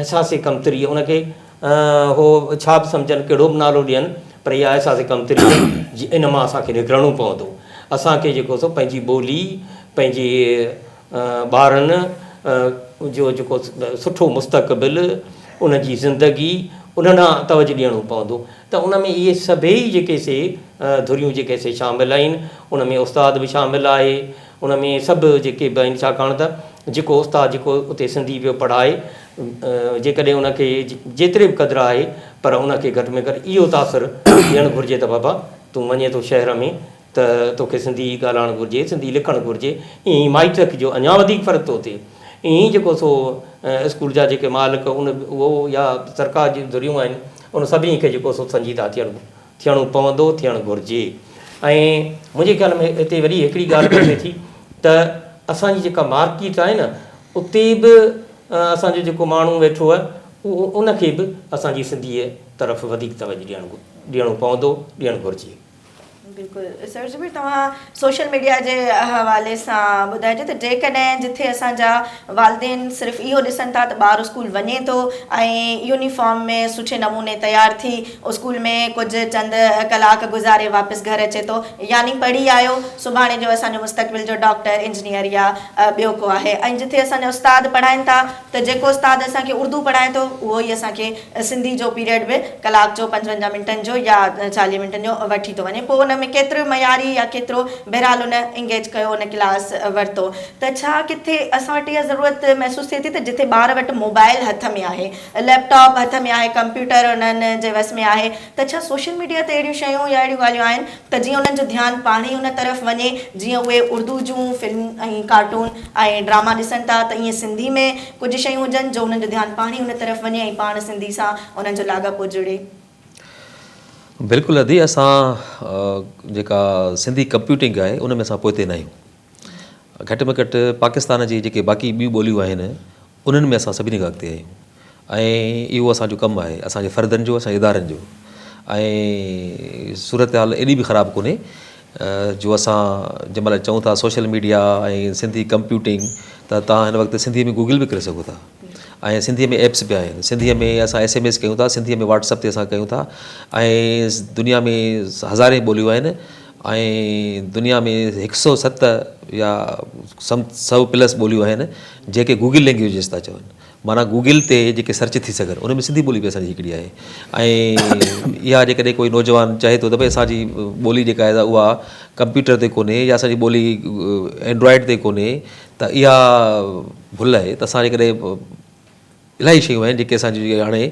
احساس ڪمتري ان کي هو ڇا به سمجهن ڪهڙو به نالو ڏين پر اها احساس ڪمتري جي ان مان اسان کي نڪرڻو پوندو اسان کي جيڪو سو پنهنجي ٻولي پنهنجي ٻارن جو جيڪو سٺو مستقبل ان جي زندگي ان ڏانهن توجه ڏيڻو پوندو ته ان ۾ اهي سڀيئي جيڪي سي ڌريون جيڪي سي شامل آهن ان ۾ استاد به شامل آهي ان ۾ سڀ جيڪي به آهن ڇاڪاڻ ته جيڪو استاد جيڪو اتي سنڌي پيو پڙهائي جيڪڏهن ان کي جيتري به قدر آهي پر ان کي گهٽ ۾ گهٽ اهو تاثر ڏيڻ گهرجي ته بابا تون وڃين ٿو شهر ۾ ته توکي سنڌي ڳالهائڻ گهرجي، سنڌي لکڻ گهرجي، ائين ئي مائٽ جو اڃا وڌيڪ فرق ٿو ٿئي. ائين ئي جيڪو سو اسڪول جا جيڪي مالڪ ان اهو يا سرڪار جون ڌريون آهن ان سڀني کي جيڪو سو سنجيده ٿيڻ ٿيڻو پوندو، ٿيڻ گهرجي. ۽ منهنجي خيال ۾ هتي وري هڪڙي ڳالهه به اچي ٿي ته اسان جي جيڪا مارڪيٽ آهي نه اتي به اسان جو جيڪو ماڻهو ويٺو آهي اهو ان کي به اسان جي سنڌيء طرف وڌيڪ توجه ڏيڻ ڏيڻو پوندو، ڏيڻ گهرجي. بلڪل سر زبير توهان سوشل ميڊيا جي حوالي سان ٻڌائجو ته جيڪڏهن جٿي اسان جا والدين صرف اهو ڏسن ٿا ته ٻار اسڪول وڃي ٿو ۽ يونيفارم ۾ سٺي نموني تيار ٿي اسڪول ۾ ڪجهه چند ڪلاڪ گذاري واپس گهر اچي ٿو يعني پڙهي آيو سڀاڻي جو اسان جو مستقبل جو ڊاڪٽر انجنيئر يا ٻيو ڪو آهي ۽ جٿي اسان جا استاد پڙهائين ٿا ته جيڪو استاد اسان کي اردو پڙهائي ٿو اهو ئي اسان کي سنڌي جو پيريڊ به ڪلاڪ جو پنجونجاهه منٽن جو يا چاليهه منٽن جو وٺي ٿو وڃي پوء ان ۾ ڪيترو معياري يا ڪيترو بهرحال ان انگيج ڪيو ان ڪلاس ورتو ته ڇا ڪٿي اسان وٽ اها ضرورت محسوس ٿئي ٿي ته جٿي ٻار وٽ موبائل هٿ ۾ آهي ليپ ٽاپ هٿ ۾ آهي ڪمپيوٽر انهن جي وس ۾ آهي ته ڇا سوشل ميڊيا تي اهڙيون شيون يا اهڙيون ڳالهيون آهن ته جيئن انهن جو ڌيان پاڻ ئي ان طرف وڃي جيئن اهي اردو جون فلمون ۽ ڪارٽون ۽ ڊراما ڏسن ٿا ته ائين سنڌي ۾ ڪجهه شيون هجن جو انهن جو ڌيان پاڻ ئي ان طرف وڃي ۽ پاڻ سنڌي سان انهن جو لاڳاپو جڙي. بلڪل ادي اسان جيڪا سنڌي ڪمپيوٽنگ آهي ان ۾ اسان پوئتي نه آهيون گهٽ ۾ گهٽ پاڪستان جي جيڪي باقي ٻيون ٻوليون آهن انهن ۾ اسان سڀني کان اڳتي آهيون ۽ اهو اسان جو ڪم آهي اسان جي فردن جو اسان جي ادارن جو ۽ صورتحال ايڏي به خراب ڪونهي جو اسان جنهن مهل چئون ٿا سوشل ميڊيا ۽ سنڌي ڪمپيوٽنگ ته توهان هن وقت سنڌي ۾ گوگل به ڪري سگهو ٿا ۽ سنڌي ۾ ايپس به آهن سنڌي ۾ اسان ايس ايم ايس ڪيون ٿا سنڌي ۾ واٽس اپ تي اسان ڪيون ٿا ۽ دنيا ۾ هزارين ٻوليون آهن ۽ دنيا ۾ هڪ سو ست يا سم سو پلس ٻوليون آهن جيڪي گوگل لينگويجز ٿا چون معنيٰ گوگل تي جيڪي سرچ ٿي سگهن ان ۾ سنڌي ٻولي به اسان جي هڪڙي آهي ۽ اها جيڪڏهن ڪوئي نوجوان چاهي ٿو ته ڀئي اسان جي ٻولي جيڪا آهي اها ڪمپيوٽر تي ڪونهي يا اسان جي ٻولي اينڊرائڊ تي ڪونهي ته اها ڀل آهي ته اسان جيڪڏهن الاهي شيون آهن جيڪي اسان جي هاڻي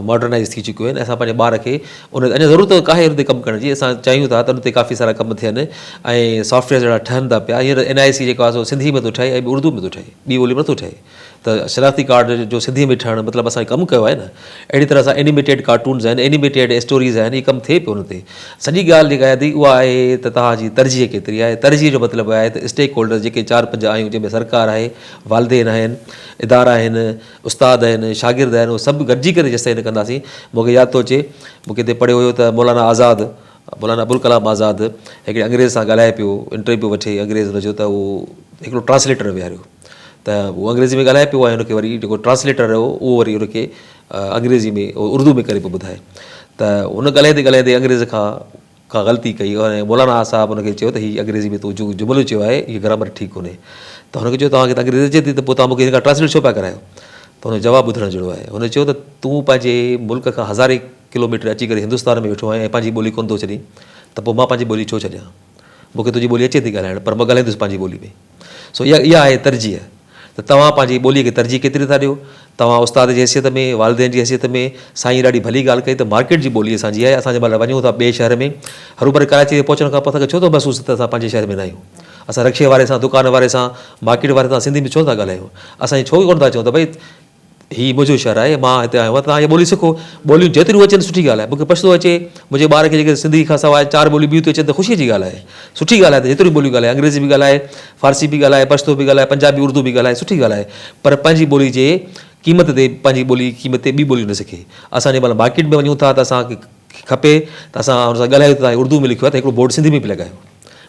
ماڊرنائز ٿي چڪيون آهن اسان پنهنجي ٻار کي ان اڃا ضرورت ڪاهي ان تي ڪم ڪرڻ جي اسان چاهيون ٿا ته ان تي ڪافي سارا ڪم ٿين ۽ سافٽ ويئر اهڙا ٺهن ٿا پيا هينئر اين آء سي جيڪو آهي سو سنڌي ۾ ٿو ٺهي ۽ اردو ۾ ٿو ٺهي ٻي ٻولي ۾ نٿو ٺهي ته شناختي ڪارڊ جو سنڌي ۾ ٺهڻ مطلب اسان ڪم ڪيو آهي نه اهڙي طرح سان اينيميٽيڊ ڪارٽونز آهن اينيميٽيڊ اسٽوريز آهن هي ڪم ٿئي پيو ان تي سڄي ڳالهه جيڪا آهي اها آهي ته توهان جي ترجيح ڪيتري آهي ترجيح جو مطلب آهي ته اسٽيڪ هولڊرز جيڪي چار پنج آهيون جنهن ۾ سرڪار آهي والدين آهن ادارا آهن استاد آهن شاگرد آهن اهي سڀ گڏجي ڪري جيستائين نه ڪنداسين مون کي ياد ٿو اچي مون کي هتي پڙهيو هيو ته مولانا آزاد مولانا ابوالڪلام آزاد هڪڙي انگريز سان ڳالهائي پيو انٽرويو پيو وٺي انگريز هن چيو ته اهو هڪڙو ٽرانسليٽر ويهاريو ته هو انگريزي ۾ ڳالهائي پيو ۽ هن کي وري جيڪو ٽرانسليٽر هو اهو وري هن کي انگريزي ۾ اردو ۾ ڪري پيو ٻڌائي ته هن ڳالهائيندي ڳالهائيندي انگريز کان ڪا غلطي ڪئي ۽ مولانا صاحب هن کي چيو ته هي انگريزي ۾ تو جو جملو چيو آهي هي گرامر ٺيڪ ڪونهي ته هن کي چيو توهان کي ته انگريزي اچي ٿي ته پوء توهان مون کي هن کان ٽرانسليٽ ڇو پيا ڪرايو ته هن جو جواب ٻڌڻ جهڙو آهي هن چيو ته تون پنهنجي ملڪ کان هزارين ڪلوميٽر اچي ڪري هندستان ۾ ويٺو آهين ۽ پنهنجي ٻولي ڪونه ٿو ڇڏين ته پوء مان پنهنجي ٻولي ڇو ڇڏيان مون کي تنهنجي ٻولي اچي ٿي ڳالهائڻ پر مان ڳالهائيندس پنهنجي ٻولي ۾ سو اها اها آهي ترجيح ته توهان پنهنجي ٻوليء کي ترجيح ڪيتري ٿا ڏيو؟ توهان استاد جي حيثيت ۾، والدين جي حيثيت ۾، سائين ڏاڍي ڀلي ڳالهه ڪئي ته مارڪيٽ جي ٻولي اسان جي آهي، اسان جنهن مهل وڃون ٿا ٻئي شهر ۾، هروڀرو ڪراچيء تي پهچڻ کان پوء اسان کي ڇو ٿو محسوس ٿئي ته اسان پنهنجي شهر ۾ نه آهيون؟ اسان رڪشي واري سان، دڪان واري سان، مارڪيٽ واري سان سنڌي ۾ ڇو نٿا ڳالهايون؟ اسان ڇو ڪونه ٿا چئون ته ڀئي هي منهنجو شهر آهي، مان هتي آيو آهيان، توهان اها ٻولي سکو. ٻوليون جيتريون اچن سٺي ڳالهه آهي. مون کي پشتو اچي، منهنجي ٻار کي جيڪڏهن سنڌي کان سواء چار ٻوليون ٻيون ٿيون اچن ته خوشيء جي ڳالهه آهي. سٺي ڳالهه آهي ته جيتريون ٻوليون ڳالهائي، انگريزي به ڳالهائي، فارسي به ڳالهائي، پشتو به ڳالهائي، پنجابي اردو به ڳالهائي، سٺي ڳالهه آهي. پر پنهنجي ٻولي جي قيمت تي پنهنجي ٻولي جي قيمت تي ٻي ٻوليون نه سکي. اسان جنهن مهل مارڪيٽ ۾ وڃون ٿا ته اسان کي کپي ته اسان ان سان ڳالهايون ته توهان اردو ۾ لکيو آهي ته هڪڙو بورڊ سنڌي ۾ به لڳايو.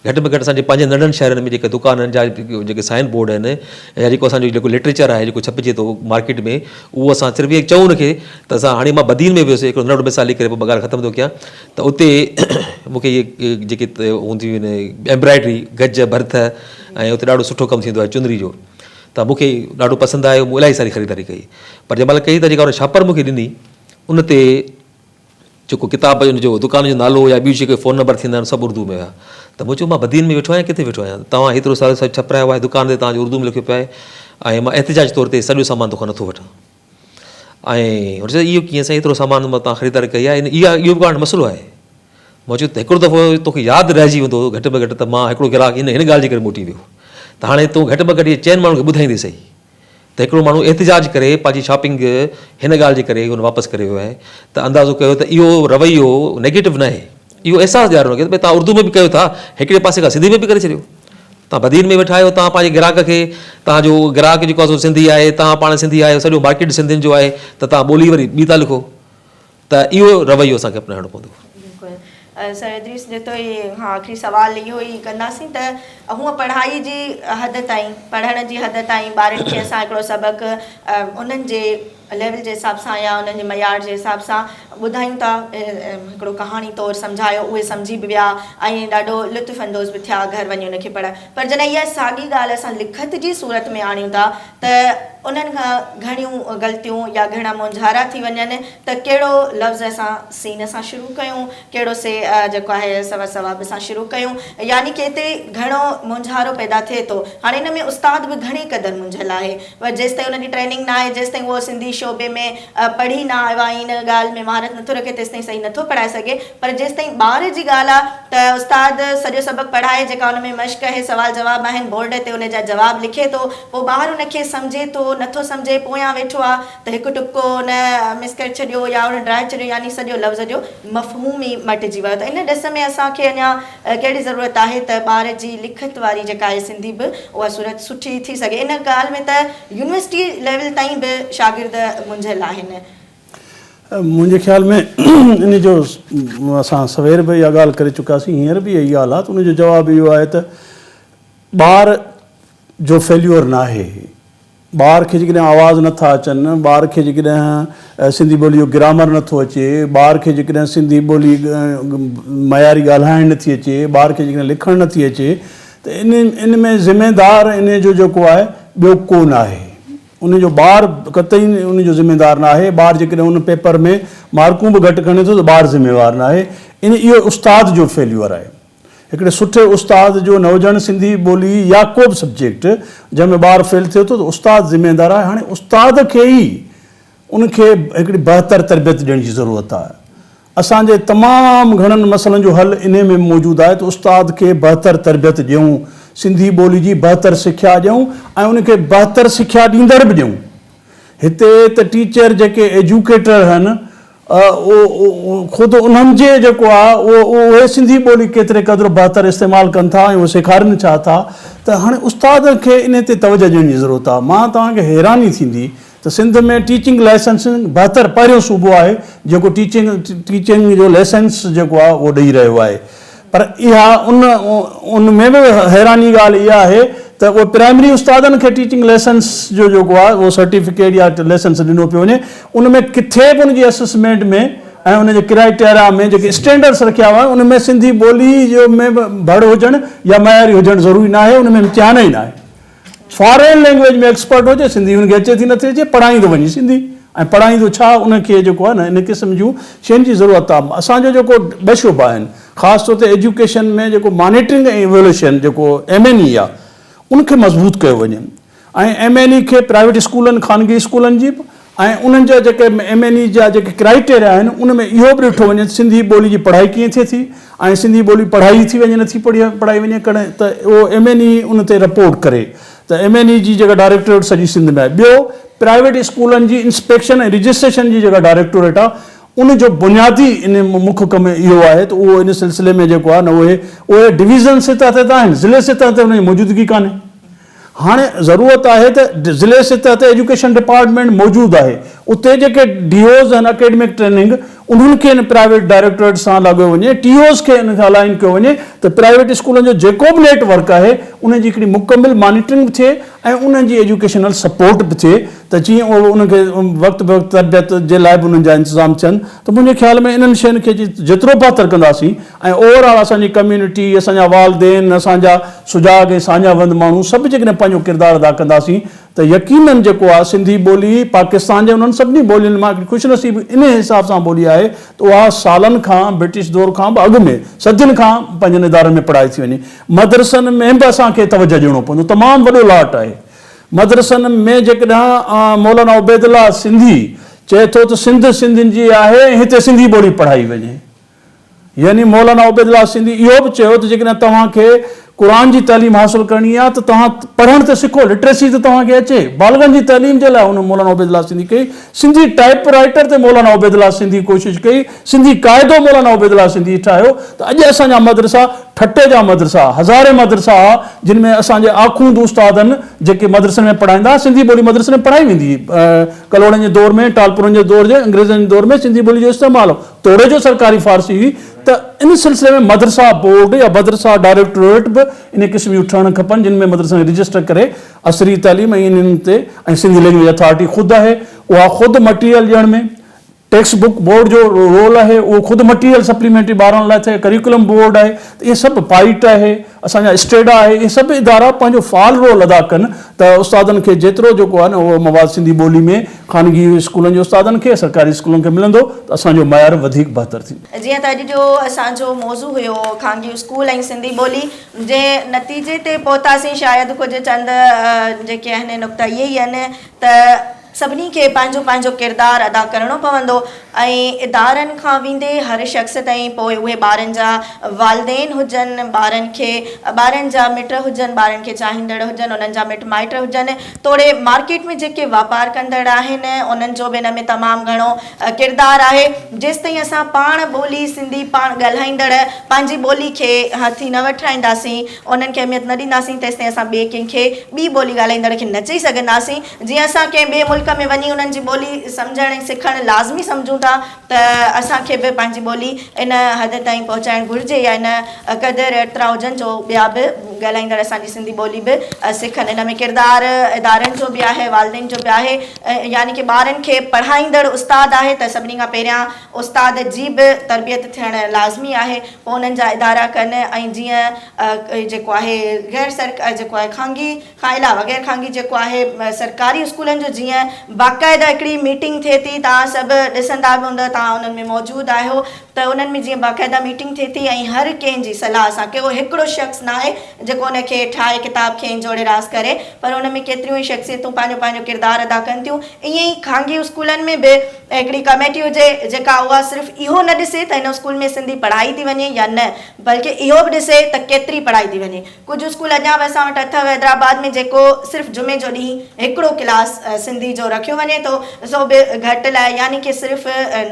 گهٽ ۾ گهٽ اسان جي پنهنجن ننڍن شهرن ۾ جيڪي دڪانن جا جيڪي سائن بورڊ آهن يا جيڪو اسان جو جيڪو لٽريچر آهي جيڪو ڇپجي ٿو مارڪيٽ ۾ اهو اسان صرف اهي چئون ان کي ته اسان هاڻي مان بدين ۾ ويس هڪڙو ننڍڙو مثال ڏئي ڪري پوء مان ڳالهه ختم ٿو ڪيان ته اتي مون کي اهي جيڪي هونديون آهن ايمبرائڊري گج ڀرت ۽ اتي ڏاڍو سٺو ڪم ٿيندو آهي چنري جو ته مون کي ڏاڍو پسند آيو مون الاهي ساري خريداري ڪئي پر جنهن مهل ڪئي ته جيڪا ان شاپر مون کي ڏني ان تي جيڪو ڪتاب ان جو دڪان جو نالو يا ٻيون جيڪي فون نمبر ٿيندا آهن سڀ اردو ۾ هيا ته مون چيو مان بدين ۾ ويٺو آهيان ڪٿي ويٺو آهيان توهان هيترو سارو سڀ ڇپرايو آهي دڪان تي توهان جو اردو ۾ لکيو پيو آهي ۽ مان احتجاج طور تي سڄو سامان توکان نٿو وٺان ۽ هن چيو اهو ڪيئن سائين ايترو سامان مان توهان خريداري ڪئي آهي اها اهو به ڪا مسئلو آهي مون چيو ته هڪڙو دفعو توکي ياد رهجي ويندو گهٽ ۾ گهٽ ته مان هڪڙو گراهڪ ان هن ڳالهه جي ڪري موٽي ويو ته هاڻي تون گهٽ ۾ گهٽ اهي چئن ماڻهن کي ٻڌائيندي سهي ته هڪڙو ماڻهو احتجاج ڪري پنهنجي شاپنگ هن ڳالهه جي ڪري هن واپس ڪري ويو آهي ته اندازو ڪيو ته اهو رويو نيگيٽو ناهي اهو احساس ڏيارڻو ڪي ڀئي توهان اردو ۾ به ڪيو ٿا هڪڙي پاسي کان سنڌي ۾ به ڪري ڇڏيو توهان بدين ۾ ويٺا آهيو توهان پنهنجي گراهڪ کي توهان جو گراهڪ جيڪو آهي سو سنڌي آهي توهان پاڻ سنڌي آهيو سڄو مارڪيٽ سنڌين جو آهي ته توهان ٻولي وري ٻي ٿا لکو ته اهو رويو اسان کي اپنائڻو پوندو. بلڪل سر ادريس جتوئي کان آخري سوال اهو ئي ڪنداسين ته هونء پڙهائي جي حد تائين پڙهڻ جي حد تائين ٻارن کي اسان هڪڙو سبق انهن جي ليول جي حساب سان يا انهن جي معيار جي حساب سان ٻڌايون ٿا هڪڙو ڪهاڻي طور سمجهايو اهي سمجهي به ويا ۽ ڏاڍو لطف اندوز به ٿيا گهر وڃي ان کي پڙهڻ پر جڏهن اها ساڳي ڳالهه اسان لکت جي صورت ۾ آڻيون ٿا ته انهن کان گهڻيون غلطيون يا گهڻا مونجهارا ٿي وڃن ته ڪهڙو لفظ اسان سين سان شروع ڪيون، ڪهڙو سي جيڪو آهي سوا ثواب سان شروع ڪيون يعني ڪي هتي گهڻو مونجهارو پيدا ٿئي ٿو. هاڻي ان ۾ استاد به گهڻي قدر منجهيل آهي. پر جيستائين ان جي ٽريننگ نه آهي، جيستائين اهو سنڌي شعبي ۾ پڙهي نه آيو آهي ۽ ان ڳالهه ۾ مهارت نٿو رکي تيستائين صحيح نٿو پڙهائي سگهي. پر جيستائين ٻار جي ڳالهه آ ته استاد سڄو سبق پڙهائي جيڪا ان ۾ مشق آهي سوال جواب آهن بورڊ تي ان جا جواب لکي ٿو پوء ٻار ان کي سمجهي ٿو نٿو سمجهي پويان ويٺو آ ته هڪ ٽپڪو ان مس ڪري ڇڏيو يا ان ڊاهي ڇڏيو يعني سڄو لفظ جو مفهوم ئي مٽجي ويو ته ان ڏس ۾ اسان کي اڃا ڪهڙي ضرورت آهي ته ٻار جي لکت واري جيڪا آهي سنڌي به اها صورت سٺي ٿي سگهي ان ڳالهه ۾ ته يونيورسٽي ليول تائين به شاگرد منجهيل آهن. منهنجي خيال ۾ ان جو اسان سوير به اها ڳالهه ڪري چڪاسين هينئر به اها ئي ڳالهه آهي ته ان جو جواب اهو آهي ته ٻار جو فيليور ناهي ٻار کي جيڪڏهن آواز نٿا اچن ٻار کي جيڪڏهن سنڌي ٻولي جو گرامر نٿو اچي ٻار کي جيڪڏهن سنڌي ٻولي معياري ڳالهائڻ نٿي اچي ٻار کي جيڪڏهن لکڻ نٿي اچي ته ان ان ۾ ذميدار ان جو جيڪو آهي ٻيو ڪو ناهي ان جو ٻار قطعي ان جو ذميدار ناهي، ٻار جيڪڏهن ان پيپر ۾ مارڪون به گهٽ کڻي ٿو ته ٻار ذميوار ناهي، ان اهو استاد جو فيليور آهي. هڪڙي سٺي استاد جو نه هجڻ سنڌي ٻولي يا ڪو به سبجيڪٽ جنهن ۾ ٻار فيل ٿئي ٿو ته استاد ذميدار آهي، هاڻي استاد کي ئي ان کي هڪڙي بهتر تربيت ڏيڻ جي ضرورت آهي. اسان جي تمام گهڻن مسئلن جو حل انهي ۾ موجود آهي ته استاد کي بهتر تربيت ڏيون، سنڌي ٻولي جي بهتر سکيا ڏيون ۽ ان کي بهتر سکيا ڏيندڙ به ڏيون. هتي ته ٽيچر جيڪي ايجوڪيٽر هن خود انهن جي جيڪو آهي اهو اهي سنڌي ٻولي ڪيتري قدر بهتر استعمال ڪن ٿا ۽ اهي سيکارين ڇا ٿا ته هاڻي استاد کي انهي تي توجه ڏيڻ جي ضرورت آهي. مان توهان کي حيراني ٿيندي ته سنڌ ۾ ٽيچنگ لائسنسنگ بهتر پهريون صوبو آهي جيڪو ٽيچنگ ٽيچنگ جو لائسنس جيڪو آهي اهو ڏئي رهيو آهي پر اها ان ان ۾ به حيراني ڳالهه اها آهي ته اهو پرائمري استادن کي ٽيچنگ لائسنس جو جيڪو آهي اهو سرٽيفڪيٽ يا لائسنس ڏنو پيو وڃي ان ۾ ڪٿي به ان جي اسسمينٽ ۾ ۽ ان جي ڪرائيٽيريا ۾ جيڪي اسٽينڊرس رکيا ويا آهن ان ۾ سنڌي ٻولي جو ۾ به ڀڙ هجڻ يا معياري هجڻ ضروري ناهي ان ۾ امتحان ئي ناهي. فارين لينگويج ۾ ايڪسپرٽ هجي سنڌي هن کي اچي ٿي نٿي اچي پڙهائيندو وڃي سنڌي ۽ پڙهائيندو ڇا ان کي جيڪو آهي نه ان قسم جون شين جي ضرورت آهي اسان جو جيڪو ٻه شعبا آهن خاص طور تي ايجوڪيشن ۾ جيڪو مانيٽرنگ ۽ ايويلوشن جيڪو ايم اين اي آهي ان کي مضبوط ڪيو وڃي ۽ ايم اين اي کي پرائيويٽ اسڪولن خانگي اسڪولن جي به ۽ انهن جا جيڪي ايم اين اي جا جيڪي ڪرائيٽيريا آهن ان ۾ اهو به ڏٺو وڃي ته سنڌي ٻولي جي پڙهائي ڪيئن ٿئي ٿي ۽ سنڌي ٻولي پڙهائي ٿي وڃي نٿي پڙهائي وڃي ڪڏهن ته اهو ايم اين اي ان تي رپورٽ ڪري ته ايم اين اي جي جيڪا ڊائريڪٽوريٽ سڄي سنڌ ۾ آهي ٻيو پرائيويٽ اسڪولن جي انسپيڪشن ۽ رجسٽريشن جي جيڪا ڊائريڪٽوريٽ آهي ان جو بنيادي ان مک ڪم اهو آهي ته اهو ان سلسلي ۾ جيڪو آهي نه اهي اهي ڊويزن سطح تي ته آهن ضلعي سطح تي ان جي موجودگي ڪانهي هاڻي ضرورت آهي ته ضلعي سطح تي ايجوڪيشن ڊپارٽمينٽ موجود آهي اتي جيڪي ڊي اوز آهن اڪيڊمڪ ٽريننگ انهن کي ان پرائيويٽ ڊائريڪٽوريٽ سان لاڳايو وڃي ٽي اوز کي ان سان الائن ڪيو وڃي ته پرائيويٽ اسڪولن جو جيڪو به نيٽ ورڪ آهي ان جي هڪڙي مڪمل مانيٽرنگ به ٿئي ۽ انهن جي ايجوڪيشنل سپورٽ به ٿئي ته جيئن اهو انهن کي وقت به وقت تربيت جي لاء به انهن جا انتظام ٿين ته منهنجي خيال ۾ انهن شين کي جيترو بهتر ڪنداسين ۽ اوور آل اسان جي ڪميونٽي، اسان جا والدين، اسان جا سجاڳ ۽ ساڃاهه وند ماڻهو سڀ جيڪڏهن پنهنجو ڪردار ادا ڪنداسين ته يقينن جيڪو آهي سنڌي ٻولي پاڪستان جي انهن سڀني ٻولين مان هڪڙي خوش نصيب انهي حساب سان ٻولي آهي ته اها سالن کان برٽش دور کان به اڳ ۾ صدين کان پنهنجن ادارن ۾ پڙهائي ٿي وڃي. مدرسن ۾ به اسان کي توجهه ڏيڻو پوندو تمام وڏو لاٽ آهي. مدرسن ۾ جيڪڏهن مولانا عبيدالله سنڌي چئي ٿو ته سنڌ سنڌين جي آهي ۽ هتي سنڌي ٻولي پڙهائي وڃي. يعني مولانا عبيدالله سنڌي اهو به چيو ته جيڪڏهن توهان کي قرآن جي تعليم حاصل ڪرڻي آهي ته توهان پڙهڻ ته سکو، لٽريسي ته توهان کي اچي. بالغن جي تعليم جي لاء هن مولانا عبيدالله سنڌي ڪئي. سنڌي ٽائيپ رائيٽر تي مولانا عبيدالله سنڌي ڪوشش ڪئي. سنڌي قاعدو مولانا عبيدالله سنڌي ٺاهيو ته اڄ اسان جا مدرسا ٺٽي جا مدرسا هزارين مدرسا ها جن ۾ اسان جي آخوند استادن جيڪي مدرسن ۾ پڙهائيندا ها سنڌي ٻولي مدرسن ۾ پڙهائي ويندي هئي. ڪلهوڙن جي دور ۾ ٽالپرن جي دور جي انگريزن جي دور ۾ سنڌي ٻولي جو استعمال هو. توڙي جو سرڪاري فارسي هئي ته ان سلسلي ۾ مدرسه بورڊ يا مدرسه ڊائريڪٽوريٽ به ان قسم جون ٺهڻ کپن جن ۾ مدرسن کي رجسٽر ڪري عصري تعليم ۽ انهن تي ۽ سنڌي لينگويج اٿارٽي خود آهي اها خود مٽيريل ڏيڻ ۾ ٽيڪسٽ بڪ بورڊ جو رول آهي اهو خود مٽيريل سپليمينٽري ٻارن لاء ٿئي ڪريڪولم بورڊ آهي ته اهي سڀ پائيٽ آهي اسان جا اسٽيڊا آهي اهي سڀ ادارا پنهنجو فعال رول ادا ڪن ته استادن کي جيترو جيڪو آهي نه اهو مواد سنڌي ٻولي ۾ خانگي اسڪولن جي استادن کي سرڪاري اسڪولن کي ملندو ته اسان جو معيار وڌيڪ بهتر ٿيندو. جيئن ته اڄ جو اسان جو موضوع هيو خانگي اسڪول ۽ سنڌي ٻولي جي نتيجي تي پهتاسين شايد ڪجهه چند جيڪي آهن نقطا اهي ئي آهن ته سڀني کي پنهنجو پنهنجو ڪردار ادا ڪرڻو پوندو ۽ ادارن کان ويندي هر شخص تائين پوء اهي ٻارن جا والدين هجن ٻارن کي ٻارن جا مٽ هجن ٻارن کي چاهيندڙ هجن انهن جا مٽ مائٽ هجن توڙي مارڪيٽ ۾ جيڪي واپار ڪندڙ آهن انهن جو به ان ۾ تمام گهڻو ڪردار آهي جيستائين اسان پاڻ ٻولي سنڌي پاڻ ڳالهائيندڙ پنهنجي ٻولي کي هٿي نه وٺرائينداسين انهن کي اهميت نه ڏينداسين تيستائين اسان ٻئي ڪنهن کي ٻي ٻولي ڳالهائيندڙ کي نه چئي سگهنداسين جيئن اسان ڪنهن ٻئي ملڪ ۾ وڃي انهن جي ٻولي سمجهڻ ۽ سکڻ لازمي سمجهون ٿا ته اسان کي به پنهنجي ٻولي ان حد تائين پهچائڻ گهرجي يا ان قدر ايترا هجن جو ٻيا به ڳالهائيندڙ اسان جي سنڌي ٻولي به سکن. ان ۾ ڪردار ادارن جو به آهي، والدين جو به آهي يعني ڪه ٻارن کي پڙهائيندڙ استاد آهي ته سڀني کان پهريان استاد جي به تربيت ٿيڻ لازمي آهي پوء انهن جا ادارا ڪن ۽ جيئن جيڪو آهي غير سرڪاري جيڪو آهي خانگي کان علاوه غير خانگي جيڪو آهي سرڪاري اسڪولن جو جيئن باقاعده هڪڙي ميٽنگ ٿئي ٿي توهان سڀ ڏسندا به هوندؤ توهان انهن ۾ موجود آهيو ته انهن ۾ جيئن باقاعده ميٽنگ ٿئي ٿي ۽ هر ڪنهن جي صلاح سان ڪو هڪڙو شخص ناهي جيڪو ان کي ٺاهي ڪتاب کي ۽ جوڙي راس ڪري پر ان ۾ ڪيتريون ئي شخصيتون پنهنجو پنهنجو ڪردار ادا ڪن ٿيون ائين ئي خانگي اسڪولن ۾ به هڪڙي ڪميٽي هجي جيڪا اها صرف اهو نه ڏسي ته هن اسڪول ۾ سنڌي پڙهائي ٿي وڃي يا نه بلڪه اهو به ڏسي ته ڪيتري پڙهائي ٿي وڃي ڪجهه اسڪول اڃا به اسان وٽ اٿو حيدرآباد ۾ جيڪو صرف جمعي جو ڏينهن هڪڙو ڪلاس سنڌي جو رکيو وڃي ٿو سو به گهٽ لاء يعني ڪي صرف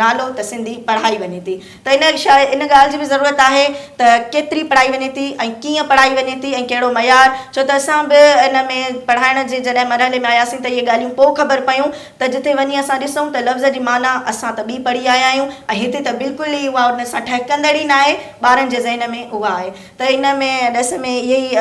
نالو ته سنڌي پڙهائي وڃي ٿي ته ان شيء ان ڳالهه جي به ضرورت آهي ته ڪيتري پڙهائي وڃي ٿي ۽ ڪيئن پڙهائي وڃي ٿي ۽ ڪهڙو معيار ڇو ته اسان به ان ۾ پڙهائڻ جي جڏهن مرحلي ۾ آياسين ته اهي ڳالهيون پوء خبر پيون ته جتي وڃي اسان ڏسون ته لفظ جي معنيٰ اسان ته ٻي پڙهي آيا آهيون ۽ هتي ته بلڪل ئي اها ان سان ٺهڪندڙ ئي ناهي ٻارن جي ذهن ۾ اها آهي ته ان ۾ ڏس ۾ اهي ئي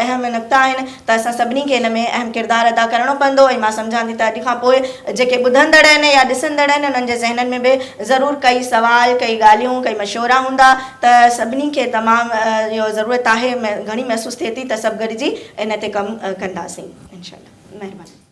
اهم نڪتا آهن ته اسان سڀني کي ان ۾ اهم ڪردار ادا ڪرڻو پوندو ۽ مان سمجهان ٿي ته اڄ کان پوء جيڪي ٻڌندڙ آهن يا ڏسندڙ آهن انهن جي ذهنن ۾ به ضرور ڪئي سوال ڪئي ڳالهيون ڪئي مشورا هوندا ته سڀني کي تمام اهو ضرورت آهي گهڻي محسوس ٿئي ٿي ته سڀ گڏجي ان تي ڪم ڪنداسين انشاء الله مهرباني.